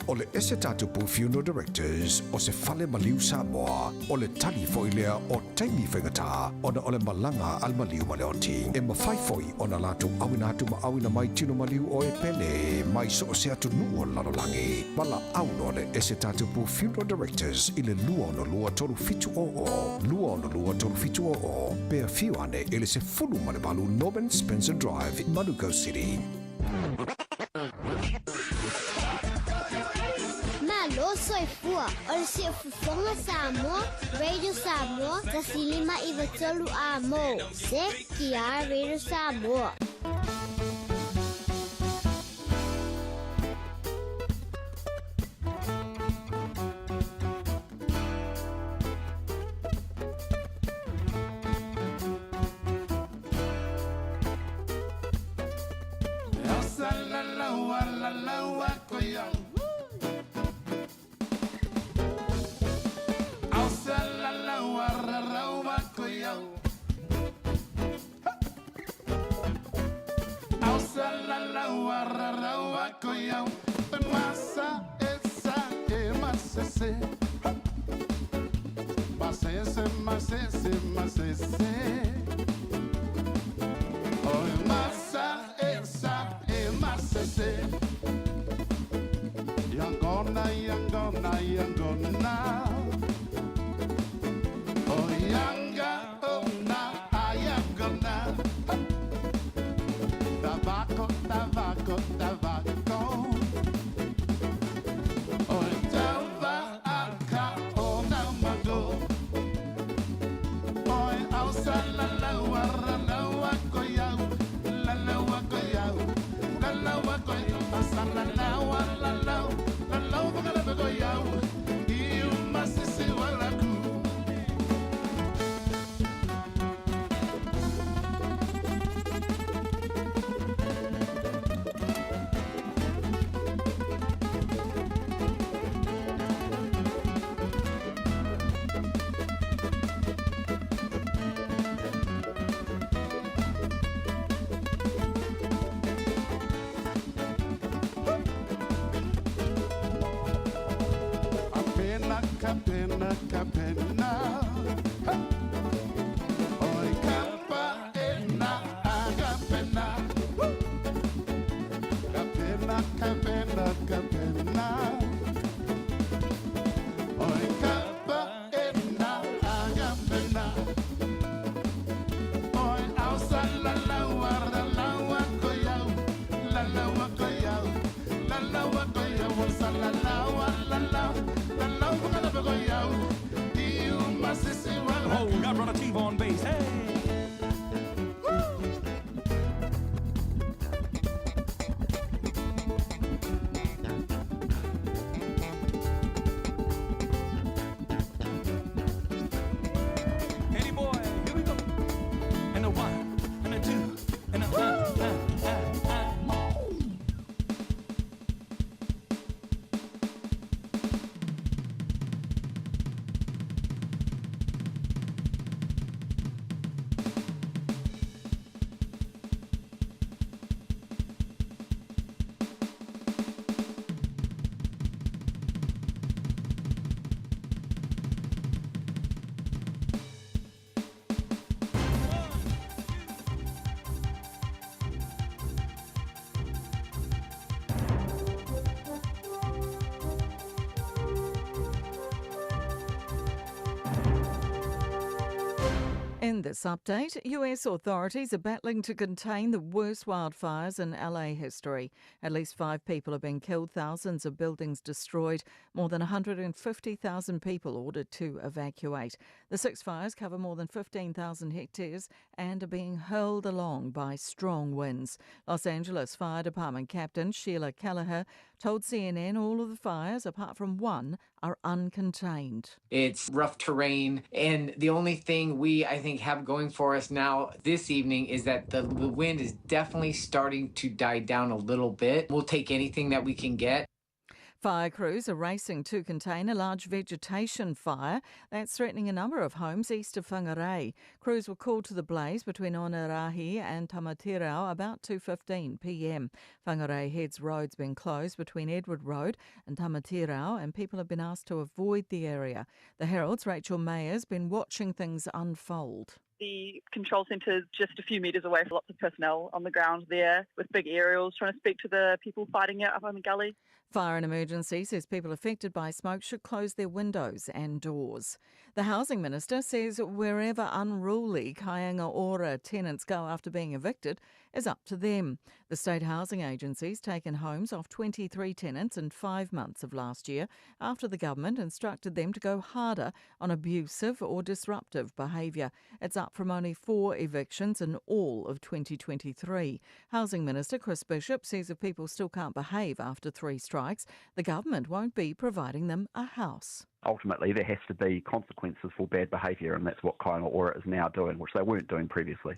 O le Ese Tatupu Funeral Directors o se fale maliu Samoa, o le tali foi lea o taimi faigata ona o le malaga a le maliu ma le oti. E mafai foi ona latou auina atu ma auina mai tino maliu o e pele mai so o se atunuu o le lalolagi. Valaau loa le Ese Tatupu Funeral Directors i le 262 3700, 262 3700, pe afio ane i le 18 Norman Spencer Drive, Manukau City. Malo soifua, o le Siufofoga Samoa, Radio Samoa, 105 93 A mo, CKR Radio Samoa. In this update, US authorities are battling to contain the worst wildfires in LA history. At least five people have been killed, thousands of buildings destroyed, more than 150,000 people ordered to evacuate. The six fires cover more than 15,000 hectares and are being hurled along by strong winds. Los Angeles Fire Department Captain Sheila Kelleher told CNN all of the fires, apart from one, are uncontained. It's rough terrain. And the only thing we, I think, have going for us now this evening is that the, the wind is definitely starting to die down a little bit. We'll take anything that we can get. Fire crews are racing to contain a large vegetation fire that's threatening a number of homes east of Whangarei. Crews were called to the blaze between Onerahi and Tamaterau about 2:15 p.m. Whangarei Heads Road's been closed between Edward Road and Tamaterau and people have been asked to avoid the area. The Herald's Rachel Mayer's been watching things unfold. The control centre is just a few metres away. Lots of personnel on the ground there with big aerials trying to speak to the people fighting it up on the gully. Fire and Emergency says people affected by smoke should close their windows and doors. The Housing Minister says wherever unruly Kāinga Ora tenants go after being evicted is up to them. The state housing agency's taken homes off 23 tenants in five months of last year after the government instructed them to go harder on abusive or disruptive behaviour. It's up from only four evictions in all of 2023. Housing Minister Chris Bishop says if people still can't behave after three strikes, the government won't be providing them a house. Ultimately, there has to be consequences for bad behaviour, and that's what Kāinga Ora is now doing, which they weren't doing previously.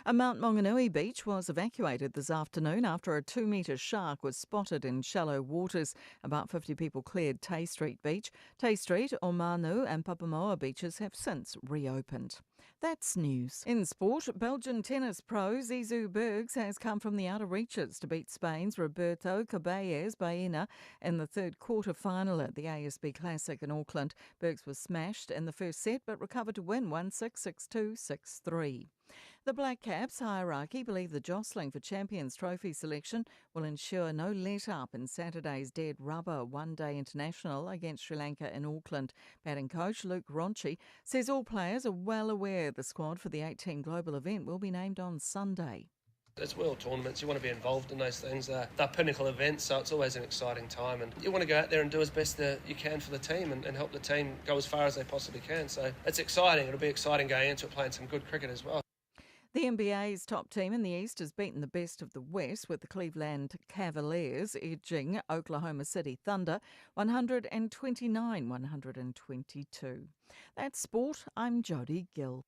A Mount Maunganui beach was evacuated this afternoon after a two metre shark was spotted in shallow waters. About 50 people cleared Tay Street Beach. Tay Street, Omanu, and Papamoa beaches have since reopened. That's news. In sport, Belgian tennis pro Zizou Bergs has come from the outer reaches to beat Spain's Roberto Caballes Baena in the third quarter final at the ASB Classic in Auckland. Bergs was smashed in the first set but recovered to win 1 6 6 2 6 3. The Black Caps hierarchy believe the jostling for Champions Trophy selection will ensure no let up in Saturday's dead rubber one day international against Sri Lanka in Auckland. Batting coach Luke Ronchi says all players are well aware the squad for the 18 global event will be named on Sunday. It's world tournaments. You want to be involved in those things. They're, they're pinnacle events, so it's always an exciting time. And you want to go out there and do as best that you can for the team and, and help the team go as far as they possibly can. So it's exciting. It'll be exciting going into it, playing some good cricket as well. The NBA's top team in the East has beaten the best of the West with the Cleveland Cavaliers edging Oklahoma City Thunder 129 122. That's sport. I'm Jody Gill.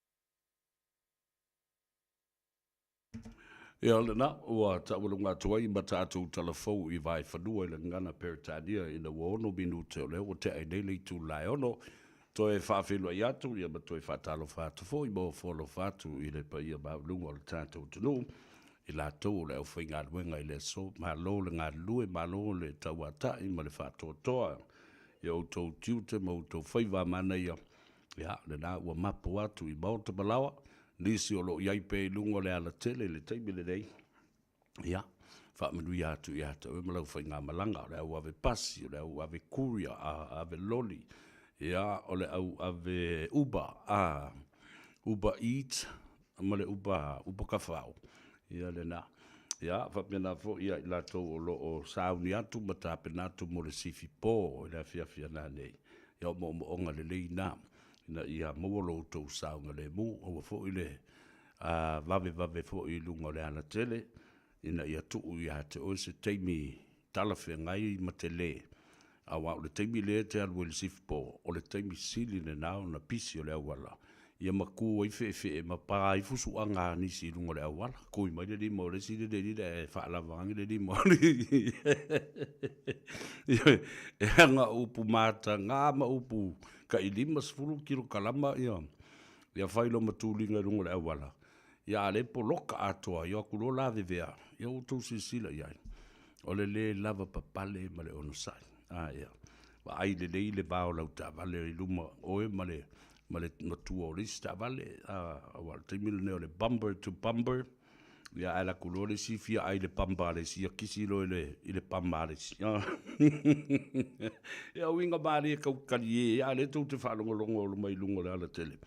Ia, lena, ua taʻualoga atu ai ma tatou talafou i vaefanua i le gagana Peretania ina ua ono minute o lea ua tea ai nei le itu laeono. Toe faafeiloai atu, ia ma toe faatalofa atu foi ma ofo alofa atu i le paia maualuga o le tatou atunuu, i latou o le aufaigaluega i le aso. Malo le galulue, malo le tauata'i ma le faatoatoa i o outou tiute ma outou faiva a manaia. Ia, lena ua mapu atu i maota ma laoa, nisi o lo o i ai pea i luga o le alatele i le taimi lenei. Ia, faamanuia atu ia te oe ma lau faigamalaga, o le au ave pasi, o le au ave courier, a, ave loli, ia, o le au ave Uber, a, Uber Eats, ma le Uber, Uber Kafao. Ia lena. Ia, faapena foi ia i latou o lo o sauni atu ma tapena atu mo le sifi po i le afiafi ana nei. Ia o moomooga lelei na, ina ia maua lo outou saogalemu, aua foi le a vavevave foi i luga o le alatele, ina ia tuu ia te oe se taimi talafeagai ma tele, aua o le taimi lea e te alu ai i le sifipo, o le taimi sili lena ona pisi o le auala, ia ma ku ai feefee ma pa ai fusuaga a nisi i luga o le auala. Kui mai le lima o le isi lelei ae faalava ane le lima o le Ioe, e aga o upu mataga ma upu tai 50 kilokalama ia ia fai loma tuliga i luga o le auala. Ia a le poloka atoa, ia o atu loa lavevea, ia ua outou silasila i ai, o le lē lava papale ma le onosai. A ia, vaai lelei le va o lau taavale i luma o oe ma le, ma le matua o le isi taavale, a, aua o le taimi lenei o le bumper to bumper, ia ae alu atu loa le isi fia ai le bumper a le isi, ia kisi loa i le, i le bumper a le isi. Ia uiga malie kaukali ē, a o lea tou te faalogologo mai i luga o le alatele.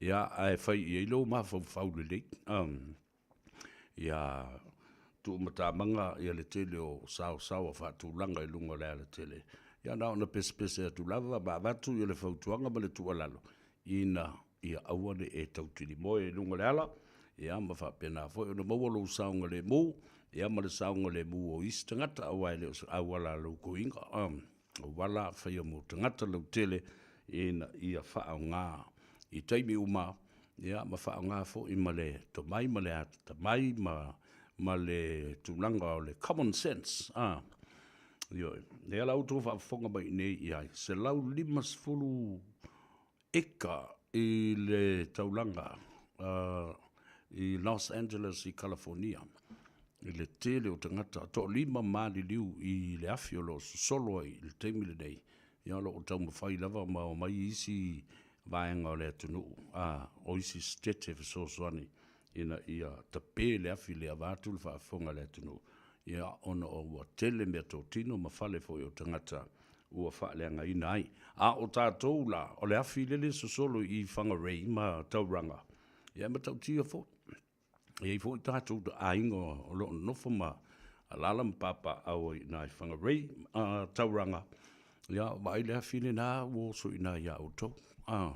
Ia, ae fai i ai lou mafaufau lelei. Ia tuumatamaga ia le tele o saosaoa faatulaga i luga o le alatele. Ia na ona pesepese atu lava ma avatu ia le fautuaga ma le tuualalo ina ia aua ne i e tautilimoe i luga o le ala, ia ma faapena foi ona maua lou saogalemu, ia ma le saogalemu o isi tagata, aua e le o se auala a lou toeaina, o auala faia mo tagata lautele ina ia faaaoga i taimi uma, ia ma faaaoga foi ma le tomai ma le atamai ma le tulaga o le common sense, a. Ioe. Lea la outou faafofoga mai i inei i ai, 150 eka i le taulaga i Los Angeles i Kalafonia, i le tele o tagata, toalima maliliu i le afi o lo o sosolo ai i le taimi lenei, ia o lo o taumafai lava ma omai isi vaega o le atunuu, a o isi setete fesoasoani ina ia tape le afi lea vaeatu le faafofoga a le atunuu, ia ona ua tele meatotino ma fale foi o tagata ua faaleagaina ai. A o tatou la, o le afi lele e sosolo i Whangarei ma Tauranga, ia e matautia foi. E i ai foi tatou aiga o lo o nonofo ma alaala ma papaaao ai i ina i Whangarei ma Tauranga, ia vaai le afi lena ua oso i ina ia outou, a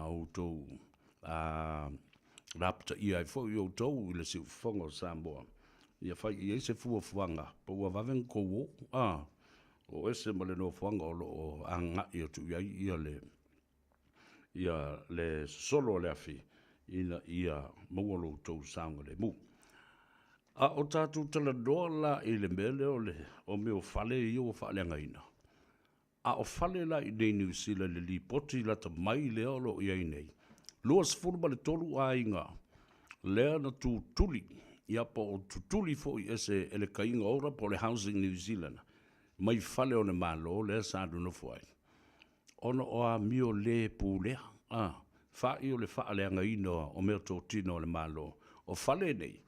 outou lapataia ai foi outou i le siufofoga o Samoa, ia fai i ai se fuafuaga po ua vave ona tou o, a o ese ma le nofoaga o lo o agai atu i ai ia le ia le sosolo o le afi ina ia maua lo outou saogalemu. A o tatou talanoa la i le mea lea o le o mea o fale ia ua faaleagaina, A o fale la i inei i Niu Sila i le lipoti lata mai lea o lo o i ai nei, 23 aiga lea na tutuli, ia po o tutuli foi e se e le Kaiga Ora po o le Housing New Zealand mai fale o le Malo lea sa nonofo ai, ona o amio le pulea, a, fa'i o le faaleagaina o meatotino a le Malo. O fale nei,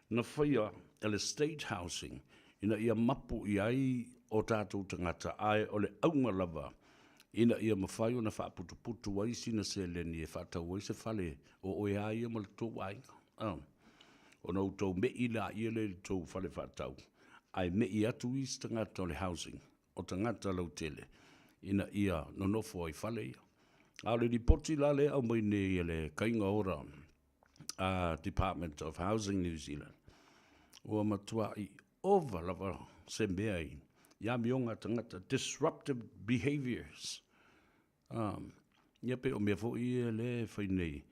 na faia e le State Housing ina ia mapu i ai o tatou tagata, ae o le auga lava ina ia mafai ona faaputuputu ai sina seleni e faatau ai se fale o oe a ia ma le tou aiga. A, ona outou me'i laia lea i le tou fale faatau, ae me'i atu isi tagata o le housing, o tagata lautele, ina ia nonofo ai i fale ia. A o le lipoti la lea e aumai nei e le Kaiga Ora a Department of Housing New Zealand, ua matua'i ova lava se mea i i amioga a tagata, disruptive behaviours. Um, ia pei o mea foi ia lea e fai nei,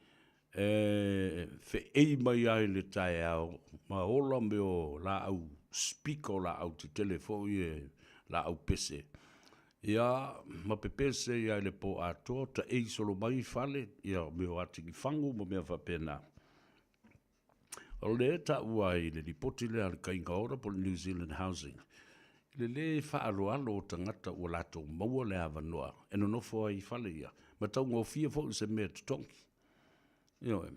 e feei mai ai le taeao ma ola mea o laau speaker o laau tetele foi e laau pese. Ia, ma pepese ia i le po atoa, taei solo mai i fale, ia mea o atigi fagu ma mea faapena. O le taua ai i le lipoti lea a le Kaiga Ora po o le New Zealand Housing, i le lē faaaloalo o tagata ua latou maua le avanoa e nonofo ai i fale ia, ma taugofie foi se mea e totogi. Ioe,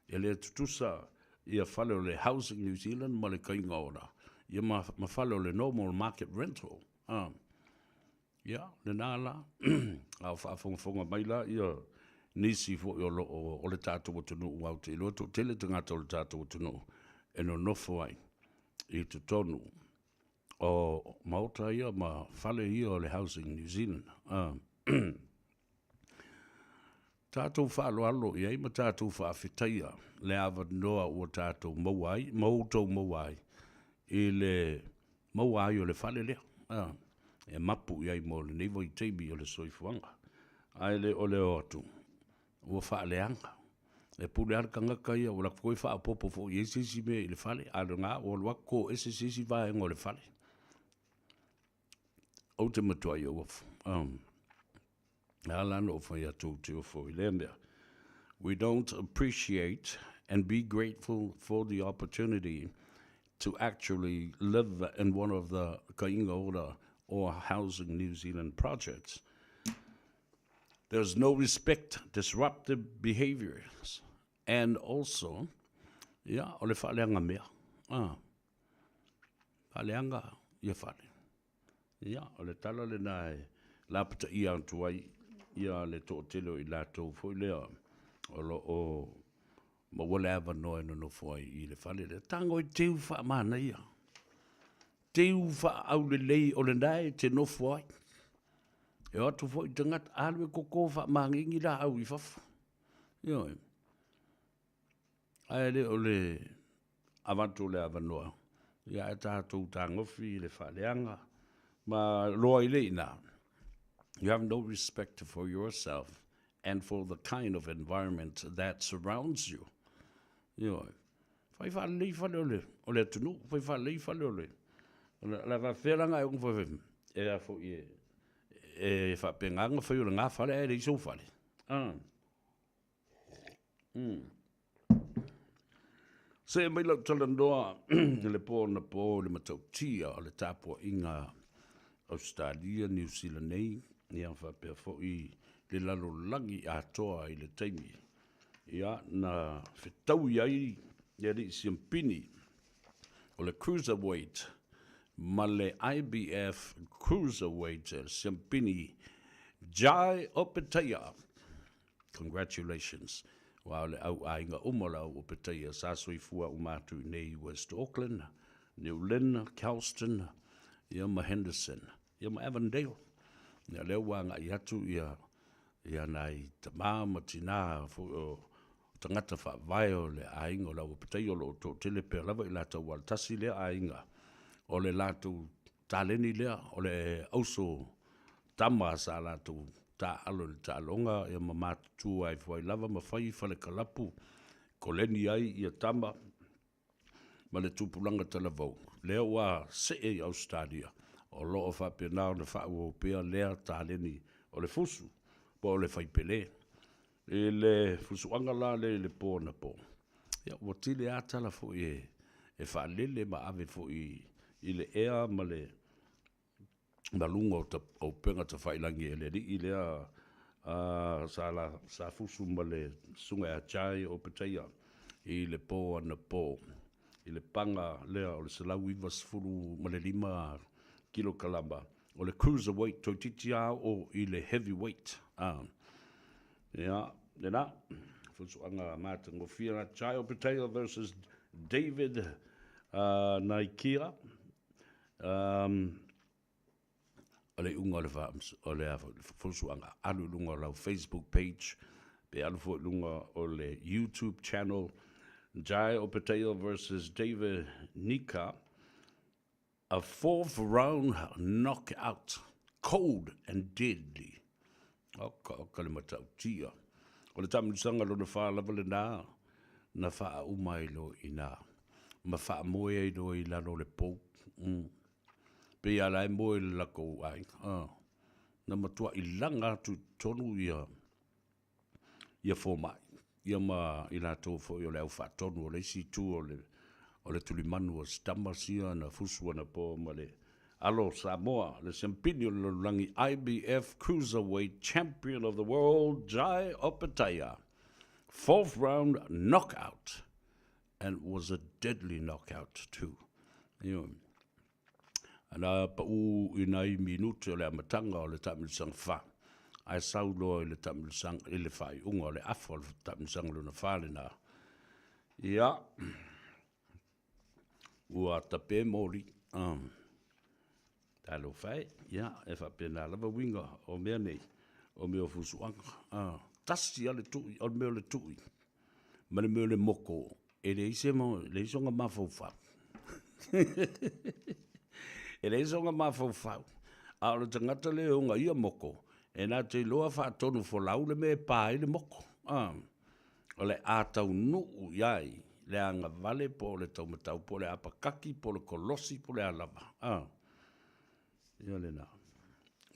e le tutusa ia fale o le Housing New Zealand ma le Kaiga Ora, ia ma, ma fale o le normal market rental. A, ia, lena la, a o faafogafoga mai la ia nisi foi o lo o, o le tatou atunuu, aua ou te iloa toatele tagata o le tatou atunuu e nonofo ai i totonu o maota ia ma fale ia o le Housing New Zealand. A, tatou faaaloalo i ai ma tatou faafetaia le avanoa ua tatou maua ai ma outou maua ai i le maua ai o le fale lea a, e mapu i ai mo lenei vaitaimi o le soifuaga. Ae le o le o atu ua faaleaga. E pule lava le tagata ia, ua alu atu foi faaopoopo foi i ai se isi mea i le fale, a o lena ua alu atu to ese se isi vaega o le fale. Ou te matuai ou ofo. Um, e ala ona ou fai atu ou te ofo i lea mea. We don't appreciate and be grateful for the opportunity to actually live in one of the Kainga Ora or Housing New Zealand projects. There's no respect, disruptive behaviors, and also, ia, o le faaleaga mea. Ah, faaleaga ia fale. Ia, o le tala lena e lapataia atu ai ia le toatele o i latou foi lea. O lo o maua le avanoa e nonofo ai i le fale lea. Tago i teu faamanaia, teu faaaulelei o lena e te nofo ai. E o atu foi tagata, alu e koko faamagigi laau i fafo. Ioe. Ae le o le avatu o le avanoa, ia ae tatou tagofi i le faaleaga ma loa i le ina. You have no respect for yourself and for the kind of environment that surrounds you. Ioe. Fai faalelei fale o le, o le atunuu, fai faalelei fale o le, o le, la faafefea la ona e fai, e a foi e, e faapena ona fai o lena fale ae leai sou fale. Ah. Mm. See mai lau talanoa i le pō anapo i le matautia o le tapuaiga Ausetalia, Niu Sila nei, ia faapea foi le lalolagi atoa i le taimi ia na fetaui ai le alii siampini o le Cruiserweight ma le IBF Cruiserweight siampini Jai Opetaia. Congratulations. Aua o le au aiga uma o le au Opetaia sa soifua uma atu i nei i West Auckland, New Lynn, Kelston, ia ma Henderson, ia ma Avondale. Ia lea ua agai atu ia ia nai tama ma tina foi o tagata faavae o le aiga o le au Opetaia o lo o toatele pea lava i latou aua o le tasi lea aiga o le latou taleni lea o le auso tama sa latou taaalo i le taaloga ia ma matutua ai foi lava ma fai fale kalapu koleni ai ia tama ma le tupulaga talavou lea ua see i Ausetalia o lo o faapena ona faaauau pea lea taleni o le fusu po o le faipele. I le fusuaga la lea i le po anapo, ia ua tele lava tala foi e faalele ma ave foi i le ea ma le ma luga o upega tafailagi e le alii lea sa la, sa fusu ma le susuga ia Jai Opetaia i le po anapo i le paga lea o le 195 kilokalama o le cruiserweight, toeitiiti lava oo i le heavyweight. Ia, lena, fusuaga matagofie la Jai Opetaia versus David Naikia. O le iuga o le o le fusuaga, alu i luga o lau Facebook page, pe alu foi i luga o le YouTube channel, Jai Opetaia versus David Nika, a fourth round knockout, cold and deadly. Oka, oka le matautia. O le taamilosaga lona fa lava lena, na faauma ai loa i ina, ma faamoe ai loa i lalo o le pou. Mm. Pei a la e moe le lakou aiga. Ah. Na matuai laga atu i totonu ia ia fomai, ia ma i latou foi o le au faatonu o le isi itu o le o le tulimanu o si tama sia na fusu anapo ma le alo o Samoa, le siampini o le lalolagi IBF Cruiserweight Champion of the World, Jai Opetaia. Fourth round knockout and was a deadly knockout too. Ioe. Ana paʻū i nai minute o le amataga o le taamilosaga fa, ae sau loa i le taamilosaga i le faaiuga o le afa o le taamilosaga lona fa lena. Ia, ua tape moli. Um, talofa e, ia, e faapena lava uiga o mea nei, o mea o fusuaga. Ah, tasi lava le tui, o le mea o le tui, ma le mea o le moko, E leai se leai sona mafaufau. E leai sona mafaufau. A o le tagata lea e ona ia moko, e na te iloa faatonu folau le mea e pa ai le moko. A, o le a taunuu i ai le agavale po o le taumatau po o le apakaki po o le kolosi po o le a lava. A, ia lena.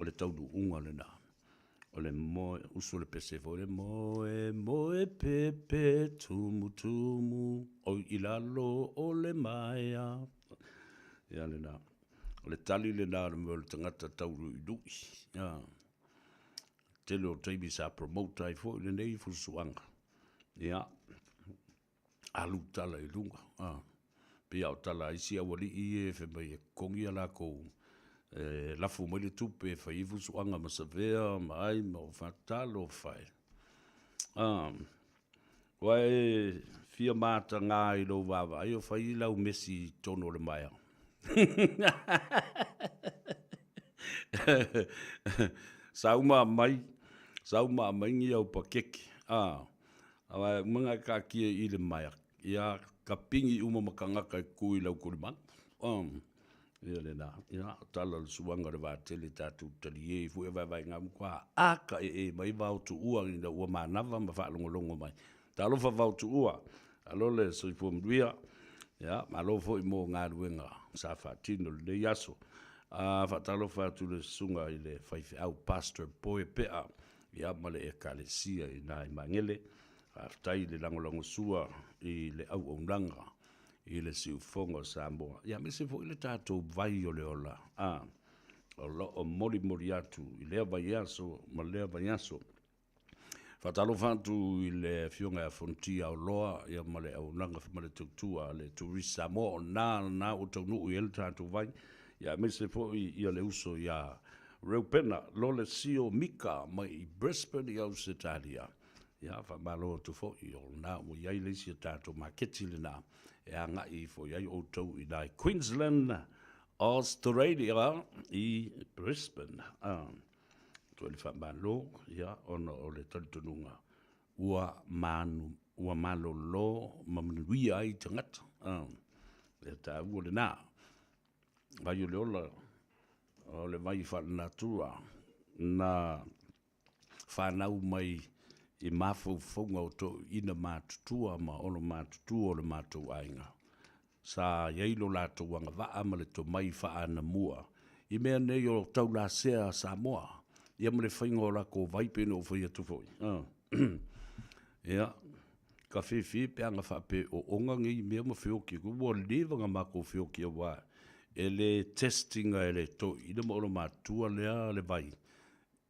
O le taunuuga lena. O le moe, usu le pese foi le moe, moe pepe, tumu, tumu, oi i lalo o le maea. Ia lena. O le tali lena o le mea o le tagata tauruirui. Ia. Tele o taimi sa promote ai foi lenei fusuaga. Ia. Alu tala i luga. A. Pei a o tala a isi aualii ia e fai mai e totogi a latou e lafo mai le tupe e fai ai fusuaga ma savea ma ai ma o fatalo fai. A. Ua e fia matagā i lou vaavaai o fai lau mesi i totonu o le maea. Sa uma mai, sa uma mai ni au pakeke, a, aua e uma na e kaatia i le maea, ia ka pingi uma ma kangaka e ku i lau kulimanu. Um, ia lena, ia, tala le suaga o le vatele tatou talie ai foi a vaevaega matua a ka ee mai vao tuua ina ua manava ma faalogologo mai. Talofa vao tuua, alo le soifua manuia, ia, malo foi mo galuega sa faatino i lenei aso. A faatalofa atu i le susuga i le faifeau Pastor Poe Pea, ia, ma le Ekalesia i ina i Magele. Faafetai i le lagolagosua i le auaunaga i le siufofoga o Samoa, ia aemaise foi le tatou vai o le ola, a, o lo o molimoli atu i lea vaiaso ma lea vaiaso. Faatalofa atu i le Afioga ia Fonoti Aoloa ia ma le auaunaga ma le tautua a le Tourist Samoa, o lena lena ua taunuu i ai le tatou vai, ia aemaise foi ia le uso ia Reupena Lolesio Mika mai i Brisbane i Ausetalia. Ia, faamalo atu foi, o lena ua i ai le isi a tatou maketi lena e agai ifo i ai outou i ina i Queensland, Australia, i Brisbane. Ah, toe le faamalo, ia, ona o le talitonuga ua manu, ua malolo ma manuia ai tagata. Ah, le taua lena. Vai o le ola, o le vai faalenatura, na fanau mai i mafaufauga o toeaiina matutua ma olo matutua o le matou aiga. Sa i ai lo latou agavaa ma le tomai faaanamua i mea nei o taulasea a Samoa, ia ma le faiga o lakou vai pei ona ou fai atu foi. Ia, ka fefe pe ana faapea o oga nei mea ma feoki atu, ua leva ona matou feoki aua e le test ina e le toeaina ma olo matutua lea le vai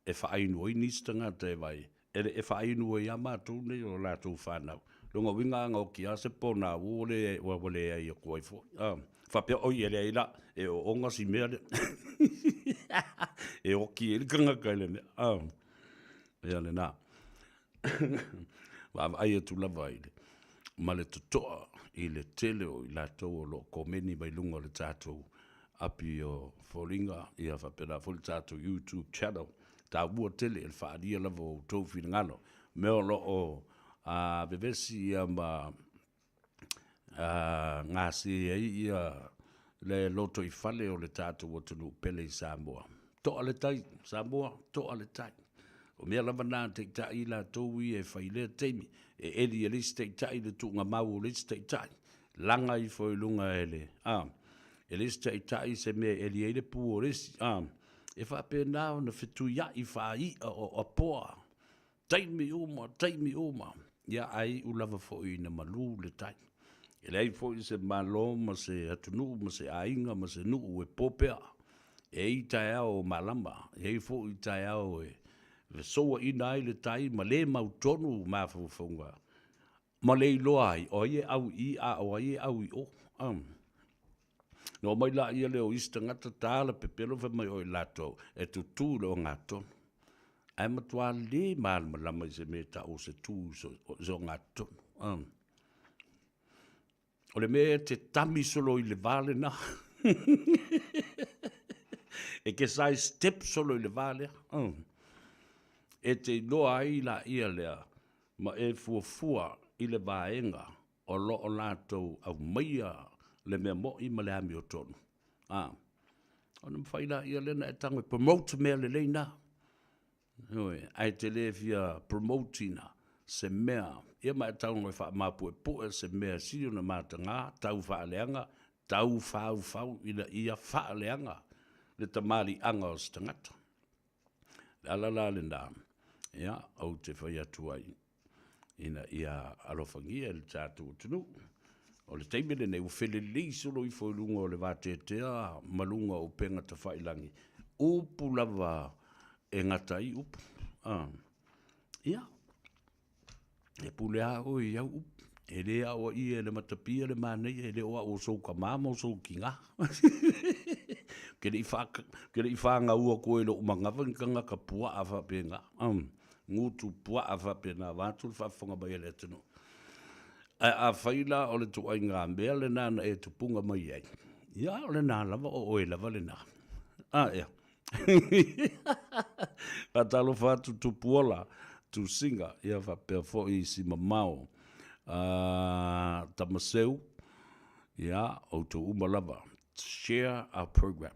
e faainu ai nisi tagata e vai, e le e faainu ai lava matou nei o latou fanau. Lona uiga ana oti lava se pona ua le ua leai atu ai foi. A, faapea oi e leai la, e oona si mea lea. E oti ai le tagata i le mea. A, ia lena. Vaavaai atu lava i le ma le totoa i le tele o i latou o lo o komeni mai luga o le tatou api o foliga, ia faapena foi le tatou YouTube channel. Taua tele le faaalia lava o outou finagalo. Mea o lo o vevesi ia ma gase ai ia le lotoifale o le tatou atunuu pele i Samoa. Toa le tai, Samoa, toa le tai. O mea lava na a taitai i latou ia e fai i lea taimi, e eli e le isi taitai le tuugamau o le isi taitai, laga ifo i luga e le, a, e le isi taitai se mea e eli ai le pu o le isi, a, e faapena ona fetuiai faai'a o apoa, taimi uma, taimi uma, ia ae iu lava foi ina malu le tai. E leai foi se Malo ma se atunuu ma se aiga ma se nuu e po pea. E i ai taeao o malama, e i ai foi taeao e fesouaina ai le tai ma le mautonu mafaufauga ma le iloa ai o ai e au i i a o ai e au i o. Ona omai laia lea o isi tagata ta la pepelo fai mai o i latou e tutū i le ogatotonu. Ae matua le malamalama i se mea e tau o se tū i se ogatotonu. O le mea e te tami solo i le va lena. E te side step solo i le va lea. E te iloa ai laia lea ma e fuafua i le vaega o lo o latou aumaia le mea moʻi ma le amiotonu. A, ona mafai laia lea ona e tago e promote mea lelei na. Ioe, ae te le fia promote ina se mea, ia ma e tago e faamaupuepue se mea e sili ona mataga, tau faaleaga, tau faufau ina ia faaleaga le tamaliiaga o se tagata. O le ala la lena, ia, ou te fai atu ai, ina ia alofagia e le tatou atunuu. O le taimi lenei, ua felelei solo ifo i luga o le vateatea ma luga o upega tafailagi, upu lava e gata ai upu. A, ia, e pule lava oe i au upu. E le aoaia e le matapia le manaia, e le o au o sou tama ma o sou tina. Ke le i fanau atu ai i lou manava ni tagata puaa faapena. Gutu puaa faapena vaeatu le faafofoga mai a le atunuu. Ae afai la o le ituaiga mea lena na e tupuga mai ai, ia o lena lava o oe lava lena. A ea. Faatalofa atu Tupuola, Tusiga, ia faapea foi Simamao, a Tamaseu, ia outou uma lava. Share our program.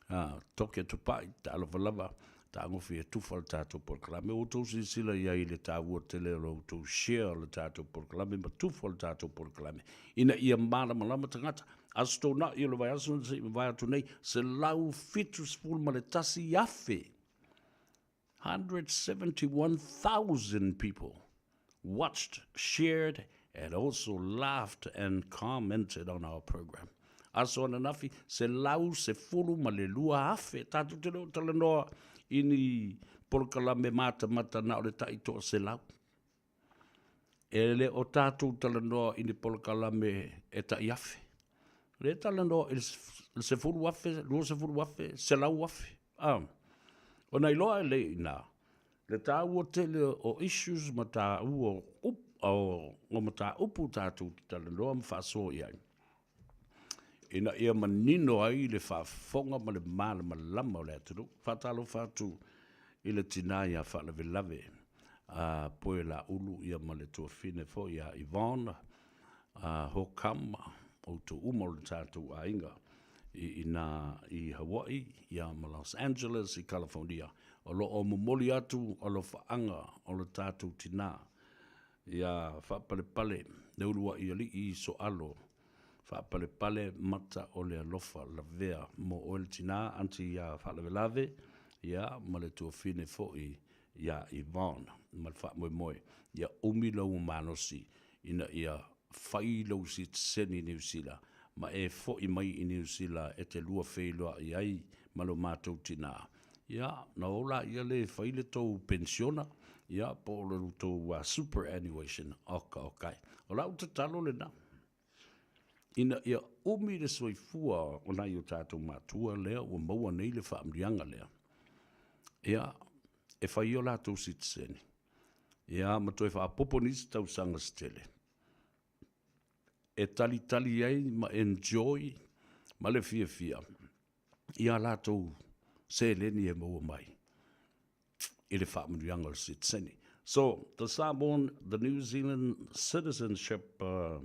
A, toke tupai, talofa lava, tagofi e tufa le tatou polokalame. Ua outou silasila i ai i le taua tele o lo outou share o le tatou polokalame ma tufa o le tatou polokalame ina ia malamalama tagata. Aso Toonai o le vaiaso na se i mavae atu nei, 171,000 171,000 people watched, shared and also laughed and commented on our program. Aso ananafi, 112,000. Tatou te le o talanoa i ni polokalame matamata na o le tai 100. E le o tatou talanoa i ni polokalame e tai afe. O lea e talanoa i le 10,000, 20,000, 100,000. A, ona iloa e lea i ina le taua tele o issues ma taua o mataupu tatou te talanoa ma faasoa i ai, ina ia manino ai le faafofoga ma le malamalama o le atunuu. Faatalofa atu i le tina ia Faalavelave a Poelaulu ia ma le tuafine foi ia Yvonne a Hokam, outou uma o le tatou aiga i ina i Hawaii ia ma Los Angeles i California. O lo o momoli atu alofaaga o le tatou tina ia Faapalepale le uluai alii Soalo, Faapalepale mata o le alofa lavea mo oe le tina aunty ia Faalavelave ia ma le tuafine foi ia Yvonne ma le faamoemoe ia umi lou malosi ina ia fai lou sitiseni i Niu Sila ma e foi mai i Niu Sila e te lua feiloai ai ma lo matou tina. Ia, na o laia lea e fai le tou penisiona, ia, po o le tou superannuation, oka oka e. O lau tatalo lena, ina ia umi le soifua o nai o tatou matua lea ua maua nei le faamanuiaga lea, ia, e fai o latou sitiseni, ia, ma toe faaopoopo nisi tausaga se tele e talitali ai ma enjoy ma le fiafia i a latou seleni e maua mai i le faamanuiaga o le sitiseni. So, the Samoan, the New Zealand Citizenship uh,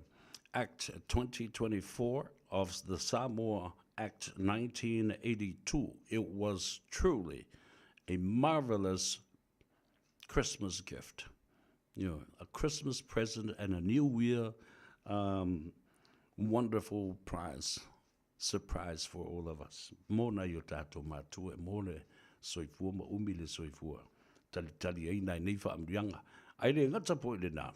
Act 2024 of the Samoa Act 1982, it was truly a marvelous Christmas gift. You know, a Christmas present and a New Year um, wonderful prize, surprise for all of us. Mō nai o tātou mātua e mō le soifua ma umi le soifua. Talitali ai nai nei whaamurianga. Ai le ngata po i le nā.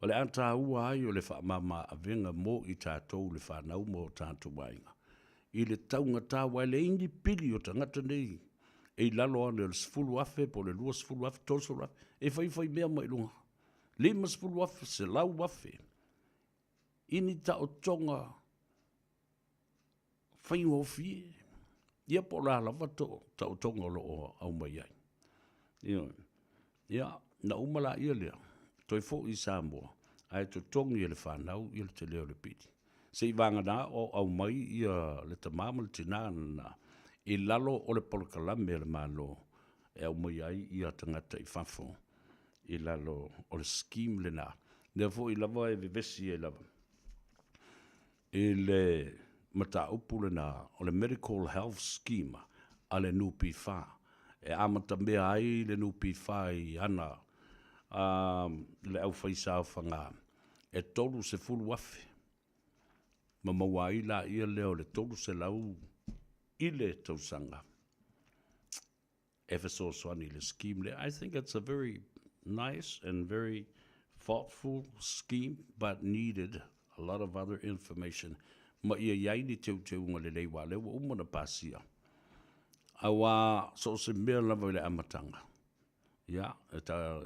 O le a tāua ai o le whaamama avenga mō i tātou le whānau mō tātou aiga. I le taugata aua e leai ni pili o tagata nei e i lalo ane o le 10,000 po o le 20,000, 30,000, e faifai mea mai luga. 50,000, 100,000 i ni taotoga faigofie, ia po o le a lava to taotoga o lo o aumai ai. Ioe. Ia, na uma laia lea, toe foi i Samoa, ae totogi e le fanau ia le tele o le pili. Se i vagana o aumai ia le tama ma le tina lena i lalo o le polokalame a le Malo e aumai ai ia tagata i fafo i lalo o le scheme lena. Lea foi lava e vevesi ai lava i le mataupu lena o le Medical Health Scheme a le NPF e amatamea ai le NPF i ana a le aufaisaofaga e 30,000 ma maua ai laia lea o le 300 i le tausaga e fesoasoani i le scheme lea. I think it's a very nice and very thoughtful scheme but needed a lot of other information ma ia i ai ni teuteuga lelei aua lea ua uma ona pasia. Aua so o se mea lava i le amataga, ia, e ta,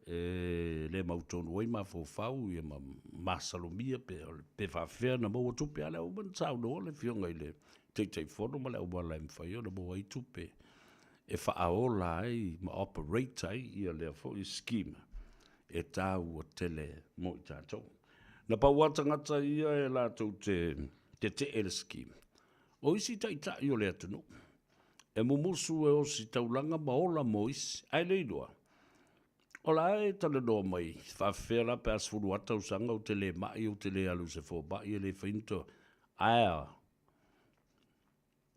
e le mautonu ai mafaufau ia ma masalomia pe, pe faafefea ona maua tupe, a o lea ua uma ona saunoa le Afioga i le Taitaifono ma le auala e mafai ona maua ai tupe e faaola ai ma operate ai ia lea foi scheme. e tāua tele mo i tātou. Na pau a tagata ia e latou te tetee le scheme. O isi taitai o le atunuu, e mumusu e osi taulaga ma ola mo isi, ae le iloa, o la e talanoa mai, faafefea la pe a 18 tausaga ou te le mai, ou te le alu i se fomai e le fai ni to, ae a?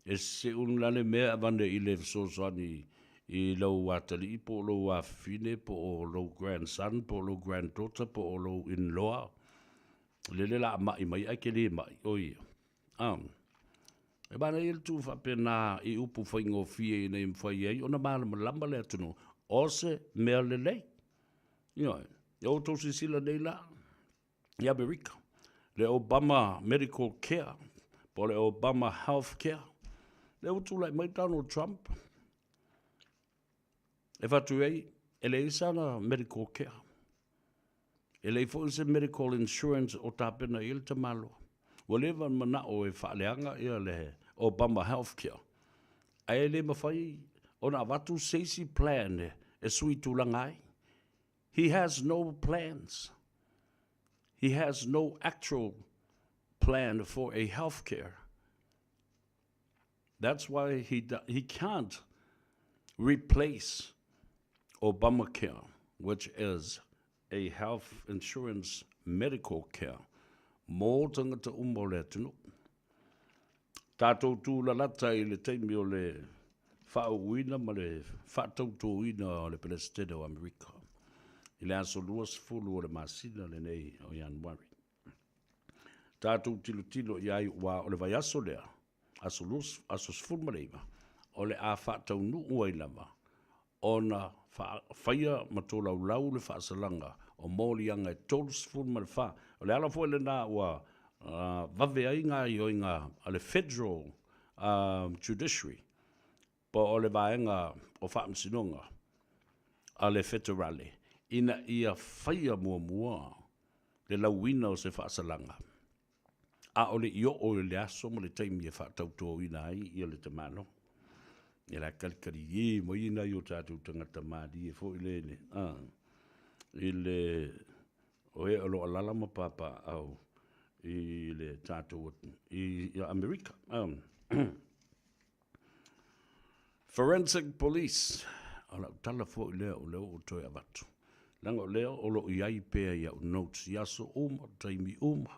E seʻu la le mea e avane i le fesoasoani i lou atalii po o lou afafine po o lou grandson po o lou granddaughter po o lou in-law, lele la a mai mai ae ke le mai, oi ia. A. E manaia le tuu faapena i upu faigofie ina ia mafai ai ona malamalama le atunuu o se mea lelei. Ioe. Ia outou silasila nei la i Amerika, le Obama Medical Care po o le Obama Health Care, lea ua tulai mai Donald Trump e fatu ai e leai sana medical care. E leai foi se medical insurance o tapena i ai le tamaloa. Ua leva ona manao e faaleaga ia le Obama Health Care, ae le mafai ona avatu se isi plan e sui tulaga ai. He has no plans. He has no actual plan for a health care. That's why he, he can't replace Obamacare, which is a health insurance medical care mō tangata uma o le atunuu. Tātou tūlalata i le taimi o le faauuina ma le faatautōina o le Peresetene o Amerika i le aso 20 o le masina lenei o Ianuari. Tātou tilotilo i ai ua o le vaiaso lea, aso, aso 19, o le a faataunuu ai lava ona faia ma tolaulau le faasalaga o moliaga e 34. O le ala foi lena ua vave ai gaoioiga a le Federal Judiciary po o le Vaega o Faamasinoga a le Feterale ina ia faia muamua le lauina o se faasalaga. ʻAʻole i oo i le aso ma le taimi e faatautoina ai ia le tamaloa. Ia la kalikali ē mai nai o tatou tagata malie foi le le a i le o e o lo o alaala ma papaaao i le tatou i Amerika. Forensic Police, o lau tala foi lea o lea ua ou toe avatu. Leaga o lea o lo o i ai pea i au notes i aso uma, taimi uma.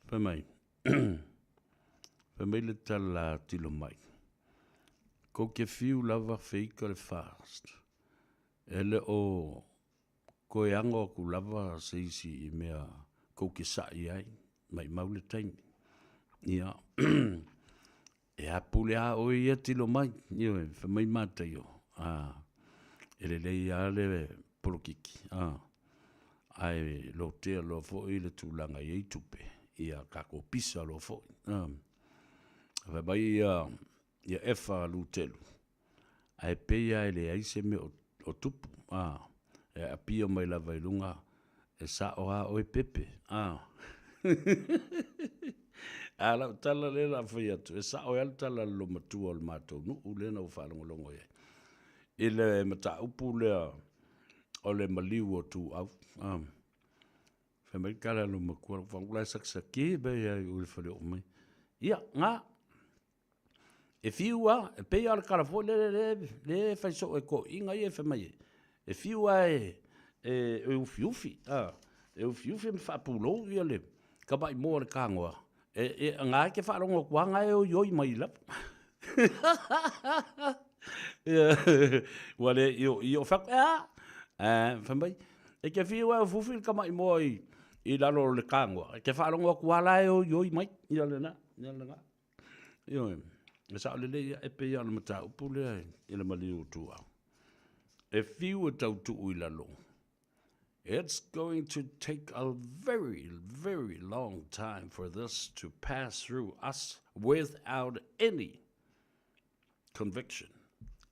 Fai mai, fai mai le tala a tilo mai, kou ke fiu lava feika le fast, e le o Koe ago aku lava se isi i mea kou ke saʻi ai, maʻimau le taimi. Ia, e a pule a ʻoe ia tilo mai, ioe, fai mai Mataio, a, e lelei lava le polokiki, a, ae lotea loa foi le tulaga e i ai tupe, ia takou pisa loa foi, a. Fai mai ia, ia Efa Lutelu, Ae pei lava e leai se mea o tupu, a, e aapia mai lava i luga, e sao lava oe Pepe, a. A o lau tala lea o le a fai atu, e sao ai lava le tala a le loomatua o le matou nuu lea na ou faalogologo i ai, i le mataupu lea o le maliu o Tuuau, a. Fai mai le tala a le loomatua, lou fagu la e sakisaki mai lava i o i le faleoo mai. Ia, na. E fiu lava, e pei lava o le tala foi lele le, le fai soo e toeaiina ia fai mai e fiu lava e, e, e ufiufi, a, e ufiufi ma faapulou ia le tamai moa o le tanoa, e, e, na e te faalogo atu lava na e oioi mai lava. Ia, ua le io io fai atu, e a? E, fai mai, e te fiu lava e ufiufi le tamai moa i, i lalo o le tanoa, e te faalogo atu lava la e oioi mai, ia lena, ia lena. Ioe, e sao lelei ia, e pei lava o le mataupu lea i le maliu o Tuuau. E fiu e tau tuu i lalo. It's going to take a very, very long time for this to pass through us without any conviction.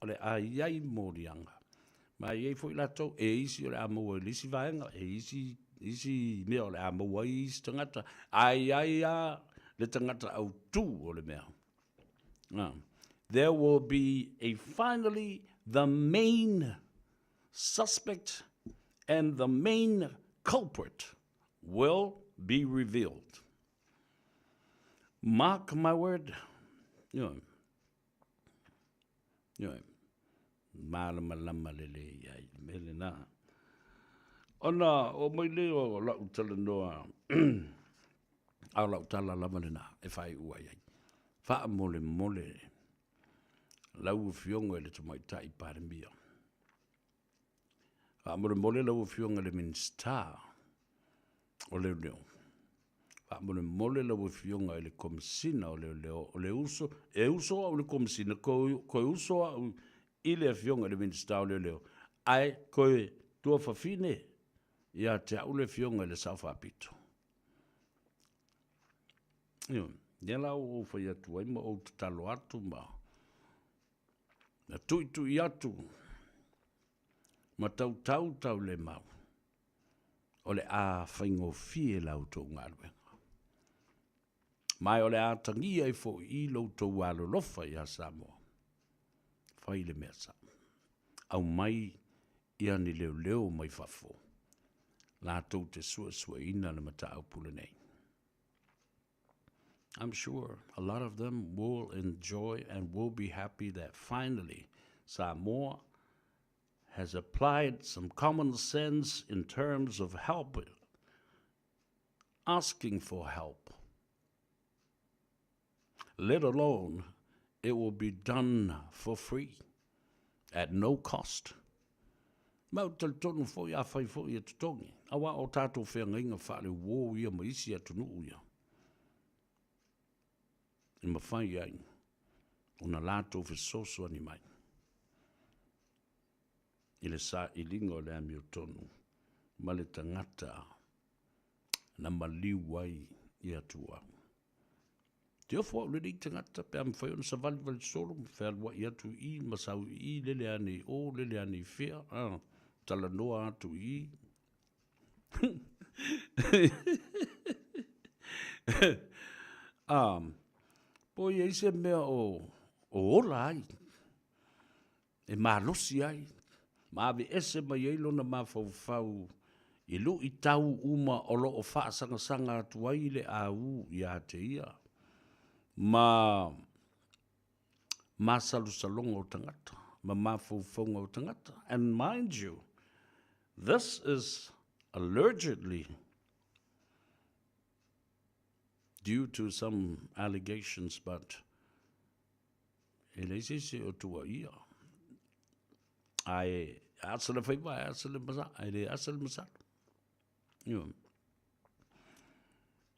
O le a i ai moliaga. Ma e i ai foi latou, e isi o le a maua i le isi vaega, e isi, isi mea o le a maua ai isi tagata, a i ai a le tagata autū o le mea. There will be a finally the main suspect and the main culprit will be revealed. Mark my word, ioe, ioe, malamalama lelei ai le mea lena. Ona oo mai lea o lau talanoa, a o lau tala lava lena e faaiu ai ai. Faamolemole lau Afioga i le Tamaitai Palemia, faamolemole lau Afioga i le Minisita o Leoleo, faamolemole lau Afioga i le Komesina o Leoleo, o le uso, e uso au i le Komesina, koe uso au i le Afioga i le Minisita o Leoleo, ae koe tuafafine ia te au le Afioga i le Sao Faapito. Ioe, lea la ua ou fai atu ai ma ou tatalo atu ma na tuitui atu ma tautau taulemau, o le a faigofie la outou galuega. Ma o le a atagia ai foi i lo outou alolofa iā Samoa. Fai le mea sao. Aumai ia ni leoleo mai fafo latou te suesueina le mataupu lenei. I'm sure a lot of them will enjoy and will be happy that finally Samoa has applied some common sense in terms of help, asking for help. Let alone it will be done for free, at no cost. Ma ou te talitonu foi, afai foi e totogi, aua o tatou feagaiga faale-uo ia ma isi atunuu ia, e mafai ai ona latou fesoasoani mai i le sailiga o le amiotonu ma le tagata na maliu ai i Atua. Te ofo au lenei tagata pe a mafai ona savalivali solo ma fealuai atu i i ma sau i i, lele ane i o, lele ane i fea, a, talanoa atu i i. A, po i ai se mea o, o ola ai, e malosi ai, ma aveese mai ai lona mafaufau i luitau uma o lo o faasagasaga atu ai le au ia te ia, ma masalosaloga o tagata, ma mafaufauga o tagata. And mind you, this is allegedly due to some allegations, but E leai se isi o tuuaia. Ae asa le faiva, e asa le masa, e le asa le masalo. Ioe.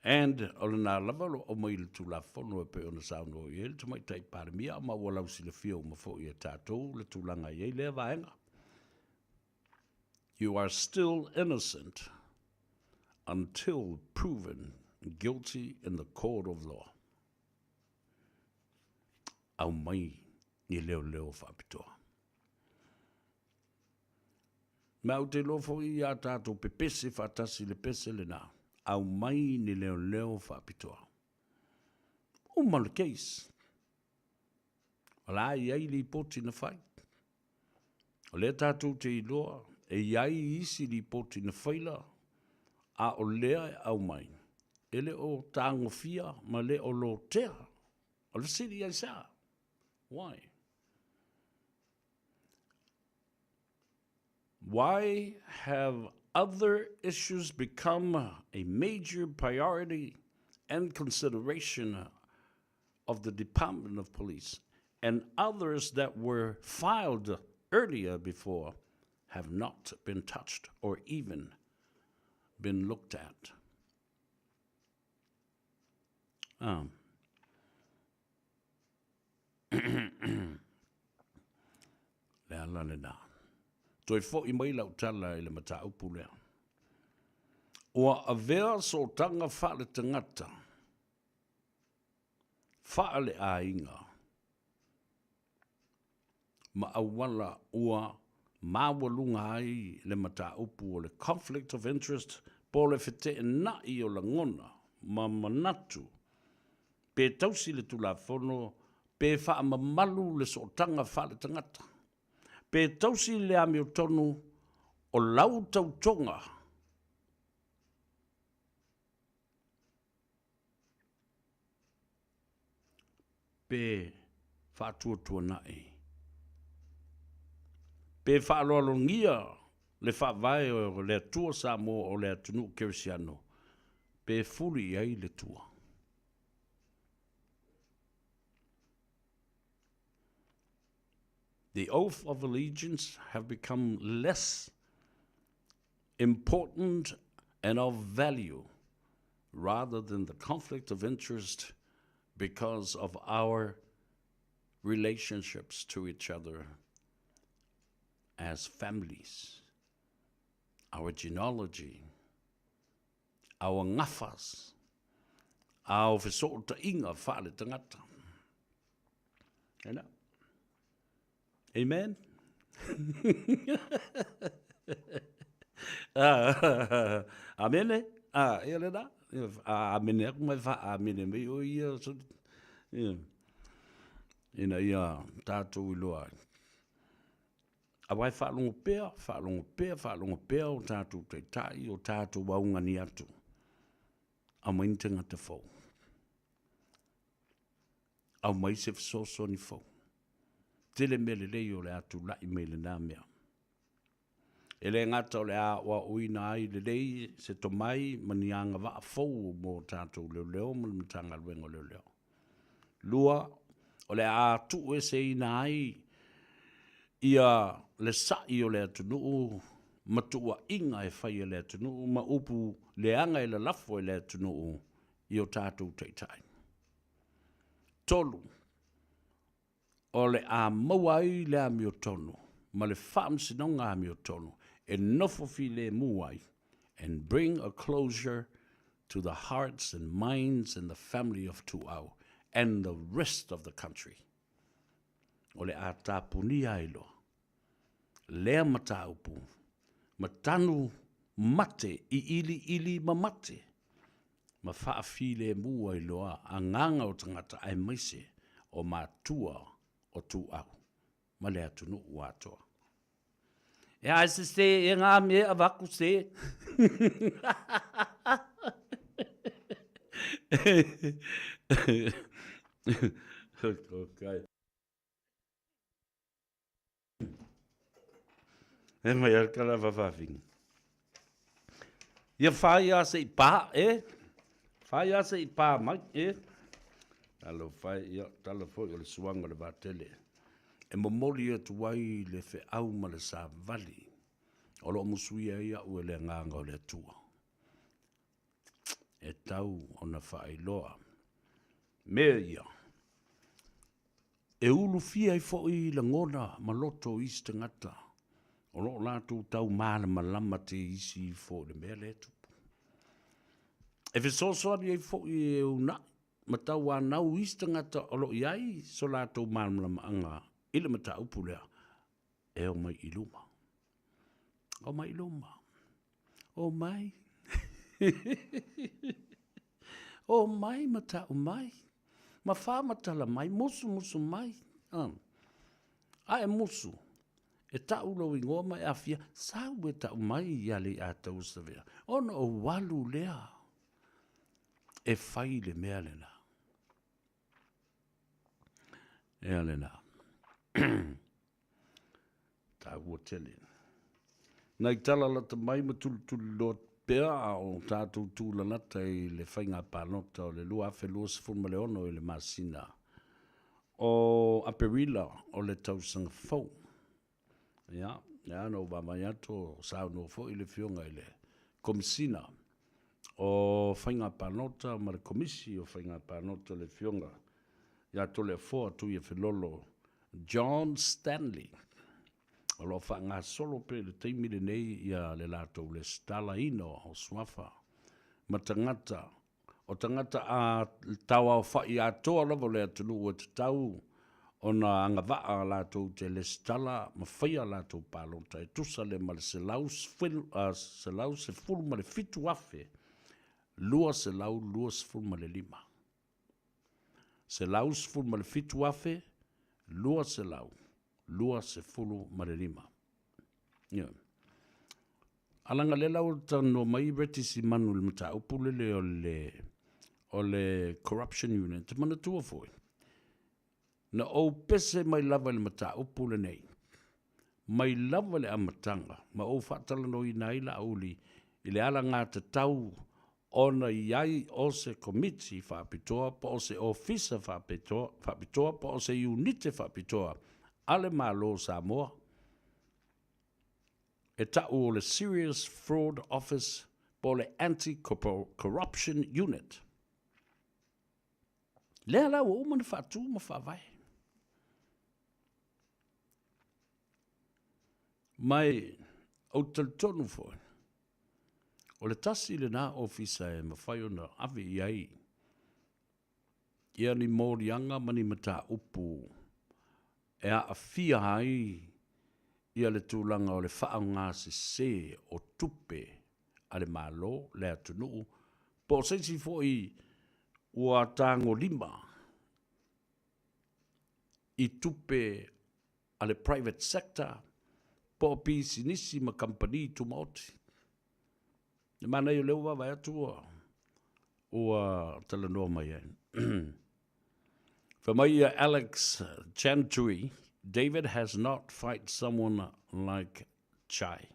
And o lena lava o lo o aumai i le Tulafono e pei ona saunoa i ai le Tamaitai Palemia, ma ua lausilafia uma foi e tatou le tulaga e i ai lea vaega. You are still innocent until proven guilty in the court of law. Aumai ni leoleo faapitoa. Ma ou te iloa foi i a tatou pepese faatasi i le pese lena, aumai ni leoleo faapitoa. Uma le case. O la e i ai lipoti na fai. O lea tatou te iloa e i ai isi lipoti na faila, a o lea e aumai, e le o tagofia ma le o lotea. O le fesili aisea? Why? Why have other issues become a major priority and consideration of the Department of Police and others that were filed earlier before have not been touched or even been looked at? Le ala lena. Toe foi mai lau tala i le mataupu lea. Ua avea sootaga faaletagata, faaleaiga, ma auala ua maualuga ai le mataupu o le conflict of interest po o le feteenai o lagona ma manatu pe tausi le Tulafono pe faamamalu le sootaga faaletagata. Pe tausi le amiotonu o lau tautoga. Pe faatuatuanai. Pe faaaloalogia le Faavae o le Atua Samoa o le atunuu kerisiano, pe fuli i ai le tua. The oath of allegiance have become less important and of value rather than the conflict of interest because of our relationships to each other as families, our genealogy, our gafas, our fesootaiga faaletagata. Ena. Amen. Amene. Ah, ia lena. Amene aku mai fa amene mai o ia so. Ia. Ina ia tātou iloa ai. Aua e faalogo pea, faalogo pea, faalogo pea o tātou taitai, o tātou augani atu. Aumai ni tagata fou. Aumai se fesoasoani fou. Tele mea lelei o le a tulai mai lena mea. E le gata o le a aoaoina ai lelei se tomai ma ni agavaa fou mo tatou leoleo ma le Matagaluega o Leoleo. 2, o le a tuueseina ai ia le sa'i o le atunuu ma tuuaiga e fai e le atunuu ma upu leaga e lalafo e le atunuu i o tatou taitai. 3, o le a maua ai le amiotonu ma le faamasinoga amiotonu e nofo filemu ai, and bring a closure to the hearts and minds and the family of Tuau and the rest of the country. O le a tapunia ai loa lea mataupu ma tanu mate i iliili ma mate ma faafilemu ai loa agaga o tagata aemaise o matua o Tuau ma le atunuu atoa. E ai se se e ngā me avaku se. Okay. E mai al kala whawhawhinga. Ia whai a se i pā, e? Whai a se i pā mai, e? Talo whai, ia, talo foi o le suanga o le vatele. E momoli atu ai le feau ma le savali o loo musuia ai a'u e le Agaga o le Atua. E tau ona faailoa mea ia e ulufia ai foi lagona ma loto o isi tagata o loo latou tau malamalama te isi ifo i le mea lea e tupu. E fesoasoani ai foi e uunai ma tauanau isi tagata o lo o i ai so latou malamalamaaga i le mataupu lea e omai i luma. Omai i luma. Omai. Omai ma ta'u mai. Ma faamatala mai, musumusu mai. A e musu, e ta'u lou igoa ma e afia, sau e ta'u mai ia Lei'ataua Savea, ona ou alu lea e fai le mea lena. Ea lena. Taua tele. Nai tala lata mai ma tulituliloa pea a o tatou tūlalata i le faiga palota o le 2026 i le masina o Aperila o le tausaga fou. Ia, lea na ou vaavaai atu o saunoa foi le Afioga i le Komesina o Faiga Palota ma le Komisi o Faiga Palota le Afioga ia Toleafoa Tuiafelolo John Stanley. O lo o faagasolo pea i le taimi lenei ia le latou lesitalaina o suafa ma tagata O tagata a tauaofa'i atoa lava o le atunuu e tatau ona agavaa latou te lesitala ma faia a latou palota e tusa lea ma le 117,225. 117,225. 25. Ioe. A leaga lea la ua talanoa mai Reti Simanu i le mataupu lele o le o le corruption unit, te manatua foi, na ou pese mai lava i le mataupu lenei, mai lava i le amataga ma ou faatalanoaina ai Laauli i le alagatatau ona i ai o se Komiti Faapitoa po o se Ofisa Faapitoa po o se Iunite Faapitoa a le Malo o Samoa e ta'u o le Serious Fraud Office po o le Anti-Corruption Unit. Lea la ua uma ona faatu ma faavae. Ma ou te talitonu foi, o le tasi lena ofisa e mafai ona ave i ai ia ni moliaga ma ni mataupu e aafia ai ia le tulaga o le faaaoga sese o tupe a le Malo, le atunuu, po o se isi foi ua tagolima i tupe a le private sector po o pisinisi ma kamupani tumaoti. Le manaia o lea ua vaavaai atu ua ua talanoa mai ai. Fai mai ia Alex Chantui, David has not fight someone like Chai.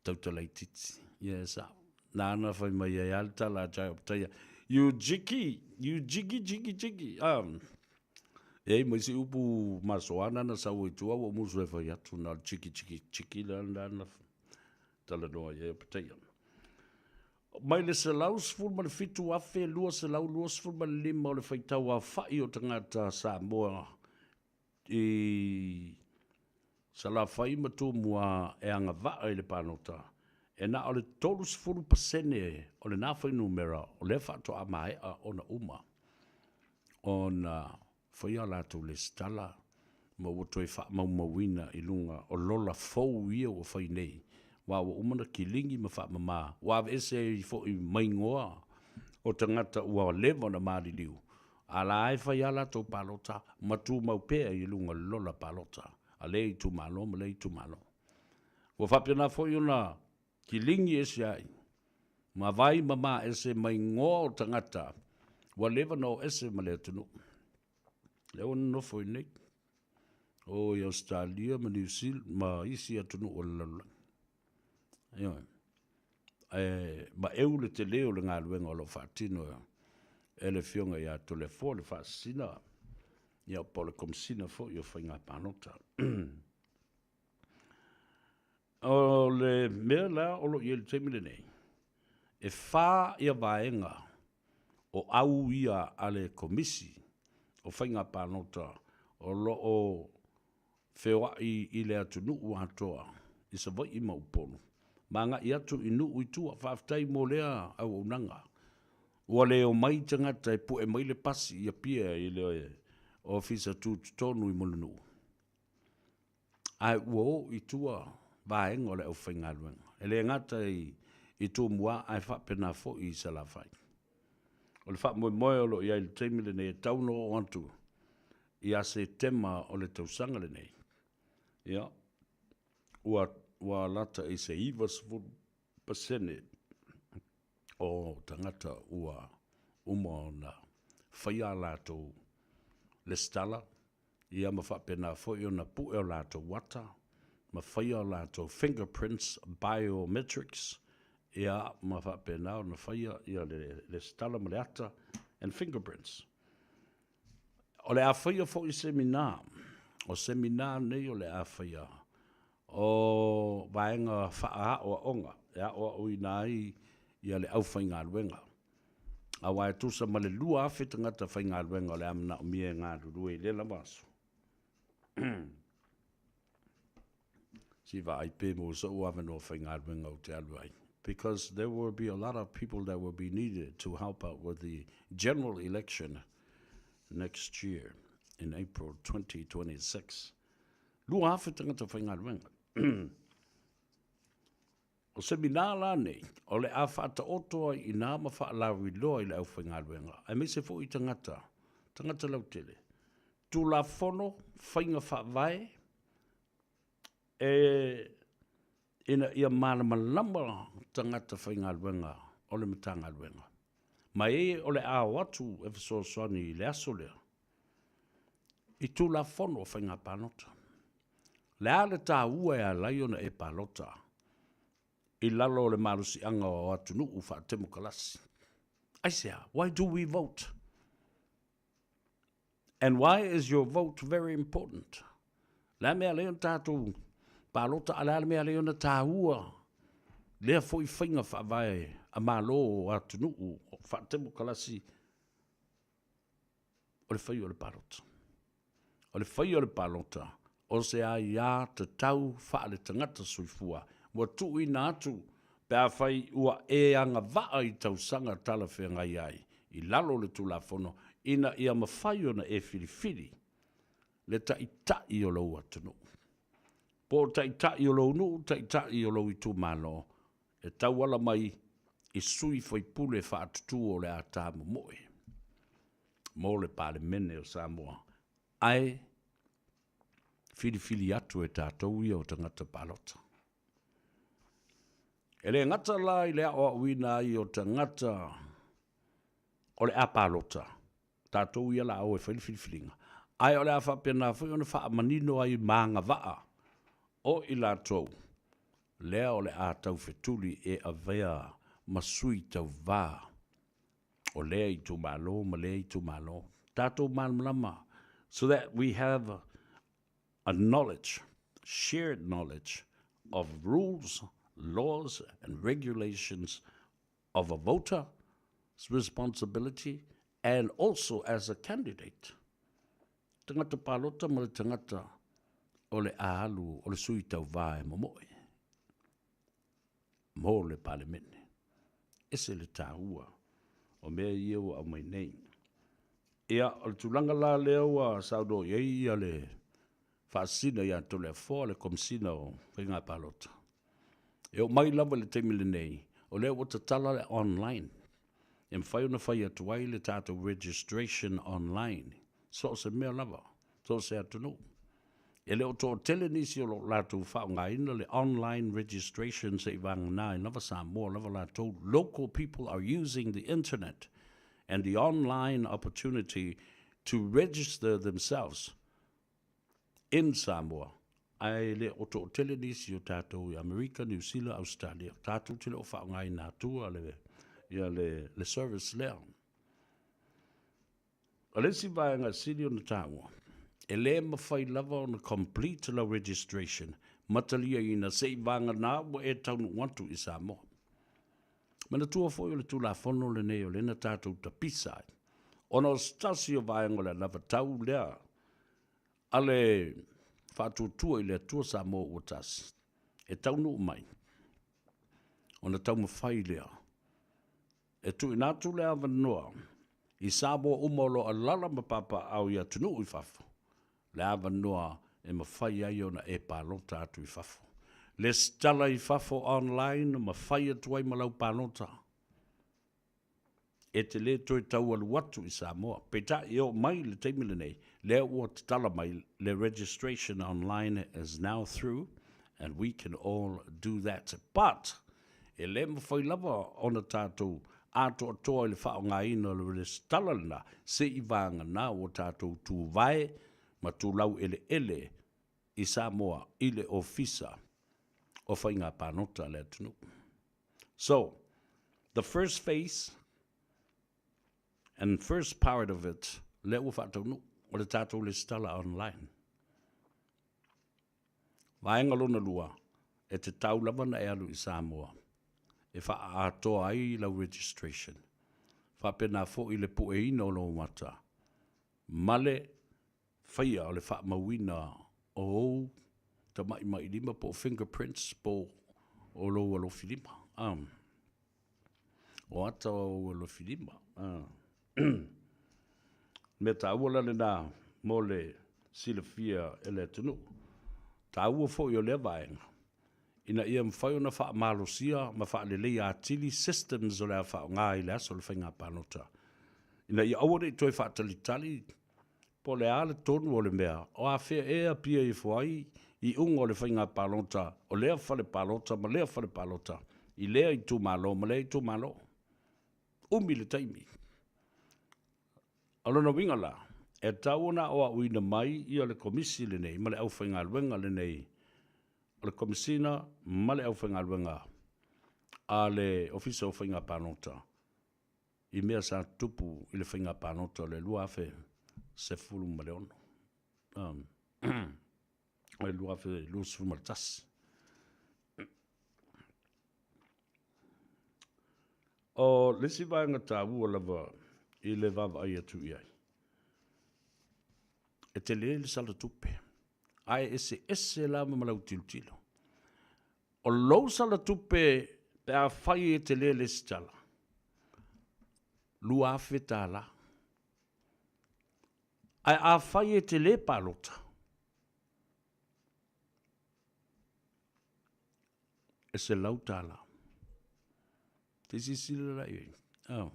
Tautala itiiti. Ia e sao. Nāna fai mai ai a le tala a Chai Opetaia, You jiggy, you jiggy, jiggy, jiggy. Um, e ai ma isi upu masoa nana sau ai tua ua musu e fai atu na o le jiggy, jiggy, jiggy la nana talanoa i ai Opetaia. Mai le 117,225 o le faitau aofai o tagata Samoa i Salafai ma Tumua e agavaa i le palota, e na o le 30 pasene o lena fuainumera o lea faatoa maea ona uma ona faia a latou lesitala ma ua toe faamaumauina i luga o lola fou ia ua fai nei, aua ua uma ona kiligi ma faamama, ua aveese ai foi ma igoa o tagata ua leva ona maliliu, a la e fai lava latou palota ma tumau pea i luga o le lola palota a lea itumalo ma lea itumalo. Ua faapena foi ona kiligi ese ai ma vaai mama ese ma igoa o tagata ua leva ona o ese ma le atunuu. Lea ua nonofo i inei, o i Ausetalia ma Niu Sila ma isi atunuu o le lalolagi. Ioe. Ae maeu le tele o le galuega o lo o faatino e le Afioga ia Toleafoa le Faasisina, ia po o le Komesina foi o Faiga Palota. O le mea la o lo o i ai i le taimi lenei, e fa ia vaega o au ia a le Komisi o Faiga Palota o lo o feoai i le atunuu atoa i Savaii ma Upolu ma agai atu i nuu i tua. Faafetai mo lea auaunaga. Ua le omai tagata e pue mai le pasi i Apia i le Ofisa Tutotonu i Mulinuu, ae ua o i tua vaega o le aufaigaluega, e le gata i Tumua ae faapena foi i Salafai. O le faamoemoe o lo o i ai i le taimi lenei e tau ona oo atu ia Setema o le tausaga lenei, ia, ua, ua lata i se 90% o tagata ua uma ona faia a latou lesitala, ia ma faapena foi ona pue o latou ata ma faia o latou fingerprints, biometrics, ia ma faapena ona faia ia le lesitala ma le ata and fingerprints. O le a faia foi semina, o semina nei o le a faia o vaega faaaoaoga e aoaoina ai ia le aufaigaluega. Aua e tusa ma le 2,000 tagata faigaluega o le a manaomia e galulue i lea lava aso. Se i vaai pe maua sou avanoa faigaluega ou te alu ai. Because there will be a lot of people that will be needed to help out with the general election next year in April 2026. 2,000 tagata faigaluega. O semina la nei, o le a faataoto ai i ina ma faalauiloa i le aufaigaluega, aemaise foi i tagata, tagata lautele. Tulafono, faiga faavae e ina ia malamalama tagata faigaluega o le Matagaluega, ma e o le a o atu e fesoasoani i le aso lea i Tulafono o Faiga Palota. O le a le taua e ala ai ona e palota i lalo o le malosiaga o atunuu faatemokalasi? Aisea? Why do we vote? And why is your vote very important? Le a mea alai ona tatou palota, a le a le mea alai ona tāua lea foi faiga faavae a Malo o atunuu faatemokalasi o le faia o le palota. O le faia o le palota, o se aia tatau faale-tagata soifua ua tuuina atu pe afai ua e agavaa i tausaga talafeagai ai i lalo o le Tulafono ina ia mafai ona e filifili le taitai o lou atunuu, po o taitai o lou nuu, taitai o lou itumalo e tauala mai i sui faipule faatutu o le a ta momoe mo le Palemene o Samoa, ae filifili atu e tatou ia o tagata palota. E le gata la i le aoaoina ai o tagata o le a palota, tatou ia la o e fai le filifiliga, ae o le a faapena foi ona faamanino ai ma agavaa o i latou lea o le a taufetuli e avea ma sui tauva o lea itumalo ma lea itumalo. Tatou malamalama so that we have a knowledge, shared knowledge of rules, laws and regulations of a voter's responsibility and also as a candidate. Tagata palota ma le tagata o le a alu o le sui tauva e momoe mo le Palemene. Ese le taua o mea ia ua aumai nei. Ia, o le tulaga la lea ua saunoa i ai ia le Faasisina ia Toleafoa, le Komesina o Faiga Palota. E oo mai lava i le taimi lenei, o lea ua tatala le online e mafai ona fai atu ai le tatou registration online, so o se mea lava, so o se atunuu. E le o toatele nisi o lo o latou faaaogaina le online registration seivagana ai lava Samoa lava latou, local people are using the internet and the online opportunity to register themselves in Samoa, ae le o toatele nisi o tatou i Amerika, Niu Sila, Ausetalia, tatou te le o faaaogaina atua le, ia le, le service lea. O le isi vaega e sili ona taua, e le mafai lava ona complete lau registration ma taliaina seivagana ua e taunuu atu i Samoa. Manatua foi o le Tulafono lenei o lea na tatou tapisa ai, ona o se tasi o vaega o le anavatau lea a le Faatuatua i le Atua Samoa ua Tasi e taunuu mai, ona taumafai lea e tuuina atu le avanoa i Samoa uma o lo o alaala ma papaaao i atunuu i fafo, le avanoa e mafai ai ona e palota atu i fafo. Lesitala i fafo online ma fai atu ai ma lau palota. E te le toe tau alu atu i Samoa. Peitai, e oo mai i le taimi lenei, lea ua tatala mai le registration online is now through and we can all do that. But, e le mafai lava ona tatou atoatoa i le faaaogaina o le resitala lena seivagana ua tatou tuvae ma tulau eleele i Samoa i le Ofisa o Faiga Palota a le atunuu. So, the first phase and first part of it, lea ua faataunuu, o le tatou resitala online. Vaega lona lua, e tatau lava ona e alu i Samoa e faaatoa ai lau registration, faapena foi le pueina o lou ata ma le faia o le faamauina o ou tamaimailima po o fingerprints po o lou alofilima. O ata o ou alofilima. Mea taua la lena mo le silafia e le atunuu. Taua foi o lea vaega, ina ia mafai ona faamalosia ma faaleleia atili systems o le a faaaoga i le aso o le faiga palota, ina ia aua ne i toe faatalitali. Po o le a le tonu o le mea, o afea ea apia ifo ai iuga o le faiga palota o lea fale palota ma lea fale palota i lea itumalo ma lea itumalo. Umi le taimi. O lona uiga la, e tatau ona aoaoina mai ia le Komisi lenei ma le aufaigaluega lenei o le Komesina ma le aufaigaluega a le Ofisa o Faiga Palota i mea sa tutupu i le faiga palota o le 2016, o le 2021. O le isi vaega taua lava i le vaavaai atu i ai, e tele le sala tupe, ae eseese lava ma lau tilotilo. O lou sala tupe pe afai e te le lesitala, $2,000. Ae afai e te le palota, e $100. Se i silasila la i ai. Oh.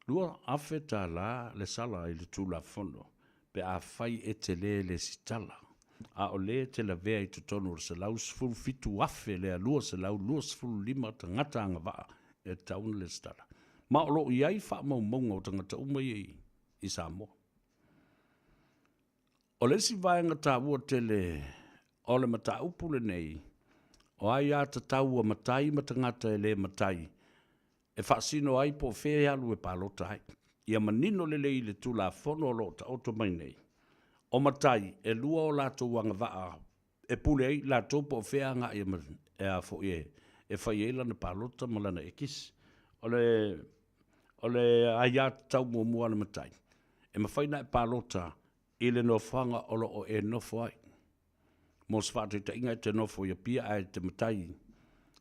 $2,000 le sala i le Tulafono pe afai e te le lesitala, a o lea e te lavea i totonu o le 117,000 lea 225 tagata agavaa e tatau ona lesitala. Ma o lo o i ai faamaumauga o tagata uma ia i Samoa. O le isi vaega taua tele o le mataupu lenei, o aiatatau a matai ma tagata e le matai e faasino ai po o fea e alu e palota ai. Ia manino lelei i le Tulafono o lo o taoto mai nei, o matai e lua o latou agavaa e pule ai latou po o fea agai e a foi e fai ai lana palota ma lana ekisi. O le o le aiatatau muamua a le matai, e mafai ona e palota i le nofoaga o lo o e nofo ai. Mo se faataitaiga e te nofo i Apia ae te matai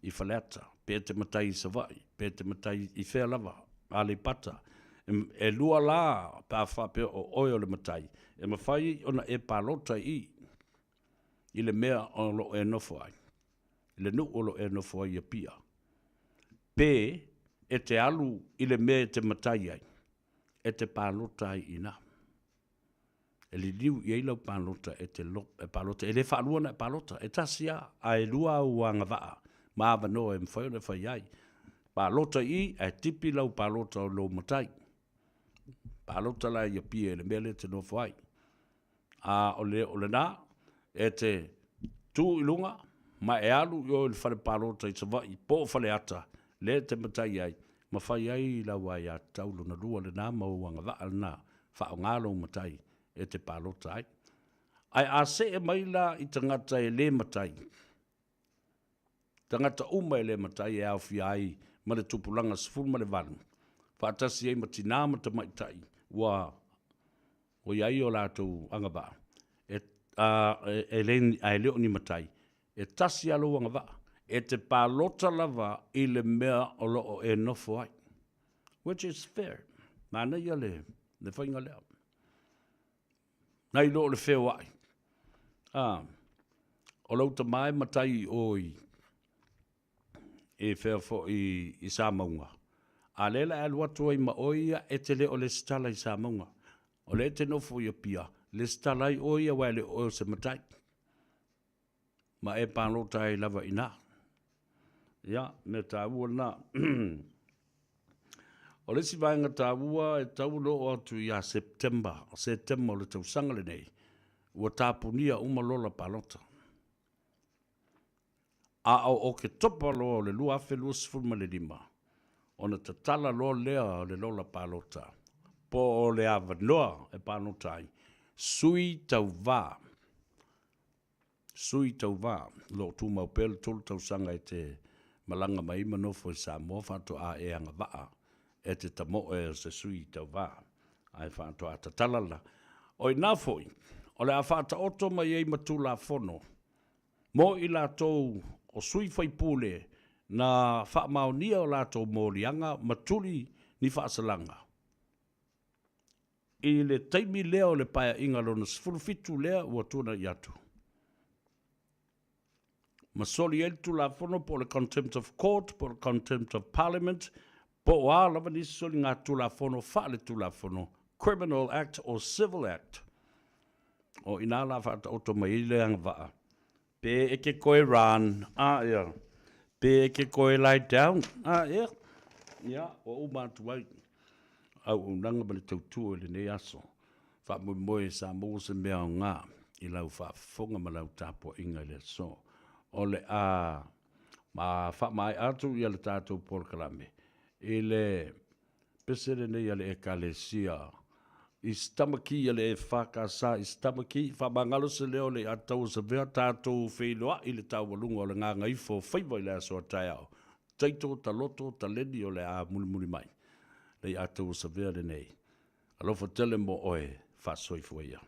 i Faleata, pe te matai i Savaii, pe te matai i fea lava, Aleipata. E lua la pe a faapea o oe o le matai, e mafai ona e palota i i, i le mea o lo o e nofo ai, i le nuu o lo o e nofo ai i Apia, pe e te alu i le mea e te matai ai, e te palota ai i ina. E liliu i ai lau palota e te lo, e palota, e le faalua ona e palota, e tasi lava, ae lua au agavaa ma avanoa e mafai ona e fai ai. Palota i i, ae tipi lau palota o lou matai. Palota la i Apia i le mea lea e te nofo ai. A o le o lena, e te tu i luga ma e alu i o i le fale palota i Savaii po o Faleata, lea e te matai ai, ma fai ai lau aiatatau lona lua lena ma ou agavaa lena, faaaoga lou matai e te palota ai. Ae a see mai la i tagata e le matai, tagata uma e le matai e aofia ai ma le tupulaga 18, faatasi ai ma tinā ma tamaitai ua ua i ai o latou agavaa, e, a, e, le, ae le o ni matai, e tasi lava lou agavaa, e te palota lava i le mea o lo o e nofo ai. Which is fair. Manaia le, le faiga lea. Nai lo o le feoai. A, o lau tama e matai i o i, i fea foi i Samauga. A lea la e alu atu ai ma oe ia, e te le o lesitala i Samauga. O lea e te nofo i Apia, lesitala ai oe ia aua e le o oe o se matai. Ma e palota ai lava i ina. Ia, mea taua lena. O le isi vaega taua e tatau ona oo atu ia September, Setema o le tausaga lenei, ua tapunia uma lola palota. A o Oketopa loa o le 2025, ona tatala loa lea o le lola palota, po o le avanoa e palota ai, sui tauva Sui Tauva, o lo o tumau pea le tolu tausaga e te malaga mai ai ma nofo i Samoa faatoa e agavaa e te tamoe o se Sui Tauva, ae faatoa tatala la. O i ina foi, o le a faataoto mai ai ma Tulafono mo i latou o sui faipule na faamaonia o latou moliaga ma tuli ni faasalaga, I le taimi lea o le Paeaiga Lona 17 lea ua tuanai atu, ma soli ai le Tulafono po o le Contempt of Court po o le Contempt of Parliament po o a lava nisi soligatulafono faale-tulafono, Criminal Act or Civil Act. O inā la faataoto mai ai le agavaa, pe e ke koe run, a ia, pe e ke koe lie down, a ia, ia, ua uma atu ai auaunaga ma le tautua i lenei aso. Faamoemoe sa maua se mea aoga i lau faafofoga ma lau tapuaiga i le aso. O le a ma faamaea atu ia le tatou polokalame i le pese lenei a le Ekalesia i Stamaki a le EFKS i Stamaki, faamagalo se leo le i taua savea tatou feiloai i le taualuga o le gagaifo faiva i le aso a taeao. Taito, taloto, taleni o le a mulimuli mai le i taua savea lenei. Alofa tele mo oe, faasoifua ia.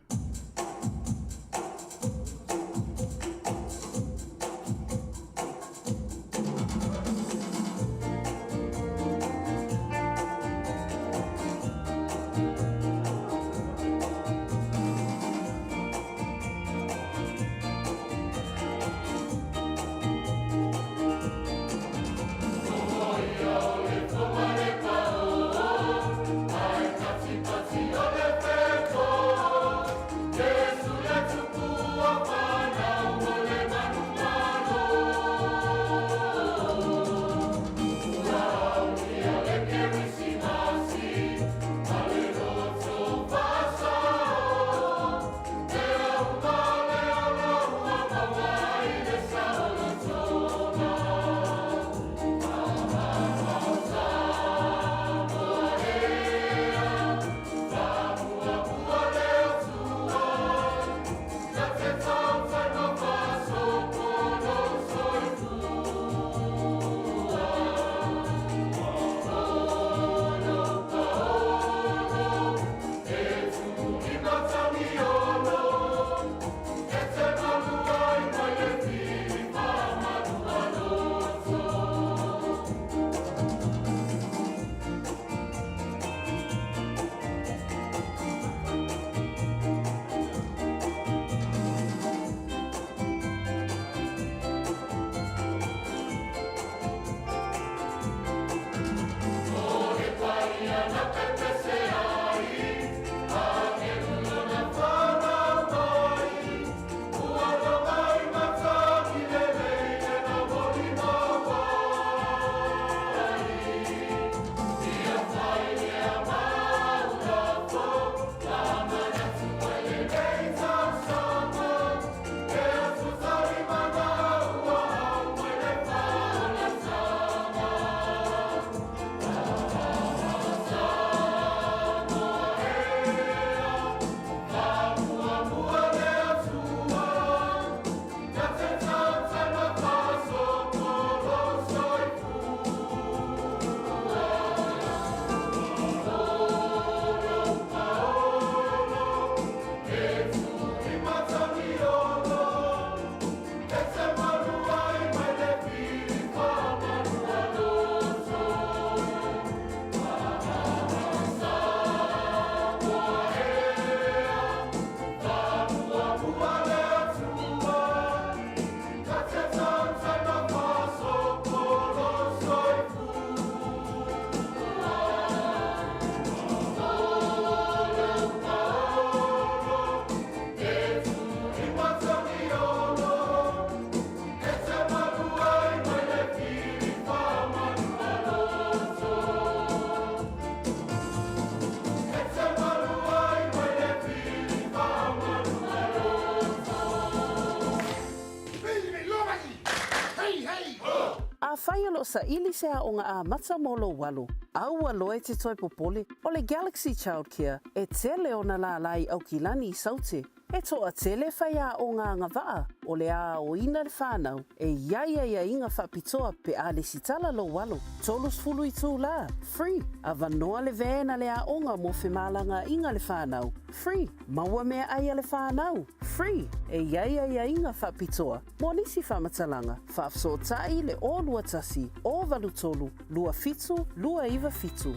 Afai o lo o saili se aoga amata mo lou alo, aua loa e te toe popole, o le Galaxy Childcare e tele ona lālā i Aukilani i Saute. E toatele faiaoga agavaa o le a aoina le fanau e i ai aiaiga faapitoa pe a lesitala lou alo. 30 itulā, free, avanoa le van a le aoga mo femalagaaiga le fanau, free, maua meaai a le fanau, free, e i ai aiaiga faapitoa mo nisi faamatalaga, faafesootai le 021 083 27 297.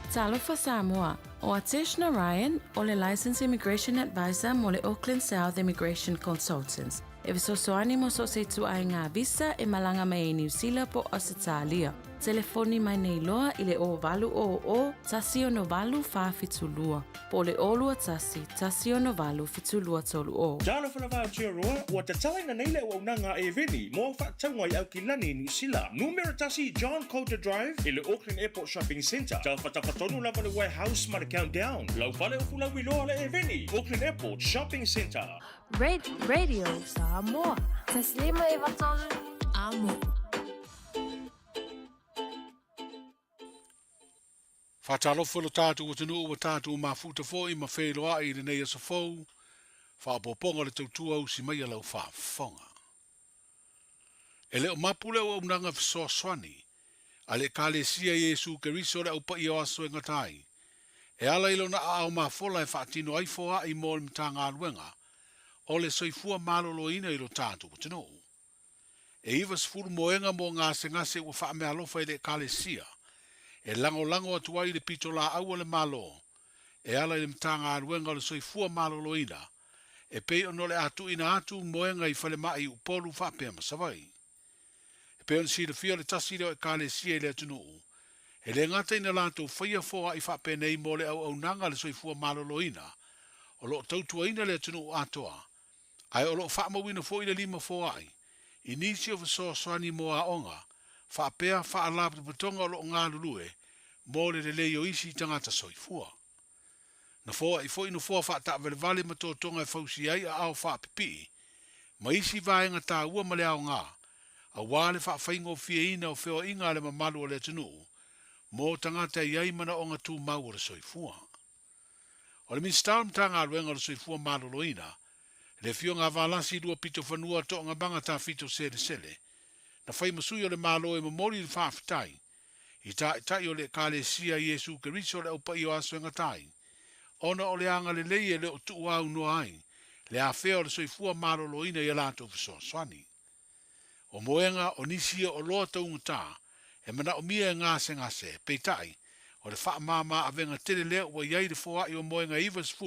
Talofa Samoa, ʻO Atesh Narayan, ʻo le Licensed Immigration Advisor mo le Auckland South Immigration Consultants, e fesoasoani mo so o se ituaiga visa e malaga mai ai Niu Sila po o Ausetalia. Telefoni mai nei loa i le 0800 168 472 po o le 021 168 7230. Talofa lava Aotearoa, ua tatalaina nei le auaunaga a Airveni mo au faatauga i Aukilani, Niu Sila. Numera tasi John Coulter Drive i le Auckland Airport Shopping Centre. Tafatafa tonu lava le Warehouse ma le Countdown. Lau fale ufu lauiloa le Airveni, Auckland Airport Shopping Centre. Radio Samoa. 153 Amo. Faatalofa lo tatou atunuu ua tatou mafuta foi ma feiloai i lenei aso fou, faaopoopoga o le tautua usi mai a lau faafofoga. E le o mapu le auaunaga fesoasoani a le Ekalesia Iesu Keriso le Au Paia o Aso e gata ai, e ala i lona aao mafola e faatino ai foai mo le Matagaluega o le Soifua Maloloina i lo tatou atunuu. E 90 moega mo gasegase ua faameaalofa i le Ekalesia e lagolago atu ai i le pitolaau a le Malo e ala i le Matagaluega o le Soifua Maloloina e pei ona o le a tuuina atu moega i falemai i Upolu faapea ma Savaii. E pei ona silafia o le tasi lea o Ekalesia i le atunuu e le gata ina latou faia foai faapenei mo le auaunaga a le soifua maloloina o lo o tautuaina le atunuu atoa, ae o lo o faamauina foi le lima foai i nisi o fesoasoani mo aoga faapea faalapotopotoga o lo o galulue mo le lelei o isi tagata soifua. Na foai foi nofoa faataavalevale ma totoga e fausia ai aao faapipii ma isi vaega taua ma le aoga aua le faafaigofieina o feoaiga a le mamalu o le atunuu mo tagata e i ai manaoga tumau o le soifua. O le Minisita o le Matagaluega o le Soifua Maloloina, le Afioga a Valasi Luapitofanua Toogamaga Tafito Selesele, na fai ma sui o le Malo e momoli le faafetai i Taitai o le Ekalesia Iesu Keriso le Au Paia o Aso e Gata ai, ona o le agalelei e le o tuuaunoa ai le afea o le soifua maloloina i a latou fesoasoani. O moega o nisi ia oloa taugata e manaomia e gasegase, peitai, o le faamama avega tele lea ua i ai le foai o moega 90.